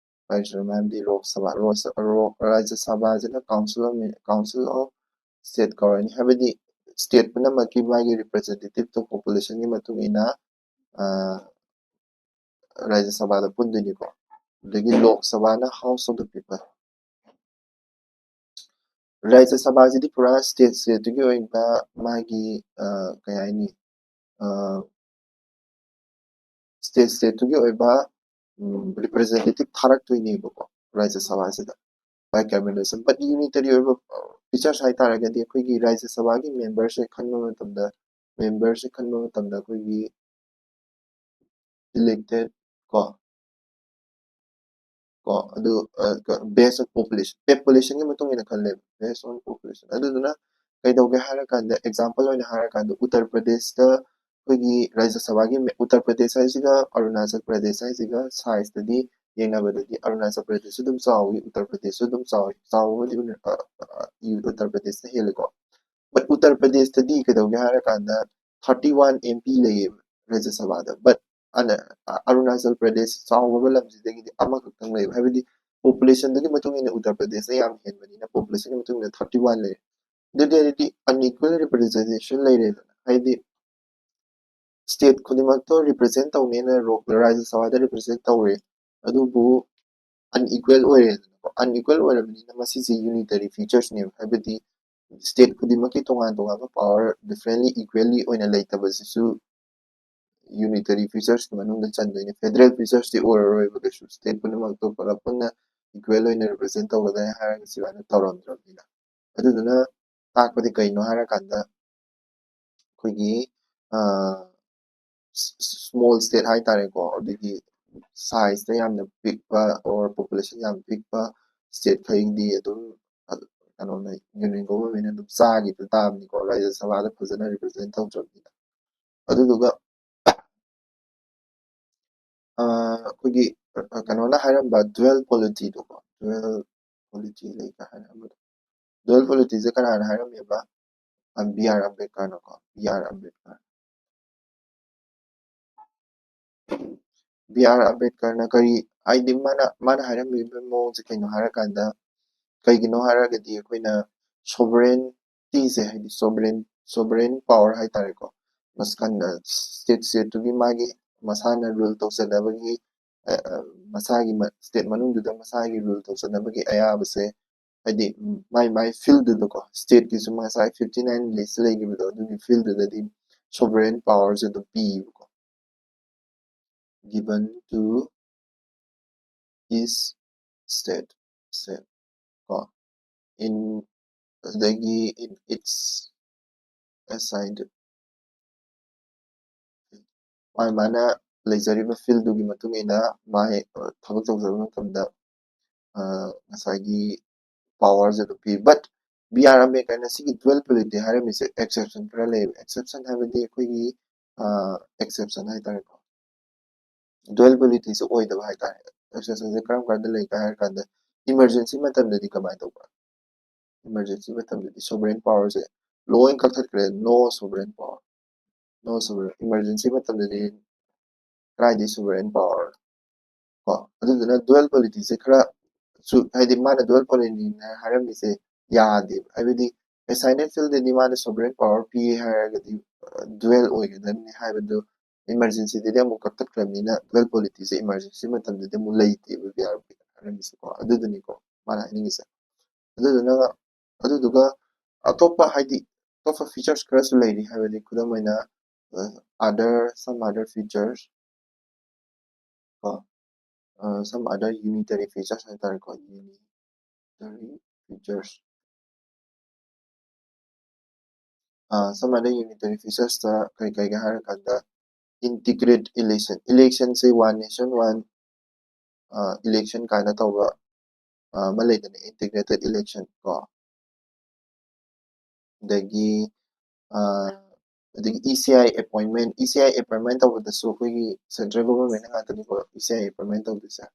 ꯔꯥꯖ꯭ꯌ ꯁꯚꯥ ꯍꯥꯏꯕꯗꯤ ꯂꯣꯛ ꯁꯚꯥ, ꯂꯣꯛ ꯁ-, ꯂꯣꯛ-, ꯔꯥꯖ꯭ꯌ ꯁꯚꯥꯁꯤꯅ council of, council of state ꯀꯧꯔꯅꯤ꯫ ꯍꯥꯏꯕꯗꯤ state ꯄꯨꯝꯅꯃꯛꯀꯤ ꯃꯥꯒꯤ representative ꯇꯣ population ꯒꯤ ꯃꯇꯨꯡ ꯏꯟꯅ, ꯑ, ꯔꯥꯖ꯭ꯌ ꯁꯚꯥꯗ ꯄꯨꯟꯗꯣꯏꯅꯤꯀꯣ꯫ ꯑꯗꯒꯤ ꯂꯣꯛ ꯁꯚꯥꯅ House of the People꯫ ꯔꯥꯖ꯭ꯌ ꯁꯚꯥꯁꯤꯗꯤ ꯄꯨꯔꯥ state state ꯇꯨꯒꯤ ꯑꯣꯏꯕ ꯃꯥꯒꯤ, ꯑ, ꯀꯩ ꯍꯥꯏꯅꯤ, ꯑ, state state ꯇꯨꯒꯤ ꯑꯣꯏꯕ, ꯎꯝ, representative ꯊꯥꯔꯛꯇꯣꯏꯅꯦꯕꯀꯣ ꯔꯥꯖ꯭ꯌ ꯁꯚꯥꯁꯤꯗ꯫ Bicameralism, but unitary ꯑꯣꯏꯕ, ꯑ, features ꯍꯥꯏꯇꯥꯔꯒꯗꯤ ꯑꯩꯈꯣꯏꯒꯤ ꯔꯥꯖ꯭ꯌ ꯁꯚꯥꯒꯤ member ꯁꯦ ꯈꯟꯕ ꯃꯇꯝꯗ, member ꯁꯦ ꯈꯟꯕ ꯃꯇꯝꯗ ꯑꯩꯈꯣꯏꯒꯤ elected ꯀꯣ, ꯀꯣ, ꯑꯗꯨ, ꯑ, ꯀ-, based on population, population ꯒꯤ ꯃꯇꯨꯡ ꯏꯟꯅ ꯈꯜꯂꯦꯕ, based on population꯫ ꯑꯗꯨꯗꯨꯅ ꯀꯩꯗꯧꯒꯦ ꯍꯥꯏꯔꯀꯥꯟꯗ, example ꯑꯣꯏꯅ ꯍꯥꯏꯔꯀꯥꯟꯗ, ꯎꯠꯇꯔ ꯄ꯭ꯔꯗꯦꯁꯇ ꯑꯩꯈꯣꯏꯒꯤ ꯔꯥꯖ꯭ꯌ ꯁꯚꯥꯒꯤ ꯃꯦ-, ꯎꯠꯇꯔ ꯄ꯭ꯔꯗꯦꯁ ꯍꯥꯏꯁꯤꯒ ꯑꯔꯨꯅꯥꯆꯜ ꯄ꯭ꯔꯗꯦꯁ ꯍꯥꯏꯁꯤꯒ size ꯇꯗꯤ ꯌꯦꯡꯅꯕꯗꯗꯤ ꯑꯔꯨꯅꯥꯆꯜ ꯄ꯭ꯔꯗꯦꯁꯁꯨ ꯑꯗꯨꯝ ꯆꯥꯎꯋꯤ, ꯎꯠꯇꯔ ꯄ꯭ꯔꯗꯦꯁꯁꯨ ꯑꯗꯨꯝ ꯆꯥꯎꯋꯤ, ꯆꯥꯎꯕꯕꯨꯗꯤ ꯎꯅ-, ꯑ, ꯑ, ꯎꯠꯇꯔ ꯄ꯭ꯔꯗꯦꯁꯅ ꯍꯦꯜꯂꯦꯀꯣ꯫ But ꯎꯠꯇꯔ ꯄ꯭ꯔꯗꯦꯁꯇꯗꯤ ꯀꯩꯗꯧꯒꯦ ꯍꯥꯏꯔꯀꯥꯟꯗ thirty one M P ꯂꯩꯌꯦꯕ ꯔꯥꯖ꯭ꯌ ꯁꯚꯥꯗ, but ꯑꯅ-, ꯑ-, ꯑꯔꯨꯅꯥꯆꯜ ꯄ꯭ꯔꯗꯦꯁ ꯆꯥꯎꯈ꯭ꯔꯕ ꯂꯝꯁꯤꯗꯒꯤꯗꯤ ꯑꯃꯈꯛꯇꯪ ꯂꯩꯕ, ꯍꯥꯏꯕꯗꯤ population ꯗꯨꯒꯤ ꯃꯇꯨꯡ ꯏꯟꯅ ꯎꯠꯇꯔ ꯄ꯭ꯔꯗꯦꯁꯅ ꯌꯥꯝ ꯍꯦꯟꯕꯅꯤꯅ population ꯒꯤ ꯃꯇꯨꯡ ꯏꯟꯅ thirty one ꯂꯩꯔꯦ꯫ ꯑꯗꯨꯗꯤ, ꯑꯗꯨꯗꯤ unequal representation ꯂꯩꯔꯦꯗꯅ, ꯍꯥꯏꯗꯤ state ꯈꯨꯗꯤꯡꯃꯛꯇꯣ represent ꯇꯧꯅꯦꯅ ꯔꯣ-, ꯔꯥꯖ꯭ꯌ ꯁꯚꯥꯗ represent ꯇꯧꯔꯦ, ꯑꯗꯨꯕꯨ unequal ꯑꯣꯏꯔꯦꯗꯅꯀꯣ꯫ Unequal ꯑꯣꯏꯔꯕꯅꯤꯅ ꯃꯁꯤꯁꯦ unitary features ꯅꯦꯕ, ꯍꯥꯏꯕꯗꯤ state ꯈꯨꯗꯤꯡꯃꯛꯀꯤ ꯇꯣꯉꯥꯟ ꯇꯣꯉꯥꯟꯕ power differently, equally ꯑꯣꯏꯅ ꯂꯩꯇꯕꯁꯤꯁꯨ unitary features ꯀꯤ ꯃꯅꯨꯡꯗ ꯆꯟꯗꯣꯏꯅꯦ꯫ Federal features ꯇꯤ ꯑꯣꯏꯔꯔꯣꯏꯕ ꯀꯩꯁꯨ, state ꯄꯨꯝꯅꯃꯛꯇꯣ ꯄꯨꯂꯞ ꯄꯨꯟꯅ equal ꯑꯣꯏꯅ represent ꯇꯧꯒꯗ꯭ꯔꯥ ꯍꯥꯏꯔꯒ ꯁꯨꯃꯥꯏꯅ ꯇꯧꯔꯝꯗ꯭ꯔꯕꯅꯤꯅ꯫ ꯑꯗꯨꯗꯨꯅ ꯇꯥꯛꯄꯗꯤ ꯀꯩꯅꯣ ꯍꯥꯏꯔꯀꯥꯟꯗ ꯑꯩꯈꯣꯏꯒꯤ small state ꯍꯥꯏꯇꯥꯔꯦꯀꯣ, ꯑꯗꯨꯒꯤ sizeꯇ ꯌꯥꯝꯅ ꯄꯤꯛꯄ or population ꯌꯥꯝ ꯄꯤꯛꯄ stateꯈꯩꯗꯤ ꯑꯗꯨꯝ ꯀꯩꯅꯣꯅ union governmentꯅ ꯑꯗꯨꯝ ꯆꯥꯈꯤꯕ ꯇꯥꯕꯅꯤꯀꯣ, ꯔꯥꯖ꯭ꯌ ꯁꯚꯥꯗ ꯐꯖꯅ represent ꯇꯧꯗ꯭ꯔꯕꯅꯤꯅ꯫ ꯑꯗꯨꯗꯨꯒ ꯑꯩꯈꯣꯏꯒꯤ ꯀꯩꯅꯣꯅ ꯍꯥꯏꯔꯝꯕ dual polityꯗꯣꯀꯣ, dual polity ꯂꯩꯒ ꯍꯥꯏꯔꯝꯕꯗꯣ, dual polityꯁꯦ ꯀꯅꯥꯅ ꯍꯥꯏꯔꯝꯃꯦꯕ? ꯕꯤ ꯑꯥꯔ ꯑꯝꯕꯦꯗꯀꯔꯅꯀꯣ, B R Ambedkar. B R ꯑꯝꯕꯦꯗꯀꯔꯅ ꯀꯔꯤ, ꯍꯥꯏꯗꯤ ꯃꯥꯅ ꯃꯥꯅ ꯍꯥꯏꯔꯝꯃꯤꯕ ꯃꯑꯣꯡꯁꯦ ꯀꯩꯅꯣ ꯍꯥꯏꯔꯀꯥꯟꯗ, ꯀꯩꯒꯤꯅꯣ ꯍꯥꯏꯔꯒꯗꯤ ꯑꯩꯈꯣꯏꯅ sovereigntyꯁꯦ, ꯍꯥꯏꯗꯤ sovereign sovereign power ꯍꯥꯏꯇꯥꯔꯦꯀꯣ, ꯃꯁꯥꯅ state stateꯇꯨꯒꯤ ꯃꯥꯒꯤ ꯃꯁꯥꯅ rule ꯇꯧꯖꯅꯕꯒꯤ ꯃꯁꯥꯒꯤ state ꯃꯅꯨꯡꯗꯨꯗ ꯃꯁꯥꯒꯤ rule ꯇꯧꯖꯅꯕꯒꯤ ꯑꯌꯥꯕꯁꯦ, ꯍꯥꯏꯗꯤ ꯃꯥꯏ ꯃꯥꯏ fieldꯗꯨꯗꯀꯣ, stateꯀꯤꯁꯨ ꯉꯁꯥꯏ fifty nine list ꯂꯩꯈꯤꯕꯗꯣ, ꯑꯗꯨꯒꯤ fieldꯗꯨꯗꯗꯤ sovereign powerꯁꯦ ꯑꯗꯨꯝ ꯄꯤꯌꯦꯕꯀꯣ, given to each state ꯁꯦ ꯀꯣ, in ꯑꯗꯒꯤ in its assigned ꯃꯥꯏ ꯃꯥꯅ ꯂꯩꯖꯔꯤꯕ fieldꯗꯨꯒꯤ ꯃꯇꯨꯡ ꯏꯟꯅ ꯃꯥꯏ ꯊꯕꯛ ꯇꯧꯖꯕ ꯃꯇꯝꯗ ꯉꯁꯥꯏꯒꯤ powerꯁꯦ ꯑꯗꯨꯝ ꯄꯤ꯫ But ꯕꯤ ꯑꯥꯔ ꯑꯝꯕꯦꯗꯀꯔꯅ ꯁꯤꯒꯤ dual polity ꯍꯥꯏꯔꯝꯃꯤꯁꯦ exception ꯈꯔ ꯂꯩꯌꯦꯕ꯫ Exception ꯍꯥꯏꯕꯗꯤ ꯑꯩꯈꯣꯏꯒꯤ exception ꯍꯥꯏꯇꯥꯔꯦꯀꯣ, dual polityꯁꯦ ꯑꯣꯏꯗꯕ ꯍꯥꯏꯇꯥꯔꯦ꯫ Exceptionꯁꯦ ꯀꯔꯝ ꯀꯥꯟꯗ ꯂꯩꯒꯦ ꯍꯥꯏꯔ ꯀꯥꯟꯗ emergency ꯃꯇꯝꯗꯗꯤ ꯀꯃꯥꯏꯅ ꯇꯧꯕ? Emergency ꯃꯇꯝꯗꯗꯤ sovereign powerꯁꯦ ꯂꯣꯏ ꯀꯛꯊꯠꯈ꯭ꯔꯦ, no sovereign power, no sovereign emergency ꯃꯇꯝꯗꯗꯤ ꯀꯗꯥꯏꯗꯩ sovereign power? ꯀꯣ, ꯑꯗꯨꯗꯨꯅ dual polityꯁꯦ ꯈꯔ ꯍꯥꯏꯗꯤ ꯃꯥꯅ dual polityꯅ ꯍꯥꯏꯔꯝꯃꯤꯁꯦ ꯌꯥꯗꯦꯕ꯫ ꯍꯥꯏꯕꯗꯤ assigned fieldꯗꯗꯤ ꯃꯥꯅ sovereign power ꯄꯤ ꯍꯥꯏꯔꯒꯗꯤ dual ꯑꯣꯏꯒꯗꯕꯅꯤ ꯍꯥꯏꯕꯗꯨ emergencyꯗꯗꯤ ꯑꯃꯨꯛ ꯀꯛꯊꯠꯈ꯭ꯔꯕꯅꯤꯅ dual polityꯁꯦ emergency ꯃꯇꯝꯗꯗꯤ ꯑꯃꯨꯛ ꯂꯩꯇꯦꯕ ꯕꯤ ꯑꯥꯔ ꯑꯝꯕꯦꯗꯀꯔꯅ ꯍꯥꯏꯔꯝꯃꯤꯁꯦꯀꯣ꯫ ꯑꯗꯨꯗꯨꯅꯤꯀꯣ ꯃꯥꯅ ꯍꯥꯏꯅꯤꯡꯉꯤꯁꯦ꯫ ꯑꯗꯨꯗꯨꯅ ꯑꯗꯨꯗꯨꯒ ꯑꯇꯣꯞꯄ ꯍꯥꯏꯗꯤ ꯑꯇꯣꯞꯄ features ꯈꯔꯁꯨ ꯂꯩꯔꯤ꯫ ꯍꯥꯏꯕꯗꯤ ꯈꯨꯗꯝ ꯑꯣꯏꯅ other some other features ꯀꯣ, some other unitary features ꯍꯥꯏꯇꯥꯔꯦꯀꯣ, unitary features꯫ ꯁꯝꯅ ꯍꯥꯏꯔꯕꯗ unitary features ꯇ ꯀꯩ ꯀꯩꯒ ꯍꯥꯏꯔꯀꯥꯟꯗ integrate election, election ꯁꯦ one nation one election ꯀꯥꯏꯅ ꯇꯧꯕ ꯑꯃ ꯂꯩꯗꯅ, integrated election ꯀꯣ꯫ ꯑꯗꯒꯤ ꯑꯗꯒꯤ E C I appointment, E C I appointment ꯇꯧꯕꯗꯁꯨ ꯑꯩꯈꯣꯏꯒꯤ central government ꯅ ꯉꯥꯛꯇꯅꯤꯀꯣ E C I appointment ꯇꯧꯗꯣꯏꯁꯦ,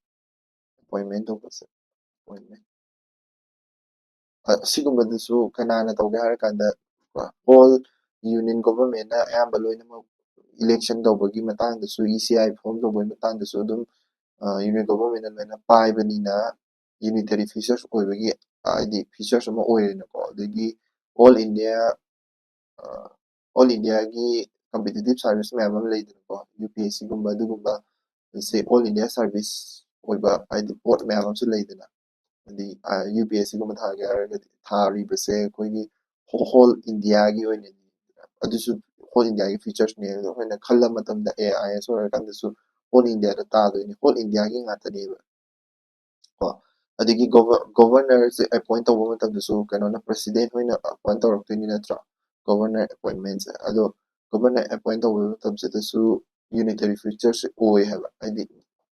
appointment ꯇꯧꯕꯁꯦ, appointment꯫ ꯑꯁꯤꯒꯨꯝꯕꯗꯁꯨ ꯀꯅꯥꯅ ꯇꯧꯒꯦ ꯍꯥꯏꯔꯀꯥꯟꯗ all union government ꯅ ꯑꯌꯥꯝꯕ ꯂꯣꯏꯅꯃꯛ election ꯇꯧꯕꯒꯤ ꯃꯇꯥꯡꯗꯁꯨ, E C I form ꯇꯧꯕꯒꯤ ꯃꯇꯥꯡꯗꯁꯨ ꯑꯗꯨꯝ union government ꯅ ꯂꯣꯏꯅ ꯄꯥꯏꯕꯅꯤꯅ unitary features ꯑꯣꯏꯕꯒꯤ ꯍꯥꯏꯗꯤ features ꯑꯃ ꯑꯣꯏꯔꯦꯅꯀꯣ꯫ ꯑꯗꯒꯤ all India all India ꯒꯤ competitive service ꯃꯌꯥꯝ ꯑꯃ ꯂꯩꯗꯅꯀꯣ, U P S C ꯒꯨꯝꯕ ꯑꯗꯨꯒꯨꯝꯕ ꯁꯦ all India service ꯑꯣꯏꯕ ꯍꯥꯏꯗꯤ ꯄꯣꯠ ꯃꯌꯥꯝ ꯑꯃꯁꯨ ꯂꯩꯗꯅ꯫ ꯍꯥꯏꯗꯤ U P S C ꯒꯨꯝꯕ ꯊꯥꯒꯦ ꯍꯥꯏꯔꯒꯗꯤ ꯊꯥꯔꯤꯕꯁꯦ ꯑꯩꯈꯣꯏꯒꯤ whole India ꯒꯤ ꯑꯣꯏꯅ, ꯑꯗꯨꯁꯨ whole India ꯒꯤ features ꯅꯦ꯫ ꯑꯗꯣ ꯑꯩꯈꯣꯏꯅ ꯈꯜꯂ ꯃꯇꯝꯗ ꯑꯦ I A S ꯑꯣꯏꯔꯀꯥꯟꯗꯁꯨ whole India the ꯇꯥꯗꯣꯏꯅꯤ, whole India ꯒꯤ ꯉꯥꯛꯇꯅꯦꯕ꯫ ꯀꯣ ꯑꯗꯒꯤ governor ꯁꯦ appoint ꯇꯧꯕ ꯃꯇꯝꯗꯁꯨ ꯀꯩꯅꯣꯅ president ꯍꯣꯏꯅ appoint ꯇꯧꯔꯛꯇꯣꯏꯅꯤ ꯅꯠꯇ꯭ꯔꯥ, governor appointment ꯁꯦ꯫ ꯑꯗꯣ governor appoint ꯇꯧꯕ ꯃꯇꯝꯁꯤꯗꯁꯨ unitary features ꯁꯦ ꯑꯣꯏ ꯍꯥꯏꯕ, ꯍꯥꯏꯗꯤ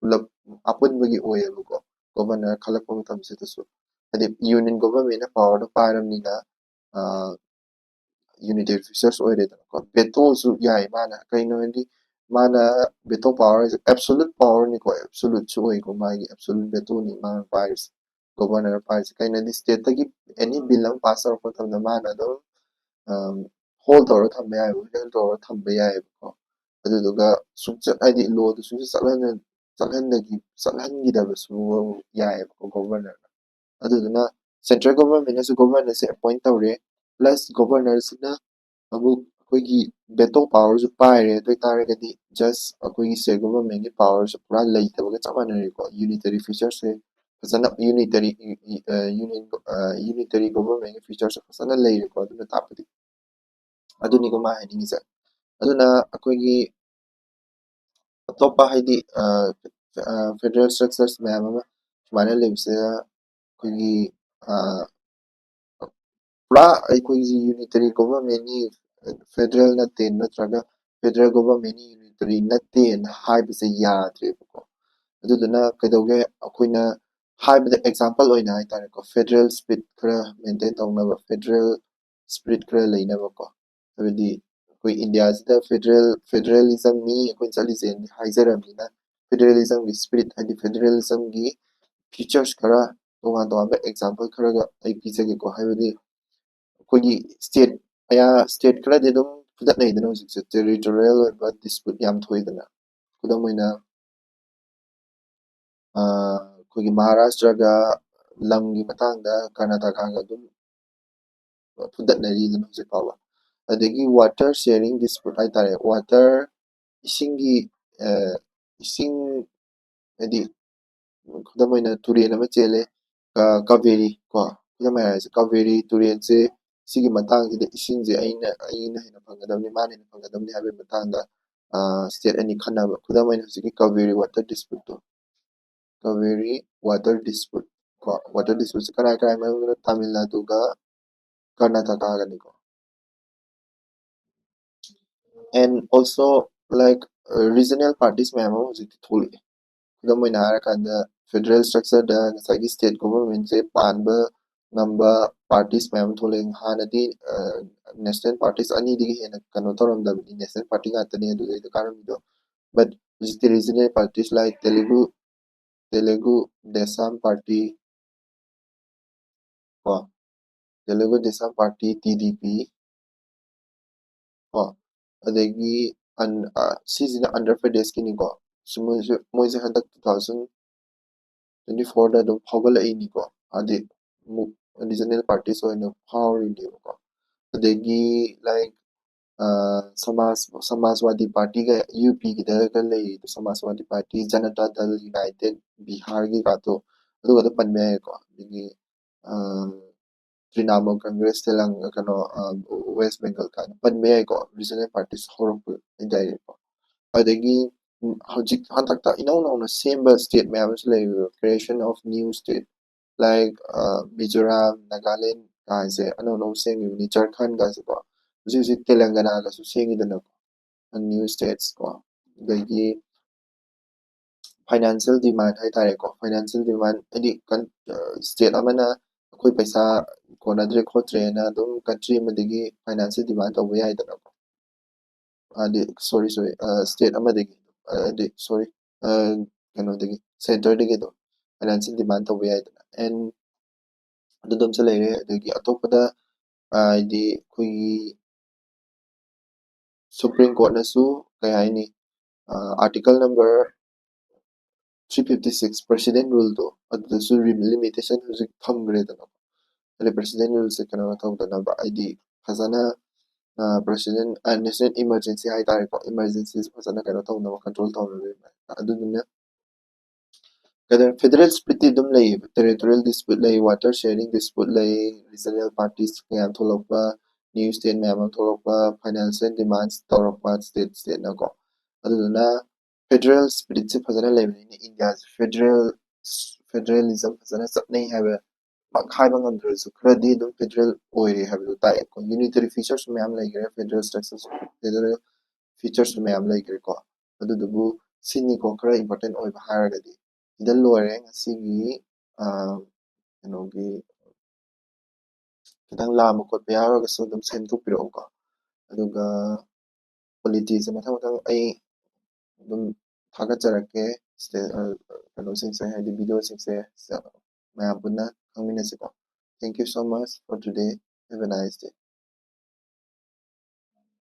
ꯄꯨꯂꯞ ꯑꯄꯨꯟꯕꯒꯤ ꯑꯣꯏꯌꯦꯕꯀꯣ꯫ Governor ꯈꯜꯂꯛꯄ ꯃꯇꯝꯁꯤꯗꯁꯨ ꯍꯥꯏꯗꯤ union government ꯅ power ꯗꯣ ꯄꯥꯏꯔꯕꯅꯤꯅ unitary features ꯑꯣꯏꯔꯦꯗꯅꯀꯣ꯫ Veto ꯁꯨ ꯌꯥꯏ ꯃꯥꯅ, ꯀꯩꯅꯣ ꯍꯥꯏꯗꯤ ꯃꯥꯅ veto power ꯁꯦ absolute power ꯅꯤꯀꯣ, absolute ꯁꯨ ꯑꯣꯏꯀꯣ, ꯃꯥꯒꯤ absolute veto ꯅꯤ ꯃꯥꯅ ꯄꯥꯏꯔꯤꯁꯦ, governor ꯅ ꯄꯥꯏꯔꯤꯁꯦ꯫ ꯀꯩꯅꯣꯗꯤ state ꯇꯒꯤ any bill ꯑꯃ pass ꯇꯧꯔꯛꯄ ꯃꯇꯝꯗ ꯃꯥꯅ ꯑꯗꯨꯝ hold ꯇꯧꯔ ꯊꯝꯕ ꯌꯥꯏꯑꯕ, withhold ꯇꯧꯔ ꯊꯝꯕ ꯌꯥꯏꯑꯕꯀꯣ꯫ ꯑꯗꯨꯗꯨꯒ ꯁꯨꯡꯆꯠ ꯍꯥꯏꯗꯤ law ꯗꯨ ꯁꯨꯡꯆꯠ ꯆꯠꯍꯟ ꯆꯠꯍꯟꯗꯒꯤ ꯆꯠꯍꯟꯈꯤꯗꯕꯁꯨ ꯌꯥꯏꯑꯕꯀꯣ governor ꯅ꯫ ꯑꯗꯨꯗꯨꯅ central government ꯅꯁꯨ governor ꯁꯦ appoint ꯇꯧꯔꯦ, plus governor ꯁꯤꯅ ꯑꯃꯨꯛ ꯑꯩꯈꯣꯏꯒꯤ veto power ꯁꯨ ꯄꯥꯏꯔꯦ꯫ ꯑꯗꯨ ꯑꯣꯏꯇꯥꯔꯒꯗꯤ just ꯑꯩꯈꯣꯏꯒꯤ state government ꯀꯤ power ꯁꯦ ꯄꯨꯔꯥ ꯂꯩꯇꯕꯒ ꯆꯞ ꯃꯥꯟꯅꯔꯦꯀꯣ꯫ Unitary features ꯁꯦ ꯐꯖꯅ unitary union unitary government ꯀꯤ features ꯁꯦ ꯐꯖꯅ ꯂꯩꯔꯦꯀꯣ꯫ ꯑꯗꯨꯅ ꯇꯥꯛꯄꯗꯤ ꯑꯗꯨꯅꯤꯀꯣ ꯃꯥ ꯍꯥꯏꯅꯤꯡꯉꯤꯁꯦ꯫ ꯑꯗꯨꯅ ꯑꯩꯈꯣꯏꯒꯤ ꯑꯇꯣꯞꯄ ꯍꯥꯏꯗꯤ federal structures ꯃꯌꯥꯝ ꯑꯃ ꯁꯨꯃꯥꯏꯅ ꯂꯩꯕꯁꯤꯗ ꯑꯩꯈꯣꯏꯒꯤ ꯄꯨꯔꯥ ꯑꯩꯈꯣꯏꯒꯤ unitary governmentꯅꯤ, federal ꯅꯠꯇꯦ, ꯅꯠꯇ꯭ꯔꯒ federal governmentꯅꯤ, unitary ꯅꯠꯇꯦꯅ ꯍꯥꯏꯕꯁꯦ ꯌꯥꯗ꯭ꯔꯦꯕꯀꯣ꯫ ꯑꯗꯨꯗꯨꯅ ꯀꯩꯗꯧꯒꯦ, ꯑꯩꯈꯣꯏꯅ ꯍꯥꯏꯕꯗ example ꯑꯣꯏꯅ ꯍꯥꯏꯇꯥꯔꯦꯀꯣ, federal spirit ꯈꯔ maintain ꯇꯧꯅꯕ, federal spirit ꯈꯔ ꯂꯩꯅꯕꯀꯣ꯫ ꯍꯥꯏꯕꯗꯤ ꯑꯩꯈꯣꯏ ꯏꯟꯗꯤꯌꯥꯁꯤꯗ federal federalismꯅꯤ ꯑꯩꯈꯣꯏꯅ ꯆꯠꯂꯤꯁꯦ ꯍꯥꯏꯖꯔꯕꯅꯤꯅ, federalismꯒꯤ spirit ꯍꯥꯏꯗꯤ federalismꯒꯤ features ꯈꯔ, ꯇꯣꯉꯥꯟ ꯇꯣꯉꯥꯟꯕ example ꯈꯔꯒ ꯑꯩ ꯄꯤꯖꯒꯦꯀꯣ꯫ ꯍꯥꯏꯕꯗꯤ ꯑꯩꯈꯣꯏꯒꯤ state ꯑꯌꯥ state ꯈꯔꯗꯤ ꯑꯗꯨꯝ ꯐꯨꯗꯠꯅꯩꯗꯅ ꯍꯧꯖꯤꯛꯁꯦ, territorial ꯑꯣꯏꯕ dispute ꯌꯥꯝ ꯊꯣꯛꯏꯗꯅ꯫ ꯈꯨꯗꯝ ꯑꯣꯏꯅ ꯑꯩꯈꯣꯏꯒꯤ ꯃꯍꯥꯔꯥꯁꯇ꯭ꯔꯒ ꯂꯝꯒꯤ ꯃꯇꯥꯡꯗ ꯀꯔꯅꯥꯇꯀꯥꯒ ꯑꯗꯨꯝ ꯐꯨꯗꯠꯅꯔꯤꯗꯅ ꯍꯧꯖꯤꯛ ꯐꯥꯎꯕ꯫ ꯑꯗꯒꯤ water sharing dispute ꯍꯥꯏꯇꯥꯔꯦ, water, ꯏꯁꯤꯡꯒꯤ ꯏꯁꯤꯡ ꯍꯥꯏꯗꯤ ꯈꯨꯗꯝ ꯑꯣꯏꯅ ꯇꯨꯔꯦꯜ ꯑꯃ ꯆꯦꯜꯂꯦ, ꯀꯥꯕꯦꯔꯤ ꯀꯣ, ꯈꯨꯗꯝ ꯑꯣꯏꯅ ꯍꯥꯏꯔꯁꯦ, ꯀꯥꯕꯦꯔꯤ ꯇꯨꯔꯦꯜꯁꯦ ꯁꯤꯒꯤ ꯃꯇꯥꯡꯁꯤꯗ ꯏꯁꯤꯡꯁꯦ ꯑꯩꯅ ꯑꯩꯅ ꯍꯦꯟꯅ ꯐꯪꯒꯗꯕꯅꯤ, ꯃꯥꯅ ꯍꯦꯟꯅ ꯐꯪꯒꯗꯕꯅꯤ ꯍꯥꯏꯕꯒꯤ ꯃꯇꯥꯡꯗ state ꯑꯅꯤ ꯈꯟꯅꯕ꯫ ꯈꯨꯗꯝ ꯑꯣꯏꯅ ꯍꯧꯖꯤꯛꯀꯤ Kaveri water disputeꯇꯣ, Kaveri water dispute ꯀꯣ, water disputeꯁꯦ ꯀꯔꯥꯏ ꯀꯔꯥꯏ ꯃꯅꯨꯡꯗ? Tamil ꯅꯥꯗꯨꯒ ꯀꯔꯅꯥꯇꯀꯥꯒꯅꯤꯀꯣ꯫ And also, like, regional parties ꯃꯌꯥꯝ ꯑꯃ ꯍꯧꯖꯤꯛꯇꯤ ꯊꯣꯛꯂꯛꯑꯦ꯫ ꯈꯨꯗꯝ ꯑꯣꯏꯅ ꯍꯥꯏꯔꯀꯥꯟꯗ federal structureꯗ ꯉꯁꯥꯏꯒꯤ state governmentꯁꯦ ꯄꯥꯟꯕ ꯉꯝꯕ parties ꯃꯌꯥꯝ ꯑꯃ ꯊꯣꯛꯂꯛꯑꯦ꯫ ꯍꯥꯟꯅꯗꯤ national parties ꯑꯅꯤꯗꯒꯤ ꯍꯦꯟꯅ ꯀꯩꯅꯣ ꯇꯧꯔꯝꯗꯕꯅꯤ, national party ꯉꯥꯛꯇꯅꯤ ꯑꯗꯨꯗꯩꯗ ꯀꯥꯔꯝꯃꯤꯗꯣ꯫ But ꯍꯧꯖꯤꯛꯇꯤ regional parties like Telugu Telugu Desam Party ꯀꯣ, Telugu Desam Party, TDP ꯀꯣ, ꯑꯗꯒꯤ ꯁꯤꯁꯤꯅ ꯑꯟꯙ꯭ꯔ ꯄ꯭ꯔꯗꯦꯁꯀꯤꯅꯤꯀꯣ꯫ ꯃꯣꯏꯁꯦ ꯃꯣꯏꯁꯦ ꯍꯟꯗꯛ two thousand twenty fourꯗ ꯑꯗꯨꯝ ꯐꯥꯎꯒꯠꯂꯛꯏꯅꯤꯀꯣ, ꯍꯥꯏꯗꯤ ꯑꯃꯨꯛ regional parties ꯑꯣꯏꯅ ꯐꯥꯎꯔꯤꯅꯦꯕꯀꯣ꯫ ꯑꯗꯒꯤ like ꯁꯃꯥꯖ ꯁꯃꯥꯖꯋꯥꯗꯤ ꯄꯥꯔꯇꯤꯒ UPꯒꯤꯗꯒ ꯂꯩꯔꯤꯗꯣ, ꯁꯃꯥꯖꯋꯥꯗꯤ ꯄꯥꯔꯇꯤ, ꯖꯅꯇꯥ ꯗꯜ ꯌꯨꯅꯥꯏꯇꯦꯠ ꯕꯤꯍꯥꯔꯒꯤ ꯀꯥꯇꯣ, ꯑꯗꯨꯒꯗꯣ ꯄꯟꯕ ꯌꯥꯏꯀꯣ꯫ ꯑꯗꯒꯤ ꯇ꯭ꯔꯤꯅꯥꯃꯨꯜ ꯀꯪꯒ꯭ꯔꯦꯁ ꯇꯦꯂꯪ ꯀꯩꯅꯣ ꯋꯦꯁ ꯕꯦꯡꯒꯜ ꯀꯥꯏꯅ ꯄꯟꯕ ꯌꯥꯏꯀꯣ, regional parties ꯍꯧꯔꯛꯄ ꯍꯥꯏꯇꯥꯔꯦꯀꯣ꯫ ꯑꯗꯒꯤ ꯍꯧꯖꯤꯛ ꯍꯟꯗꯛꯇ ꯏꯅꯧ ꯅꯧꯅ ꯁꯦꯝꯕ state ꯃꯌꯥꯝ ꯑꯃꯁꯨ ꯂꯩꯔꯤꯕ, creation of new state like Mizoram, Nagaland, ꯀꯥꯁꯦ ꯑꯅꯧ ꯑꯅꯧꯕ ꯁꯦꯝꯈꯤꯕꯅꯤ, ꯖꯔꯈꯟꯒꯁꯦꯀꯣ꯫ ꯍꯧꯖꯤꯛ ꯍꯧꯖꯤꯛ ꯇꯦꯂꯪꯒꯅꯥꯒꯁꯨ ꯁꯦꯝꯈꯤꯗꯅꯀꯣ, new states ꯀꯣ꯫ ꯑꯗꯒꯤ financial demand ꯍꯥꯏꯇꯥꯔꯦꯀꯣ, financial demand ꯍꯥꯏꯗꯤ state ꯑꯃꯅ ꯑꯩꯈꯣꯏ ꯄꯩꯁꯥ ꯀꯣꯟꯅꯗ꯭ꯔꯦ ꯈꯣꯠꯇ꯭ꯔꯦꯅ ꯑꯗꯨꯝ country ꯑꯃꯗꯒꯤ financial demand ꯇꯧꯕ ꯌꯥꯏꯗꯅꯀꯣ꯫ ꯍꯥꯏꯗꯤ sorry sorry state ꯑꯃꯗꯒꯤ, ꯍꯥꯏꯗꯤ sorry ꯀꯩꯅꯣꯗꯒꯤ, centreꯗꯒꯤ ꯑꯗꯨꯝ financial demand ꯇꯧꯕ ꯌꯥꯏꯗꯅ꯫ And ꯑꯗꯨꯗꯣꯝꯁꯨ ꯂꯩꯔꯦ꯫ ꯑꯗꯒꯤ ꯑꯇꯣꯞꯄꯗ ꯍꯥꯏꯗꯤ ꯑꯩꯈꯣꯏꯒꯤ Supreme Courtꯅꯁꯨ ꯀꯩ ꯍꯥꯏꯅꯤ, article number three fifty six president ruleꯗꯣ, ꯑꯗꯨꯗꯁꯨ limitation ꯍꯧꯖꯤꯛ ꯊꯝꯈ꯭ꯔꯦꯗꯅ꯫ ꯑꯗꯩ president ruleꯁꯦ ꯀꯩꯅꯣ ꯇꯧꯗꯅꯕ, ꯍꯥꯏꯗꯤ ꯐꯖꯅ president national emergency ꯍꯥꯏꯇꯥꯔꯦꯀꯣ, emergencyꯁꯦ ꯐꯖꯅ ꯀꯩꯅꯣ ꯇꯧꯅꯕ, control ꯇꯧꯅꯕ꯫ ꯑꯗꯨꯗꯨꯅ ꯀꯩꯗꯧꯔꯦ, federal splitꯇꯤ ꯑꯗꯨꯝ ꯂꯩꯌꯦꯕ, territorial dispute ꯂꯩ, water sharing dispute ꯂꯩ, regional parties ꯃꯌꯥꯝ ꯊꯣꯛꯂꯛꯄ, new state ꯃꯌꯥꯝ ꯑꯃ ꯊꯣꯛꯂꯛꯄ, financial demands ꯇꯧꯔꯛꯄ state stateꯅꯀꯣ꯫ ꯑꯗꯨꯗꯨꯅ federal splitꯁꯦ ꯐꯖꯅ ꯂꯩꯕꯅꯤꯅ Indiaꯁꯦ federal federalism ꯐꯖꯅ ꯆꯠꯅꯩ ꯍꯥꯏꯕ ꯃꯛ ꯍꯥꯏꯕ ꯉꯝꯗ꯭ꯔꯁꯨ ꯈꯔꯗꯤ ꯑꯗꯨꯝ federal ꯑꯣꯏꯔꯦ ꯍꯥꯏꯕꯗꯣ ꯇꯥꯛꯑꯦꯀꯣ꯫ Unitary featuresꯁꯨ ꯃꯌꯥꯝ ꯂꯩꯈ꯭ꯔꯦ federal structure, federal featuresꯁꯨ ꯃꯌꯥꯝ ꯂꯩꯈ꯭ꯔꯦꯀꯣ꯫ ꯑꯗꯨꯗꯨꯕꯨ ꯁꯤꯅꯤꯀꯣ ꯈꯔ important ꯑꯣꯏꯕ ꯍꯥꯏꯔꯒꯗꯤ꯫ ꯁꯤꯗ ꯂꯣꯏꯔꯦ ꯉꯁꯤꯒꯤ ꯀꯩꯅꯣꯒꯤ ꯈꯤꯇꯪ ꯂꯥꯝꯕ ꯈꯣꯠꯄ ꯌꯥꯎꯔꯒꯁꯨ ꯑꯗꯨꯝ ꯁꯦꯝꯗꯣꯛꯄꯤꯔꯛꯎꯀꯣ꯫ ꯑꯗꯨꯒ policyꯁꯦ ꯃꯊꯪ ꯃꯊꯪ ꯑꯩ ꯑꯗꯨꯝ ꯊꯥꯒꯠꯆꯔꯛꯀꯦ꯫ ꯀꯩꯅꯣꯁꯤꯡꯁꯦ ꯍꯥꯏꯗꯤ videoꯁꯤꯡꯁꯦ ꯃꯌꯥꯝ ꯄꯨꯟꯅ ꯈꯪꯃꯤꯟꯅꯁꯤꯀꯣ꯫ Thank you so much for today. Have a nice day.